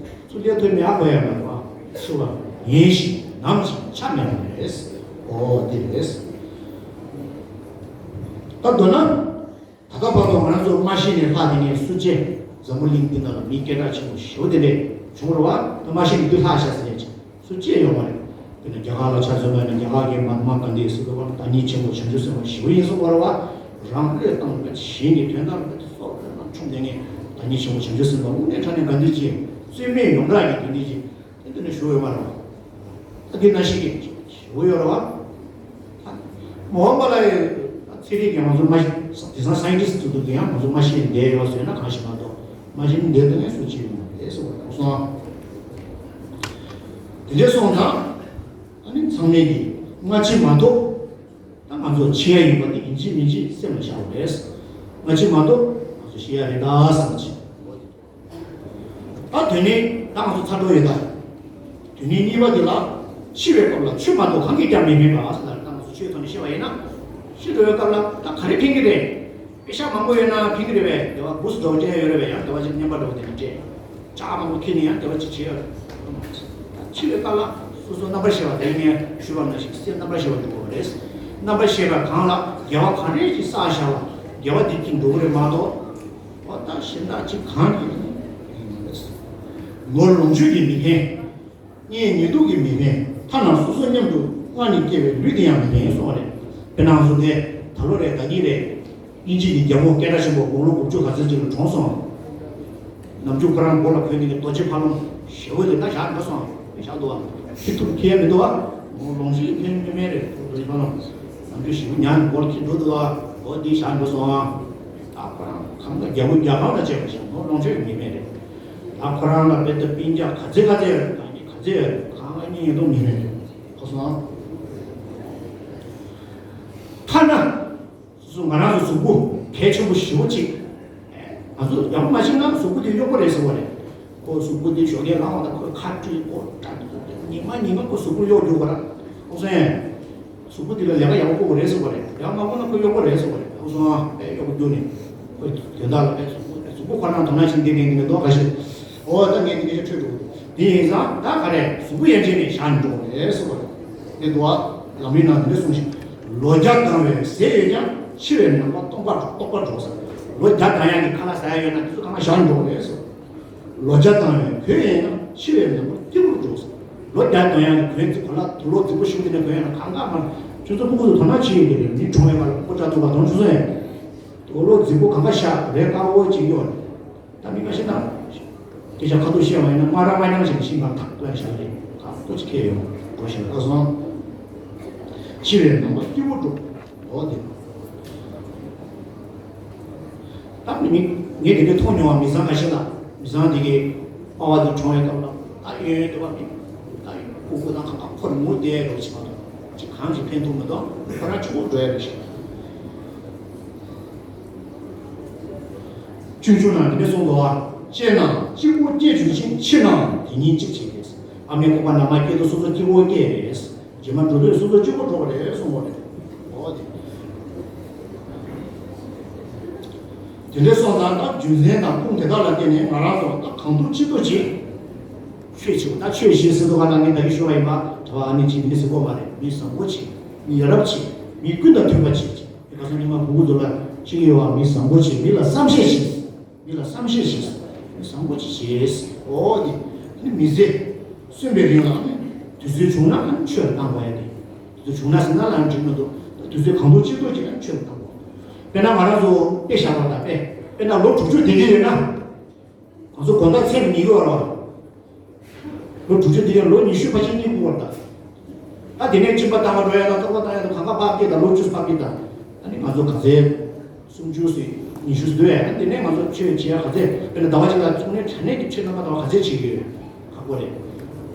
ཚུར་སླེབས་ཐུབ་མེད་ཨ། གོ་ཡ་མ་རེད་བ། ཤི་བ་ཡིན་ཞིང་ནམ་ཞིག་ཆ་མེད་པ་རེད། ཨོ་དེ་རེད། ད་མདོར་ན། ད་ལྟ་བར་དུ་ང་རང་ཚོ་མ་ཤི་ནས་ལྷག་དེ་ནས་སུ་གཅིག་འཛམ་བུ་གླིང་འདི་ནང་ལ་མི་སྐད་གྲགས་ཆེན་པོ་ཞེ་པོ་དེ་འདྲས་བྱུང་རེད་བ། ད་མ་ཤི་ནས་དུས་ལྷག་ཤག་ཟེར་ནས་སུ་གཅིག་ཡོད་མ་རེད། དཔེར་ན་རྒྱ་གར་ལ་ཆ་མཚོན་པ་ཡིན་ན་རྒྱ་གར་གྱི་མ་ཧཱ་མ་གཱན་དྷི་ཟེར་བ་བརྡ་རྙིང་ཆེན་པོ་བྱང་ཆུབ་སེམས་དཔའ་ཞེ་པོ་ཡིན་གསུངས་པ་རེད་བ། རང་བློས་བཏང་བའི་གཞན་གྱི་དོན་དག་ལ་སྲོག་བློས་བཏང་ཆོག་བསྡད་མཁན་བརྡ་རྙིང་ཆེན་པོ་བྱང་ཆུབ་སེམས་དཔའ་དངོས་གནས་དྲང་གནས་གཱན་དྷི་ཇི་རྩོད་མེད་ཡོངས་གྲགས་ཀྱི་གཱན་དྷི་ཇི་དེ་འདི་ནས་ཞུ་འོས་མ་རེད་བ། ད་འདི་ན་ཤི་གི་ཞུ་འོས་ཡོད་རེད་བ། མ་འོངས་པ་ལ་ཡང་ཚན་རིག་གི་ང་ཚོ་མ་ཤི་དེང་སང་སའེན་ཊིསི་ཚོ་འདུག་གི་ཡང་ང་ཚོ་མ་ཤི་བསྡད་ཡོད་ཟེར་ན་གང་ཞིག་མ་གཏོགས་མ་ཤི་བསྡད་དུས་ངས་སུ་ཅི་ཡོང་རེད་ཟེར་བ་དང་སོང་། དེ་འདྲ་སོང་ཙང་ཨ་ནི་ཚང་མས་ཀྱི་སྔ་ཕྱི་མ་གཏོགས་ད་ང་ཚོ་འཆི་ཡ་ཡིན་པ་དེ་ཡིན་གཅིག་མིན་གཅིག་སེམས་ལ་བཞག་དགོས་རེད། སྔ་ཕྱི་མ་གཏོགས་ང་ཚོ་ཤི་ཡ་རེད་ད་བསམ་གྱི། ད་དེ་ནས་ད་ང་ཚོ་ཚ་གྲོགས་ཡོད་ད། དེ་ནས་གཉིས་པ་དེ་ལ་འཆི་བའི་སྐབས་ལ་ཆོས་མ་གཏོགས་གང་གིས་ཀྱང་མི་ཕན་པ་ཟེར་ད་ང་ཚོ་ཆོས་ཐོག་ནས་བཤད་པ་ཡིན་ན། ཤི་འགྲོ་བའི་སྐབས་ལ་ད་ག་རེ་ཕན་གྱི་རེད། པེ་ཤག་མང་པོ་ཡོད་ན་ཕན་གྱི་རེད་པས། དེ་བ་འབུ་སུ་འདྲ་བོ་ཅན་ཡོད་རེད་པས། ཡང་དེ་བ་ཅིག་བརྙན་པར་འདྲ་བོ་དེ་ནས་སྤྲད། ལྕགས་མང་པོ་ཁྱེར་ནས་ཡང་དེ་བ་ཅིག་བྱེད་ཡོད་རེད། འཆི་བའི་སྐབས་ལ་སོ་སོ་རྣམ་པར་ཤེས་པ་དེ་ངས་ཞུས་པ་ནང་བཞིན་སེམས་རྣམ་པར་ཤེས་པ་འགྲོ་དགོས་པ་རེད། རྣམ་པར་ཤེས་པ་གང་ལ་དགེ་བ་གང་རེ་ཞིག་བསགས་བཞག་པ་དགེ་བ་དེ་གཅིག་འགྲོ་གི་རེད་མ་གཏོགས། འོ་ད་གཞན་དག་ཅིག་གང་གིས་ཡིན་མ་རེད། ངོར་ལོངས་སྤྱོད་ཀྱིས་མི་ཕན། གཉེན་ཉེ་དུ་གིས་མི་ཕན། ཐ་ན་སོ་སོ་མཉམ་དུ་མངལ་ནས་སྐྱེས་པའི་ལུས་དེ་ཡང་མི་ཕན་གསུངས་པ་རེད། དཔེར་ན་ང་ཚོ་དེ་ད་ལོ་རེད་ད་གིན་རེད། དབྱིན་ཇི་གི་རྒྱལ་པོ་སྐད་གྲགས་ཆེན་པོ་དགུང་ལོ་དགུ་བཅུ་ག་ཚོད་ཅིག་ལ་གྲོངས་སོང་། ནམ་རྒྱུན་ཁོ་རང་མགོ་ལ་གོན་ནས་ཀྱི་རྡོ་རྗེ་ཕ་ལུང་ཞེ་པོ་དེ་ད་བཞག་འགྲོ་སོང་། བཞག་འདུག་བ། ཁྱི་ཐུག་ཁྱི་ཡ་མི་འདུག་བ། ལོངས་སྤྱོད་ཀྱིས་ཕན་མི་ཕན་རེད། རྡོ་རྗེ་ཕ་ལུང་། ནམ་རྒྱུན་ཞེ་པོ་ཉལ་ནས་མགོ་ལ་ཁྱི་འགྲོ་འདུག་བ། འོ་འདི་བཞག་འགྲོ་སོང་། ད་ཁོ་རང་ཁང་ག་རྒྱ་བོ་རྒྱ་ཁང་ལ་བྱས་པ་བཞག་ནོ་ལོངས་སྤྱོད་ཀྱིས་མི་ཕན་རེད། ད་ཁོ་རང་ལ་དཔེ་ད་སྤུན་ཀྱག་ག་ཚད་ག་ཚད་ཡོད་རེད། གང་གི་ག་ཚད་ཡོད་རེད། གང་ལ་གཉིས་ཡིན་དུ་མི་ཕན་རེད། ཁོ་སོང་། ཐ་ན། སོ་སོ་ང་རང་ཚོ་གཟུགས་པོ་གལ་ཆེན་པོ་ཞེ་པོ་གཅིག་ང་ཚོ་ཡག་པོ་མ་ཤེས་ན་གཟུགས་པོ་དེ་གཡོག་པོ་རེད་ཟེར་བ་རེད། ཁོ་གཟུགས་པོ་དེ་ཞོགས་ཀས་ལངས་པ་དང་ཁོས་ཁ་བཀྲུས་ཁོ་འདྲ་ཉི་མ་ཉི་མ་ཁོ་གཟུགས་པོ་གཡོག་རྒྱུག་པ་ར། ཨོ་སོང་། གཟུགས་པོ་དེ་ལ་ལས་ཀ་ཡག་པོ་དགོས་པ་རེད་ཟེར་བ་རེད། ཡག་མ་དགོས་ན་ཁོ་གཡོག་པོ་རེད་ཟེར་བ་རེད། ཨོ་སོང་ཨ། དཔེ་གཡོག་པོ་རྒྱུག་ནས་ཁོས་དོན་དག་ལ་དཔེ་གཟུགས་པོ་དཔེ་གཟུགས་པོ་ཁོ་རང་དོ་སྣང་བྱེད་འདི་འདྲ་འདི་འདྲ་མདོག་ཁ་ཤས། ཨོ་ད་ངས་འདི་འདྲ་འཕྲོད་འགྲོ་གི་འདུག་དེ་ཡིན་ཙང་ད་ག་རེ་གཟུགས་པོ་ཡན་ཆད་ནས་བཞག་ནས་འགྲོ་དགོས་རེད་ཟེར་བ་རེད། དེ་འདུག་ཨ། ལམ་རིམ་ནང་འདི་འདྲ་གསུངས་ཤིང་། ལོ་བརྒྱ་ལྡང་བའི་ཟས་ཡོད་ཀྱང་འཆི་བའི་ནམ་མཁའ་སྟོང་པར་རྟོགས་པར་འགྲོ་ཟེར། ལོ་བརྒྱ་ལྡང་ཡག་གི་ཁ་ལག་ཟ་ཡག་ཡོད་ན་དེ་ཚོ་གང་ལ་བཞག་ནས་འགྲོ་དགོས་རེད་ཟེར། ལོ་བརྒྱ་ལྡང་བའི་གོས་ཡིན་ན་འཆི་བའི་ནམ་མཁར་སྐྱིད་པོར་འགྲོ་ཟེར། ལོ་བརྒྱ་ལྡང་ཡག་གི་གོས་ཚིག་གོ་ལ་དུག་ལོག་རྫིག་པོ་ཞིག་དེ་འདྲ་གོན་ཡག་ན་གང་ག་མ། ཁྱོད་ཚོ་ཕྲུ་གུ་ཚོ་དོ་སྣང་བྱེད་ཡོད་ཀྱི་རེད། མི་གྲོངས་ཡག་ལ་ཕོ་བྲང་དུ་བ་དང་ཆུ་ཚོད་ཡིན། མགོ་ལོག་རྫིག་པོ་གང་ག་བཞག་རས་དཀར་པོ་ཅིག་གཡོགས་རེད། ད་མི་ཁ་ཤས་ན། སྐད་ཆ་ཁ་ཐུག་བཤད་པ་ཡིན་ན་སྨ་ར་སྨ་རྐྱང་བྱས་ནས་ཤིང་སྒང་ཐག་བཀལ་བཞག་རེད། ཁག་པོ་ཅིག་ཁེལ་ཡོང་གོ་ཞེས་ལབ་སོང་། ཕྱི་བའི་ནང་པ་སྐྱིད་པོ་འགྲོ། འོ་དེ། ད་མི་ངས་དེ་འདྲ་མཐོང་མྱོང་བ་མི་ཚང་ཁ་ཤས་ལ། མི་ཚང་དེ་གའི་པ་ཕ་དེ་གྲོངས་ཡོད་སྐབས་ལ་ད་གཡོན་དེ་བ་མི། ད་ཡོན་ཁུག་ཁུག་དང་ཁ་ཁ་འཁོར་མུར་བསྡད་རོགས་བྱེད་མ་གཏོགས་ཅིག་གང་ཅིག་ཕན་ཐོགས་མི་འདུག་ཁོ་རང་ཆུ་བོ་འགྲོ་ཡ་རེད་ཤག་ཆུང་ཆུང་ན་འདི་འདྲ་གསུངས་འདུག་ཨ། སྐྱེས་ན་གཅིག་པོ་སྐྱེས་བྱུང་ཞིང་། འཆི་ནའང་དེ་ཉིད་གཅིག་བྱེད་དེ། ཨ་མའི་ཁོག་པ་ནས་མར་སྐྱེས་དུས་སོ་སོ་གཅིག་པོ་སྐྱེས་རེད། རྗེས་མ་འགྲོ་དུས་སོ་སོ་གཅིག་པོ་འགྲོ་བ་རེད་གསུངས་པ་རེད། འོ་དེ། དེ་འདྲ་སོང་ཙང་ད་རྒྱུ་མཚན་དང་ཁུངས་དེ་དག་ལ་བརྟེན་ནས་ང་རང་ཚོ་ད་གང་ཐུབ་ཅི་ཐུབ་ཅིག་ཆོས་བྱེད་དགོས། ད་ཆོས་བྱེད་ཟེར་དུས་ག་ད་ངས་ད་གིན་ཞུས་པ་ཡིན་པ། གྲྭ་པ་ཨ་ནེ་གཅིག་འདི་འདྲ་ཟེར་གོ་མ་རེད། མི་བཟང་པོ་བྱེད། མི་ཡ་རབས་བྱེད། མི་ཀུན་དང་མཐུན་པ་བྱེད་ཅེས། དེ་ག་ས་ཉི་མ་བུ་གུ་ཚོ་ལ་ཅིག་ཡོད་པ། མི་བཟང་པོ་བྱེད། མི་ལ་བསམ་ཤེས་བྱེད། མི་ལ་བསམ་ཤེས་བྱེད། མི་བཟང་པོ་ཅིག་བྱེད། འོ་དེ། ཨ་ནི་མི་ཚེ་གསོན་པའི་རིང་ལ་ཨ་ནི་དུས་ཚོད་བྱུང་ན་ཨ་ནི་ཆོས་ལ་བཏང་དགོས་ཡ་དེ། དུས་ཚོད་བྱུང་ན་ཟེར་ན་ལ་འགྲིག་མི་འདུག་ད་དུས་ཚོད་གང་ཐུབ་ཅི་ཐུབ་ཅིག་ཨ་ནི་ཆོས་ལ་བཏང་དགོས། དཔེར་ན་ང་རང་ཚོ་དཔེ་བཞག་པ་དང་དཔེ། དཔེར་ན་ལོ་དྲུག་ཅུ་བསྡད་ཀྱི་ཡོད་ན། ང་ཚོ་དགོང་དག་མཚན་ཉལ་གྱི་ཡོད་རེད་བ། ལོ་དྲུག་ཅུ་དེ་ཡང་ལོ་ཉི་ཤུ་ཕལ་ཆེར་གཉིད་ཁུག་པ་རེད་ད། ད་དེ་ནས་གཅིན་པ་བཏང་བ་འགྲོ་ཡ་དང་ལྟོགས་པ་བཏང་ཡ་དང་གང་ག་ཕར་སྐྱེལ་དང་། ལོ་བཅུ་ཕར་སྐྱེལ་དང་། ཨ་ནི་ང་ཚོ་ག་ཚད། སུམ་ཅུ་ཟིན་ཉི་ཤུ་ཟིན་འདུག་ཨ། ད་དེ་ནས་ང་ཚོ་ཆོས་བྱེད་ཡ་ག་ཚད། དཔེར་ན་ཟླ་བ་གཅིག་ལ་དངོས་གནས་དྲང་གནས་ཀྱི་ཆོས་རྣམ་པ་ཟླ་བ་ག་ཚད་བྱེད་ཀྱི་ཡོད། ཁག་པོ་རེད།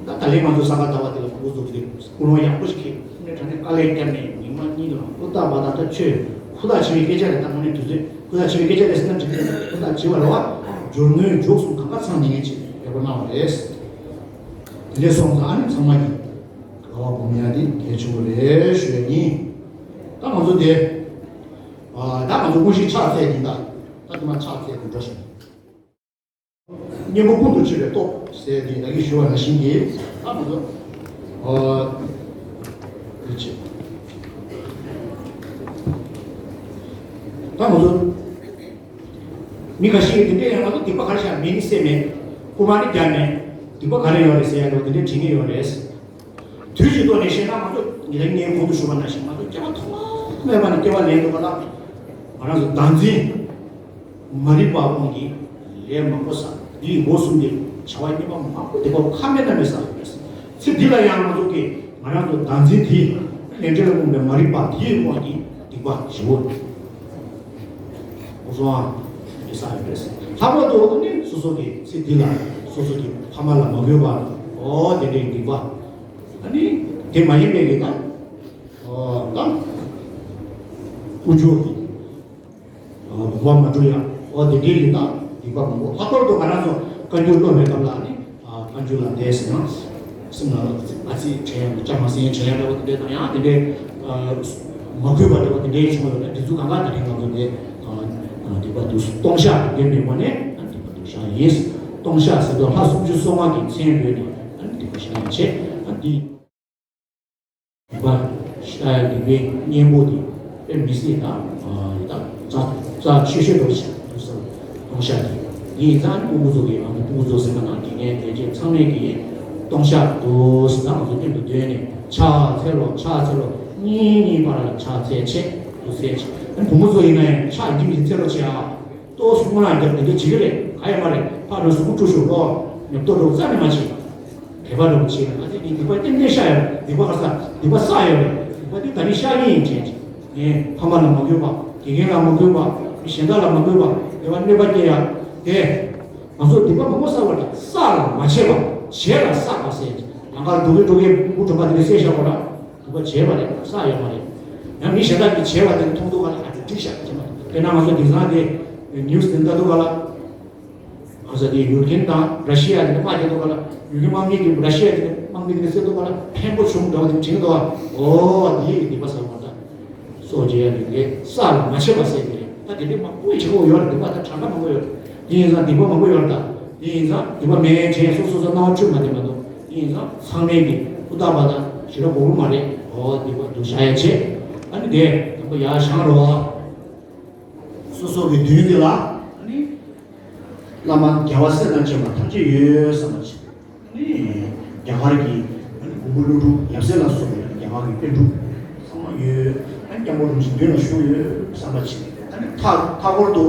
ད་ད་ལན་ང་ཚོ་ས་ག་ཟླ་བ་དེ་ལ་ཕྲུ་གུ་ཚོ་གི་ཀུན་སློང་ཡག་པོ་ཞིག་འཁྱེར། དངོས་གནས་དྲང་གནས་དཀའ་ལས་བརྒྱབ་ནས་ཉི་མ་གཉིས་ལ་ཧུར་ཐག་པ་དང་། ད་ཆོས་ཧུར་ཐག་བྱེད་པའི་སྐད་ཆ་རེད། ད་དངོས་གནས་དུས་ཚོད་ཧུར་ཐག་བྱེད་པའི་སྐད་ཆ་རེད་ཟེར་ན་འགྲིག་གི་རེད། ཧུར་ཐག་བྱེད་པ་རེད་བ། སྦྱོར་དངོས་མཇུག་གསུམ་གང་ག་ཚང་ཉན་མཁན་ཅིག་ཡག་པོ་གནང་བ་རེད། དེ་འདྲ་སོང་ཙང་ཨ་ནི་ཚང་མ་གིས་དགའ་བ་སྒོམ་ཡ་དེ་གལ་ཆེན་པོ་རེད་ཞུ་ཡ་ཡིན། ད་ང་ཚོ་དེ། ཨ། ད་ང་ཚོ་དངོས་གཞི་ཕྱག་འཚལ་གྱིན་གདའ། ད་དེ་མ་ཕྱག་འཚལ་དུ་འགྲོ་ཞིང་། གཉེན་པོ་ཀུན་ཏུ་སྤྱོད་པའི་སྟོབས་ཟེར་དེ་ད་གིན་ཞུ་བ་ནང་བཞིན་གྱི། ད་ང་ཚོ། ཨ། འདི་བྱེད། ད་ང་ཚོ་མི་ཁ་ཤས་ཀྱིས་དེ་འདྲའི་ཡང་ང་ཚོ་སྡིག་པ་ག་རེ་བྱས་མེད་ནི་སེམས་མེད། རྐུ་མ་ནི་བརྒྱབ་མེད། སྡིག་པ་ག་རེ་ཡོད་རེད་ཟེར་ཡ་འདྲ་བོ་དེ་འདྲའི་དྲི་ངེས་ཡོད་རེད། དུས་ཀྱི་ཐོག་ནས་བཤད་ན་ང་ཚོ་ཉིན་རེ་ངས་གོང་དུ་ཞུས་པ་ནང་བཞིན་ང་ཚོ་སྐྱེ་བ་ཐོག་མ་མེད་པ་ནས་སྐྱེ་བ་ལེན་འདུག་པ་ལ། ང་རང་ཚོ་བདག་འཛིན་མ་རིག་པ་དབང་གིས་ལས་མང་པོ་བསགས། འདིའི་སྒོ་གསུམ་གྱི་བྱ་བ་ཉེས་པ་མང་པོ་སྡིག་པ་ཁ་མེད་ན་མེད་བསགས་ཡོད་པས། ཚེ་འདི་ལ་ཡང་ང་ཚོ་གིས་ང་རང་ཚོ་བདག་འཛིན་དེ་ལས་འབྲས་ལ་རྨོངས་པའི་མ་རིག་པ་དེའི་དབང་གིས་སྡིག་པ་ཞེ་པོ། འོ་སོང་ཨ། མི་བསགས་ཡོད་པས། ལྷག་པར་དུ་ནི་སོ་སོ་གི་ཚེ་འདི་ལ་སོ་སོ་གི་ཕ་མ་ལ་མ་གུས་པ། འོ་དེ་འདྲའི་སྡིག་པ། ཨ་ནི་དེ་མ་ཡིན་པའི་གི་ད། འོ་ད། ཀུ་ཅོ་གི། འོ་བ་མ་འགྲོ་ཡ། འོ་དེ་འདྲའི་གི་ད་སྡིག་པ་མང་པོ། ལྷག་པར་དུ་ང་རང་ཚོ་བཀའ་འགྱུར་ཀློག་པའི་སྐབས་ལ་ནི། ཨ། བཀའ་འགྱུར་ལ་བལྟས་ཟིན་ན། སེམས་ལ་ཨ་ཙི་དྲན་ཡ། ལྕགས་མ་སེང་དྲན་ཡ་འདྲ་བོ་དེ་འདྲ་དང་། ཡང་དེ་འདྲའི་ཨ་མ་གུས་པ་འདྲ་བོ་དེ་འདྲའི་བྱུང་ཡོད་ན། དེ་ཚོ་གང་ག་དེ་རིང་ང་ཚོ་དེ་ཨ་སྡིག་པ་དུ་སྟོང་བཤགས་དེ་མེད་པ་ནས་སྡིག་པ་དུ་བཤགས་ཡིན། སྟོང་བཤགས་ཟེར་དུས་ལྷ་སུམ་ཅུ་སོ་ལྔ་གི་མཚན་བོས་ནས་སྡིག་པ་བཤགས་ཡ་བྱེད། ཨ་འདི། སྡིག་པ་བཤགས་ཡ་སྡིག་པའི་གཉེན་པོ་དེ་དཔེ་མི་སྲིད་ད། ཨ་ད་རྩ་རྩ་ཆེ་ཤོས་འདྲ་བོ་ཞིག་འདུག་ཟེར། སྟོང་བཤགས་ཀྱི། དེ་ཡིན་ཙང་ནི་སྤུ་གུ་ཚོ་གི། ང་ཚོ་སྤུ་གུ་ཚོ་ཟེར་བ་ན་དགེ་རྒན་དེ་བཅས་ཚང་མས་ཀྱི་སྟོང་བཤགས་འདུག་ཟེར། ད་ང་ཚོ་མཉམ་དུ་སྡོད་ནས་ཕྱག་འཚལ་ལོ། ཕྱག་འཚལ་ལོ། གཉིས་གཉིས་བར་ལ་ཕྱག་འཚལ་བྱེད་དུ་གསལ་བྱེད། ཨ་ནི་བུ་མོ་ཚོ་ཡིན་ན་ཡང་ཕྱག་འཇིགས་མི་འཚལ་ལོ་བྱེད་ཨ། ཏོག་སུ་སྔོན་ལ་རྒྱབ་དེ་འདྲ་བྱེད་ཀྱི་རེད། ག་ཡོད་མ་རེད། ཕར་རོ་གཟུགས་པོ་བཀྲུ་ཤོག་ལོ། ཉོབ་ཏོ་འདྲ་བོ་རྩ་ནས་མ་བྱེད། དད་པ་འདྲ་བོ་བྱེད་ན། ང་ཚོས་ཀྱི་སྡིག་པ་ཏན་ཏན་བཤགས་ཡོད་རེད། སྡིག་པ་ག་ས་སྡིག་པ་བསགས་ཡོད་རེད། སྡིག་པ་འདི་ད་ནི་བཤགས་ཀྱི་ཡིན་བྱས། ངས་ཕ་མ་ལ་མ་གུས་པ། དགེ་རྒན་ལ་མ་གུས་པ། མི་གཞན་དག་ལ་མ་གུས་པ། དེ་བ་གནོད་པ་སྐྱེལ་ཡ། དེ་ང་ཚོ་སྡིག་པ་མང་པོ་བསགས་པ་རེད། བསགས་ལ་མ་བྱས་པ། བྱས་ལ་བསགས་པ་ཟེར། ལམ་ཁར་འགྲོ་གི་འགྲོ་གི་སྤུ་གུ་གྲོགས་པོ་དེ་འདྲ་བསད་བཞག་པ་ར། སྡིག་པ་བྱས་པ་རེད། བསགས་ཡོད་མ་རེད། ཡང་མི་གཞན་དག་གིས་བྱས་པ་དེ་མཐོང་དུས་ག་ལ་ཨ་ཅོ་འགྲིག་ཤག་བྱས་མ། དཔེར་ན་ང་ཚོ་དེང་སང་དེ་ནིའུ་སི་དེ་ལྟ་དུས་ག་ལ། ཁ་ས་དེ་ཡུཀ་རེན་དང་ར་ཤི་ཡ་དེ་དམག་རྒྱག་དུས་ག་ལ། ཡུཀ་རེན་དམག་མི་གིས་ར་ཤི་ཡ་དེ་དམག་མི་དེ་བསད་དུས་ག་ལ་ཕན་པོ་བྱུང་འདྲ་བ་དེ་དྲན་འདུག་ཨ། འོ་དེ་སྡིག་པ་བསགས་པ་དང་། སྲོག་བཅད་ཡ་དེ་བསགས་ལ་མ་བྱས་པ་ཟེར་དེ་རེད། ད་དེ་འདྲའི་མང་པོ་བྱེད་དགོས་ཡོད་རེད། སྡིག་པ་ད་གྲངས་ཀ་མང་པོ་ཡོད་རེད། དེ་ཡིན་ཙང་སྡིག་པ་མང་པོ་ཡོད་རེད། ད་དེ་ཡིན་ཙང་སྡིག་པ་མེད་དྲན་སོ་སོ་སོ་སྣང་བ་འཁྲུལ་མ་བསྡད་མ་གཏོགས། དེ་ཡིན་ཙང་ཚང་མས་ཀྱི་ཧུར་ཐག་པ་དང་ཞེ་དྲག་དགོས་ཀྱི་མ་རེད། འོ་སྡིག་པ་དུ་བཤགས་ཡ་བྱེད། ཨ་ནི་དེ་དང་པོ་ཡར་བཞེངས་རོགས། སོ་སོ་གི་མདུན་དེ་ལ་ཨ་ནི། བླ་མ་རྒྱལ་བ་སྲས་དང་བཅས་པ་ཐམས་ཅད་ཡོད་བསམ་པ་བྱེད། ཨ་ནི་རྒྱ་གར་གྱི་ཨ་ནི་མགོན་པོ་ཀླུ་སྒྲུབ་ཡབ་སྲས་ལ་སོགས་པའི་རྒྱ་གར་གྱི་པཎ་གྲུབ་ཚང་མ་ཡོད། ཨ་ནི་སྐྱབས་མགོན་རིན་པོ་ཆེ་མདུན་ལ་བཞུགས་ཡོད་བསམ་པ་བྱེད། ད་ མཐའ་མཐའ་འཁོར་དུ་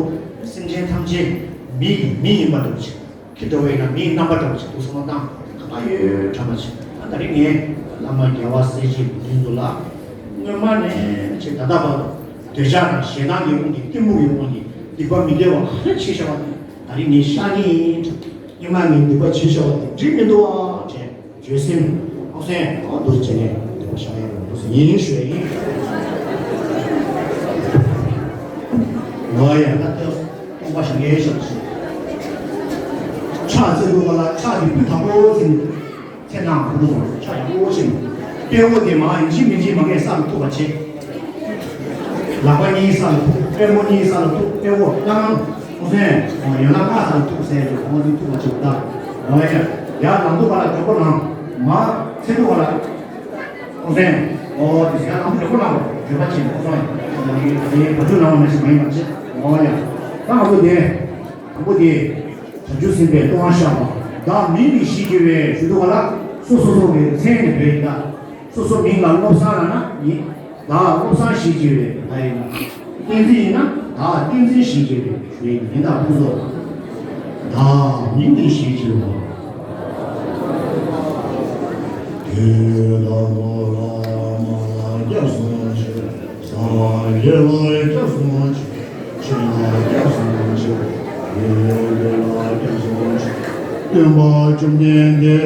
སེམས་ཅན་ཐམས་ཅད་མི་ཡི་མི་ཡིན་པ་འདྲ་བོ་ཅིག་ཁྱི་འདྲ་བོ་ཡིན་ན་མིའི་རྣམ་པ་འདྲ་བོ་ཅིག་འདུག་བསམ་བློ་བཏང་། ད་ཡོད་དྲན་པ་བྱེད། ད་རིང་ངས་བླ་མ་རྒྱལ་བ་སྲས་བཅས་ཀྱི་མདུན་དུ་ལ། སྔོན་མ་ནས་ཅིག་ད་ལྟ་བར་དུ་འདོད་ཆགས་དང་ཞེ་སྡང་གི་དབང་གིས་གཏི་མུག་གི་དབང་གིས་སྡིག་པ་མི་དགེ་བ་ག་རེ་བྱས་བཞག་པ་དེ་ད་རིང་ངས་བཤགས་ཀྱི་ཡིན། སྔོན་མ་ངས་སྡིག་པ་བྱས་བཞག་པ་དེ་འགྲིག་མི་འདུག་ཨ་དྲན། བརྗོད་སེམས་ཨོ་སེམས་ཨོ་འདུག་བྱས་ནས་འདུག་བཞག་ཡ་རུ་འདུག་ཡིན་ཞུ་ཡ་ཡིན། ང་ཡང་ད་ལྟ་སྟོང་པ་ཞིག་ངའི་ཞབས་ཕྱི། ཕྱག་འཚལ་འདུག་ག་ལ། ཕྱག་གི་སྤུས་དག་པོ་ཟིན། ཚེ་ནང་ཁོང་ཚོ་ཕྱག་ཡག་པོ་ཞིག་པད་མོ་དེ་མ་ཡིན་གཅིག་མིན་གཅིག་མ་གས་ས་ལ་ཐུག་པ་བྱེད། ལག་པ་གཉིས་ས་ལ་ཐུག་པད་མོ་གཉིས་ས་ལ་ཐུག་པད་མོ་ལྷ་ཁང་ཨོ་སེམས་ཡོད་ན་ལྔ་ས་ལ་ཐུག་ཟེར་ཡོད། ཁོང་ཚོ་ཐུག་པ་བྱེད་ད། ཨོ་ཡ། ཡར་ལངས་འདུག་ག་ལ། མགྱོགས་པོ་ལངས། མར་འཚལ་འདུག་ག་ལ། ཨོ་སེམས། ཨོ་དེ་ཟེར་ཡང་ནང་དུ་ཡོད་པ་ལ་བརྗོད་པ་ཆེན་པོ་སོང་ཡང་དེ་བ་ཆུ་ནང་མེད་ཞིག་མ་ཡིན་པ་ཆེ། ཨོ་ཡ། ད་ང་ཚོ་དེ་དང་པོ་དེ་བྱང་ཆུབ་སེམས་དཔའི་ལྟུང་བ་བཤགས་པ། བདག་མིང་གིས་ཞེས་བགྱི་བའི་ཞུ་འདུག་ག་ལ། སོ་སོ་སོ་གི་མཚན་ནས་བོས་ཡིན་ད། སོ་སོ་མིང་ལ་བློ་བཟང་ལ་ན་ཡིན། བདག་བློ་བཟང་ཞེས་བགྱི་བའི་ད་ཡིན་ན། བསྟན་འཛིན་ཡིན་ན་བདག་བསྟན་འཛིན་ཞེས་བགྱི་བའི་ཞུ་ཡིན་ད། ཕུན་ཚོགས། བདག་མིང་གིས་ཞེས་བགྱི་བ། དེ་ལྟ་བུ་བླ་མ་ལ་སྐྱབས་སུ་མཆི། སངས་རྒྱས་ལ་སྐྱབས་སུ་མཆི། ཆོས་ལ་སྐྱབས་སུ་མཆི། ཡེ་ཤེས་ལ་སྐྱབས་སུ་མཆི། སྟོན་པ་བཅོམ་ལྡན་འདས་དེ་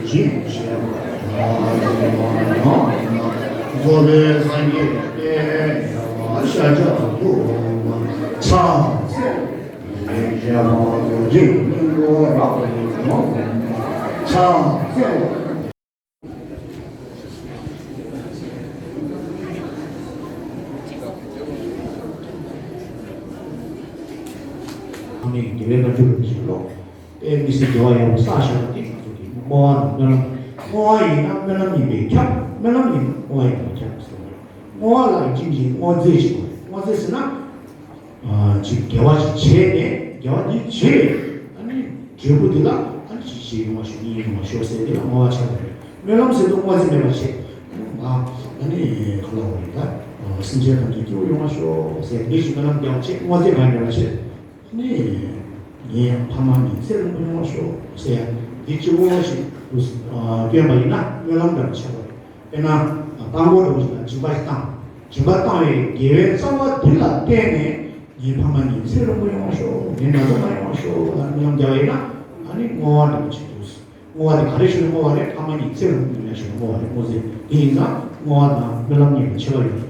བཞིན་གཤེགས་པ་ཡང་དག་པར་ཡང་དག་རྫོགས་པའི་སངས་རྒྱས་དཔལ་རྒྱལ་བ་ཤཱཀྱ་ཐུབ་པ་ཕྱག་འཚལ་ལོ། ཨ་ནི་དགེ་བའི་བཀའ་འགྱུར་ལ་བཞེས་ལོ། དཔལ་མི་སྲིད་དགེ་བ་ཡོངས་བསགས་བཞག་པ་དེ་ང་ཚོ་གི་བསྔོ་བ་དང་སྨོན་ལམ། བསྔོ་བ་ཡིན་ན་སྨོན་ལམ་ཡིན་པས་ཁྱབ། སྨོན་ལམ་ཡིན་ན་བསྔོ་བ་ཡིན་པས་ཁྱབ་ཟེར་བ་རེད། བསྔོ་བ་ལ་ཡིན་གཅིག་མིན་གཅིག་བསྔོ་རྫས་ཞིག་དགོས་རེད། བསྔོ་རྫས་ཟེར་ན། ཅིག་དགེ་བ་ཞིག་བྱས་ནས་དགེ་བ་འདི་བྱས། ཨ་ནི་འབྲས་བུ་འདི་ལ་ཨ་ནི་ཅིག་ཞིག་ཡོང་བ་ཤོག་གཉིས་ཡོང་བ་ཤོག་ཟེར་འདི་ལ་བསྔོ་བ་ཆགས་པ་རེད། སྨོན་ལམ་ཟེར་དུས་བསྔོ་རྫས་མེད་པ་བྱས། ཨ་ནི་ག་ལ་བ་རེད་ད། སེམས་ཅན་ཐམས་ཅད་སྐྱིད་པོ་ཡོང་བ་ཤོག་ཟེར་འདི་ཞིག་སྨོན་ལམ་རྒྱག་བྱས། བསྔོ་རྫས་གང་ཡང་མེད་པ་བྱས། ཨ་ནི་ངའི་ཕ་མ་གཉིས་ཚེ་རིང་པོ་ཡོང་བ་ཤོག་ཟེར་འདི་གཅིག་པོ་ཞིག་ཏུ་བསྐྱོན་པ་ཡིན་ན་སྨོན་ལམ་འདྲ་པོ་ཆགས་པ་རེད། དཔེར་ན། རྟ་མགོ་འདྲ་བོ་ཞིག་ལ་སྦྱིན་པ་ཞིག་བཏང་། སྦྱིན་པ་བཏང་བའི་དགེ་བའི་རྩ་བ་འདི་ལ་བརྟེན་ནས་ངའི་ཕ་མ་གཉིས་ཚེ་རིང་པོ་ཡོང་བ་ཤོག་ངའི་ན་ཚ་མ་ཡོང་བ་ཤོག་ལ་སྨོན་ལམ་རྒྱག་པ་ཡིན་ན། ཨ་ནི་བསྔོ་བ་འདྲ་པོ་ཅིག་འདུག་བསྔོ་བ་དེ་ག་རེ་ཞུ་ནས་བསྔོ་བ་རེད། ཕ་མ་གཉིས་ཚེ་རིང་པོ་ཡོང་བ་ཞུ་ནས་བསྔོ་བ་རེད། བསྔོ་ཚེ་དེ་ཡིན་ཙང་བསྔོ་བ་དང་སྨོན་ལམ་གཉིས་ལ་ཁྱད་པར་ཡོད་རེད།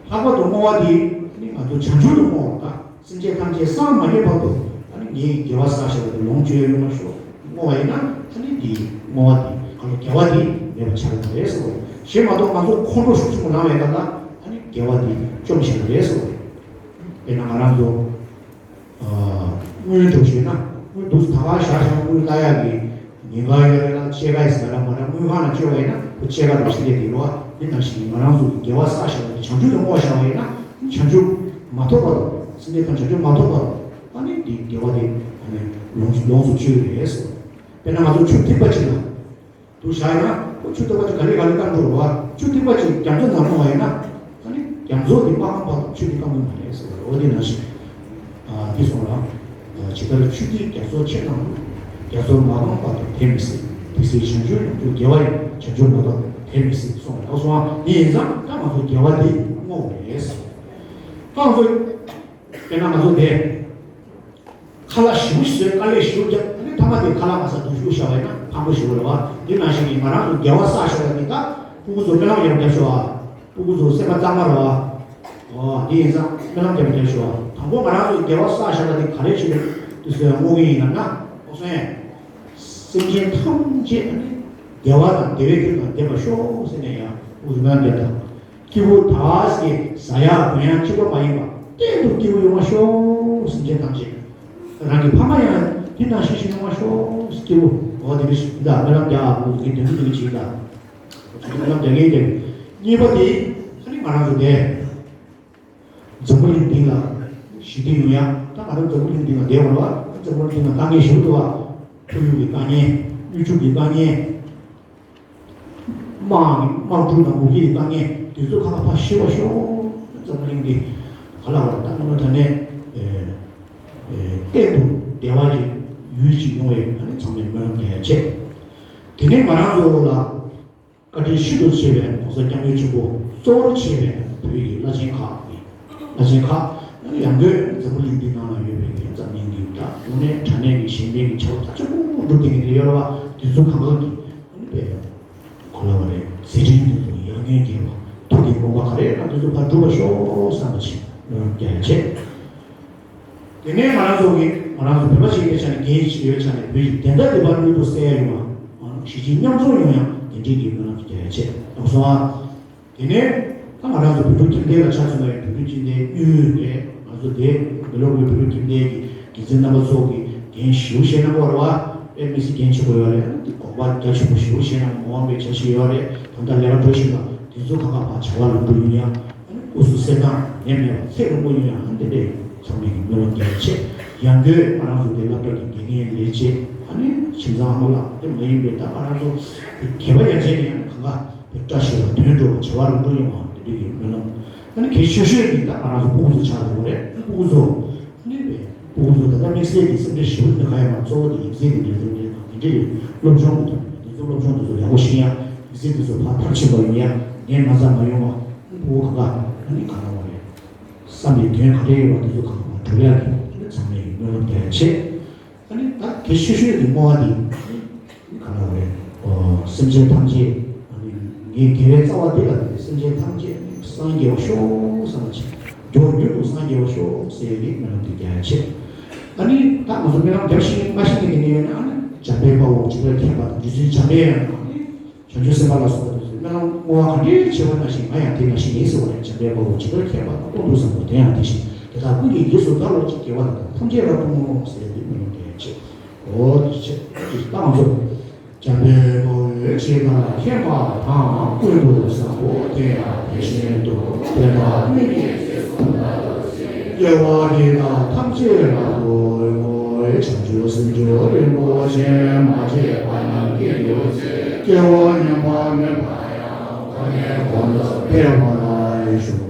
ལྷག་པར་དུ་བསྔོ་བ་དེ་ཨ་ནི་ང་ཚོ་བྱང་ཆུབ་ཏུ་བསྔོ་བ་དང་། སེམས་ཅན་ཐམས་ཅད་སངས་མ་རྒྱས་བར་དུ་ཨ་ནི་ངའི་དགེ་བ་བསགས་བཞག་པ་དེ་ལོངས་སྤྱོད་ཡོང་བ་ཤོག་བསྔོ་བ་ཡིན་ན་ཨ་ནི་འདིའི་བསྔོ་བ་དེ་ག་ལ་དགེ་བ་དེ་མེད་པ་ཆགས་ཀྱི་རེད་ཟེར་བ་རེད། གཞན་མ་གཏོགས་ང་ཚོ་ཁོང་ཁྲོ་ཤུགས་ཆེན་པོ་ལངས་པའི་སྐབས་ལ་ཨ་ནི་དགེ་བ་དེ་བཅོམ་བཞག་གི་རེད་ཟེར་བ་རེད། དཔེར་ན་ང་རང་ཚོ་དངུལ་འདྲ་བོ་ཞུས་ན་དངུལ་འདུག་ད་ག་བཞག་བཞག་དངུལ་གླ་ཡག་གི་ཉེན་ཁ་ཡོད་རེད་ལ་ཕྱེད་ཀ་ཡིན་ཟེར་ན་མ་རེད། དངུལ་ཁང་ལ་བཅོལ་བ་ཡིན་ན་ཁོ་ཕྱེད་ཀ་རུ་ཕྱིན་བསྡད་དེ་རོ། འདི་ནང་བཞིན་ང་རང་ཚོ་གི་དགེ་བ་བསགས་བཞག་པ་དེ་བྱང་ཆུབ་ཏུ་བསྔོ་བཞག་པ་ཡིན་ན་བྱང་ཆུབ་མ་ཐོབ་བར་དུ་སེམས་ཅན་ཐམས་ཅད་བྱང་ཆུབ་མ་ཐོབ་བར་དུ་ཨ་ནི་འདི་དགེ་བ་དེ་ཨ་ནི་ལོངས་ལོངས་སུ་སྤྱོད་ཀྱི་རེད་ཟེར། དཔེར་ན་ང་ཚོ་ཆུ་ཐིགས་པ་གཅིག་ལ་དུ་བཞག་ཡིན་ན་ཁོ་ཆུ་ཐིགས་པ་གཅིག་ག་ལེ་ག་ལེ་བཏང་འགྲོ་རོ། ཆུ་ཐིགས་པ་གཅིག་རྒྱ་མཚོ་ནང་བཏང་བ་ཡིན་ན་ཨ་ནི་རྒྱ་མཚོ་དེ་སྤང་ཁང་བར་དུ་ཆུ་དེ་བཏང་གི་མ་རེད་ཟེར་བ་རེད། འོ་དེ་ནང་བཞིན། ཨ་དེ་སོང་ལ། ཇི་ལྟར་ཆུ་ཐིགས་རྒྱ་མཚོ་ཆེ་རྣམས། རྒྱ་མཚོ་མ་སྤངས་བར་དུ་དེ་མི་སྲིད། དེ་སྲིད་བྱང་ཆུབ་ཡོངས་སུ་དགེ་བ་ཡིན། བྱང་ཆུབ་མ་ཐོབ་དེ་མི་སྲིད་གསུངས་པ་རེད། སོང་བ་དེ་ཡིན་ཙང་ད་ང་ཚོ་དགེ་བ་དེ་བསྔོ་བ་རེད། ད་ང་ཚོ་དཔེར་ན་ང་ཚོ་དེ་ཁ་ལག་ཞིམ་པོ་ཞིག་བཟོས། དཀའ་ལས་ཞེ་པོ་བརྒྱབ། ཨ་ནི་མཐའ་མ་དེ་ཁ་ལག་མ་ཟ་དུས་ཤུགས་བཞག་པ་ཡིན་ན་ཕངས་པོ་ཞེ་པོ་རེད་བ། དེ་ནང་བཞིན་གྱི་ང་རང་ཚོ་དགེ་བ་བསགས་བཞག་པ་དེ་ད་ཕྲུ་གུ་ཚོ་སྨོན་ལམ་རྒྱབ་རྒྱབ་ཤོག་ཨ། ཕྲུ་གུ་ཚོ་སེམས་པ་གཙང་མ་རེད་བ། ཨོ་དེ་ཡིན་ཙང་སྨོན་ལམ་རྒྱབ་རྒྱབ་ཤོག་ཨ། དང་པོ་ང་རང་ཚོ་དགེ་བ་བསགས་བཞག་པ་དེ་ག་རེ་བྱེད་དུས་སུ་ཡང་བསྔོ་གི་ཡིན་ལབ་ན། ཨོ་སོང་ཡ། སེམས་ཅན་ཐམས་ཅད་ཨ་ནི་བདེ་བ་དང་བདེ་བའི་རྒྱུ་དང་ལྡན་པར་ཤོག་ཟེར་ནས་ཡང་ཨུ་ཚུགས་གནང་བསྡད་དང་། སྐྱེ་བོ་དག་གི་ཟ་ཡག་གོན་ཡག་གཅིག་པ་མ་ཡིན་པ་གཏན་དུ་སྐྱིད་པོ་ཡོང་བ་ཤོག་སེམས་ཅན་ཐམས་ཅད། རང་གི་ཕ་མ་ཡང་དེ་ནང་བཞིན་ཞིག་ཡོང་བ་ཤོག་སྐྱིད་པོ། འོ་དེ་འདྲ་ཞིག་འདུག་སྨོན་ལམ་རྒྱག་ཨ་ཁུ་ངས་དོན་དུ་དེ་འདྲ་བྱེད་ཀྱི་འདུག་སྨོན་ལམ་རྒྱག་མཁན་དེ་གཉིས་པ་དེ་ཨ་ནི་ང་རང་ཚོ་དེ། འཛམ་བུ་གླིང་འདི་ལ་ཞི་བདེ་ཡོང་ཡ། ད་ང་རང་འཛམ་བུ་གླིང་འདི་ལ་བསྡད་ཡོད་རེད་བ། འཛམ་བུ་གླིང་འདི་ལ་དཀའ་ངལ་ཞེ་པོ་འདུག་བ། ཁོར་ཡུག་གི་དཀའ་ངལ། སྨྱོ་ཆུ་གི་དཀའ་ངལ། དམག་གི་དམག་འཁྲུག་དང་འུ་སྐྱེས་ཀྱི་དཀའ་ངལ་དེ་ཚོ་ཁ་ཁ་ཕར་ཞི་བར་ཤོག་འཛམ་བུ་གླིང་འདི་ག་ ལ་བར་ད་ང་ཚོ་ད་ནས་གཏན་དུ་བདེ་བ་ཅིག་ཡུལ་ཅིག་ཡོང་བའི་ཚང་མས་སྨོན་ལམ་རྒྱག་ཡ་བྱེད། དེ་ནས་ང་རང་ཚོ་ལ། བཀའ་དྲིན་ཤིན་ཏུ་ཆེ་བའི་༸གོང་ས་༸སྐྱབས་མགོན་ཆེན་པོ་གཙོ་བོར་བྱས་པའི་བོད་ཀྱི་བླ་ཆེན་ཁག་གི་བླ་ཆེན་ཁག་ཡང་སྒོས་འཛམ་བུ་གླིང་འདི་ནང་ལ་ཡོད་པའི་འཛམ་གླིང་གི་ད་དངོས་གནས་དྲང་གནས་ཀྱི་གཞན་ཕན་གྱི་བྱ་བ་ཐག་ཆོད་པོ་སྒྲུབ་བསྡད་མཁན་དེ་ཡོད་རེད་བ། དེ་ཚོ་གང་ག་གི་དཔེ་གོ་ལ་བ་རེད། མཛད་འཕྲིན་དེ་ཚོ་ཡར་སྔོན་རྒྱས་པ་ཐུགས་ཀྱི་དགོངས་པ་ག་རེ་ཡོད་ན་དེ་ཚོ་ཕར་འགྲུབ་པ་ཤོག་བསམ་པ་བྱས་རྒྱ་ཡ་བྱས། དེ་ནས་ང་རང་ཚོ་གི་ང་རང་ཚོ་བོད་པ་ཞིག་ཡོད་ཆ་ནས་འགན་ཞིག་ཡོད་ཆ་ནས་བོད་ཀྱི་བདེན་མཐའ་དེ་བར་མྱུར་དུ་གསལ་ཡོང་བ། གཞིས་བྱེས་མཉམ་འཛོམས་ཡོང་ཡང་དེ་འདྲའི་གི་སྨོན་ལམ་རྒྱག་ཡ་བྱེད་དང་སོང་ཨ། དེ་ནས་ད་ང་རང་ཚོ་བོད་ཕྲུག་ཁྱིམ་སྡེ་ལ་ཆ་མཚོན་ན་ཡང་བོད་ཕྲུག་ཁྱིམ་སྡེའི་དབུས་རེད། ང་ཚོ་དེ་འདི་ལོ་གི་བོད་ཕྲུག་ཁྱིམ་སྡེ་གི་འགན་འཛིན་རྣམ་པ་ཚོ་གི་འགན་ཞེ་པོ་བཞེས་གནང་གི་ཡོད་རེད་བ། དཔེ་དམིགས་བསལ་འགན་ཆེ་པོ་ཡོད་རེད། དེ་དགོངས་པ་རྒྱ་ཆེན་པོ་ཞེ་པོ་བཞེས་གནང་མ་འོངས་པའི་བྱ་ཞིག་ཡོད་རེད། ད་ལྟ་ལས་ཀ་འགྲོ་བཞིན་པ་དེ་ཚོ་གང་ག་ཕར་བྱ་བ་ལམ་འགྲོ་ཡོང་ཡ། སྐུ་གཟུགས་གསལ་ཐང་ནད་མེད་པ་ཚེ་རིང་པོ་ཡོང་ཡང་དེ་འདྲའི་ཚང་མས་ཀྱི་སྨོན་ལམ་རྒྱག་ཆེད་ཡང་སྒོས་ང་རང་ཚོ་དེ་སློབ་གྲྭ་གི་དགེ་རྒན་ལས་བྱེད་ཨ་ནི་ཁྱིམ་ཚང་ཨ་མ་ལགས་དེ་མ་ཡིན་པའི་ད་ང་རང་ཚོ་དེ་གད་པ་ཡང་བྱས་ནས་ཡང་གང་ག་དེ་བཀྲ་ཤིས་པ་དོན་འགྲུབ་བྱ་བ་རིམ་གྲོ་ཡོང་བ་དེ་འདྲའི་གི་སྨོན་ལམ་ཨ་ནི་གལ་ཆེ་ཤོས་ཀྱི་ད་ང་རང་ཚོ་ཕྲུ་གུ་ཚོ་ཆགས་ཡོད་རེད། ཕྲུ་གུ་ཚོ་ཨ་ནི་པའི་ཕྲུ་གུ་ཚོ་ད་ལྟ་དམིགས་བསལ་གྱི་སེམས་ཁྲལ་ཞེ་པོ་ནི་ག་ཡང་མ་གཙོ་བོ་དེ་ཡིག་ཚད་ཀྱི་འགྲན་སེམས་དེ་དང་དེ་འདྲའི་སློབ་སྦྱོང་གི་ཐོག་ནས་དེ་ཚོ་སློབ་སྦྱོང་དེ་ཚོ་ཡག་པོ་ཤེས་ཡ་ཡིག་ཚད་དེ་ཚོ་ཕར་མཐར་ཕྱིན་པ་ཡོང་ཡ་ངས་ན་ཚ་མ་ཡོང་བ་ཕྲུ་གུ་གང་ག་ཨ་ནི་ག་རང་བ་རེད། བསམ་པའི་དོན་ག་རེ་ཡོད་པ་དེ་ཚོ་གང་ག་གྲུབ་ཡག་གི་ཚང་མས་ཀྱི་སྨོན་ལམ་རྒྱག་ཡ་བྱེད། ཨ་ནི་ད་གལ་ཆེ་ཤོས་ཀྱི་བསྔོ་བ་འདི་ག་རེ་རེད། ཨོ་སེམས་ཅན་ཐམས་ཅད་ཨ་ནི་ངའི་དགེ་བའི་རྩ་བ་འདི་ལ་ནི་སེམས་ཅན་ཐམས་ཅད་ནི་སངས་རྒྱས་པ་ཤོག་བསམ་པ་བྱེད། མགྱོགས་མྱུར་དུ་སངས་རྒྱས་པ་ཤོག་ཟེར་ཡག་གི་སྨོན་ལམ་འདི་རྒྱག་ཡ་བྱེད། ཨ་ནི་ད་ང་ཚོ་སྨོན་ལམ་རྒྱབ་ཤིང་མ་ཤིང་གི་ནི་ཡོད་ན་ཨ་ནི་འཇམ་དཔལ་དཔའ་བོས་ཇི་ལྟར་མཁྱེན་པ་དང་རྗེ་བཙུན་འཇམ་དཔལ་དབྱངས་དང་ཨ་ནི། བྱང་ཆུབ་སེམས་དཔའ་ལ་སོགས་པ་དེ་ཚོས་སྨོན་ལམ་བསྔོ་བ་ག་འདྲའི་ཆེ་བ་གནང་ཞིང་ང་ཡང་དེ་གནང་ཞིག་ཡིན་ཟེར་བ་ཡང་འཇམ་དཔལ་དཔའ་བོས་ཇི་ལྟར་མཁྱེན་པ་དང་ཀུན་ཏུ་བཟང་པོ་དེ་ཡང་དེ་བཞིན་དེ་དག་ཀུན་གྱི་རྗེས་སུ་བདག་སློབ་ཅིང་། དགེ་བ་འདི་དག་ཐམས་ཅད་རབ་ཏུ་བསྔོ་ཟེར་ཡག་འདི་སྨོན་ལམ་རྒྱག་ཡ་བྱེད། འོ་དེ་བྱེད་དེ་བཏང་ཚོ། འཇམ་དཔལ་དཔའ་བོས་ཇི་ལྟར་མཁྱེན་པ་དང་། ཀུན་ཏུ་བཟང་པོ་དེ་ཡང་དེ་བཞིན་དུ། དེ་དག་ཀུན་གྱི་རྗེས་སུ་བདག་སློབ་ཅིང་། དགེ་བ་འདི་དག་ཐམས་ཅད་རབ་ཏུ་བསྔོ། བྱང་ཆུབ་སེམས་མཆོག་རིན་པོ་ཆེ། མ་སྐྱེས་པ་རྣམས་སྐྱེ་གྱུར་ཅིག། སྐྱེ་བ་ངན་པ་མེད་པ་ཡང་། འཁོར་ནས་གོང་དུ་འཕེལ་བར་ཤོག།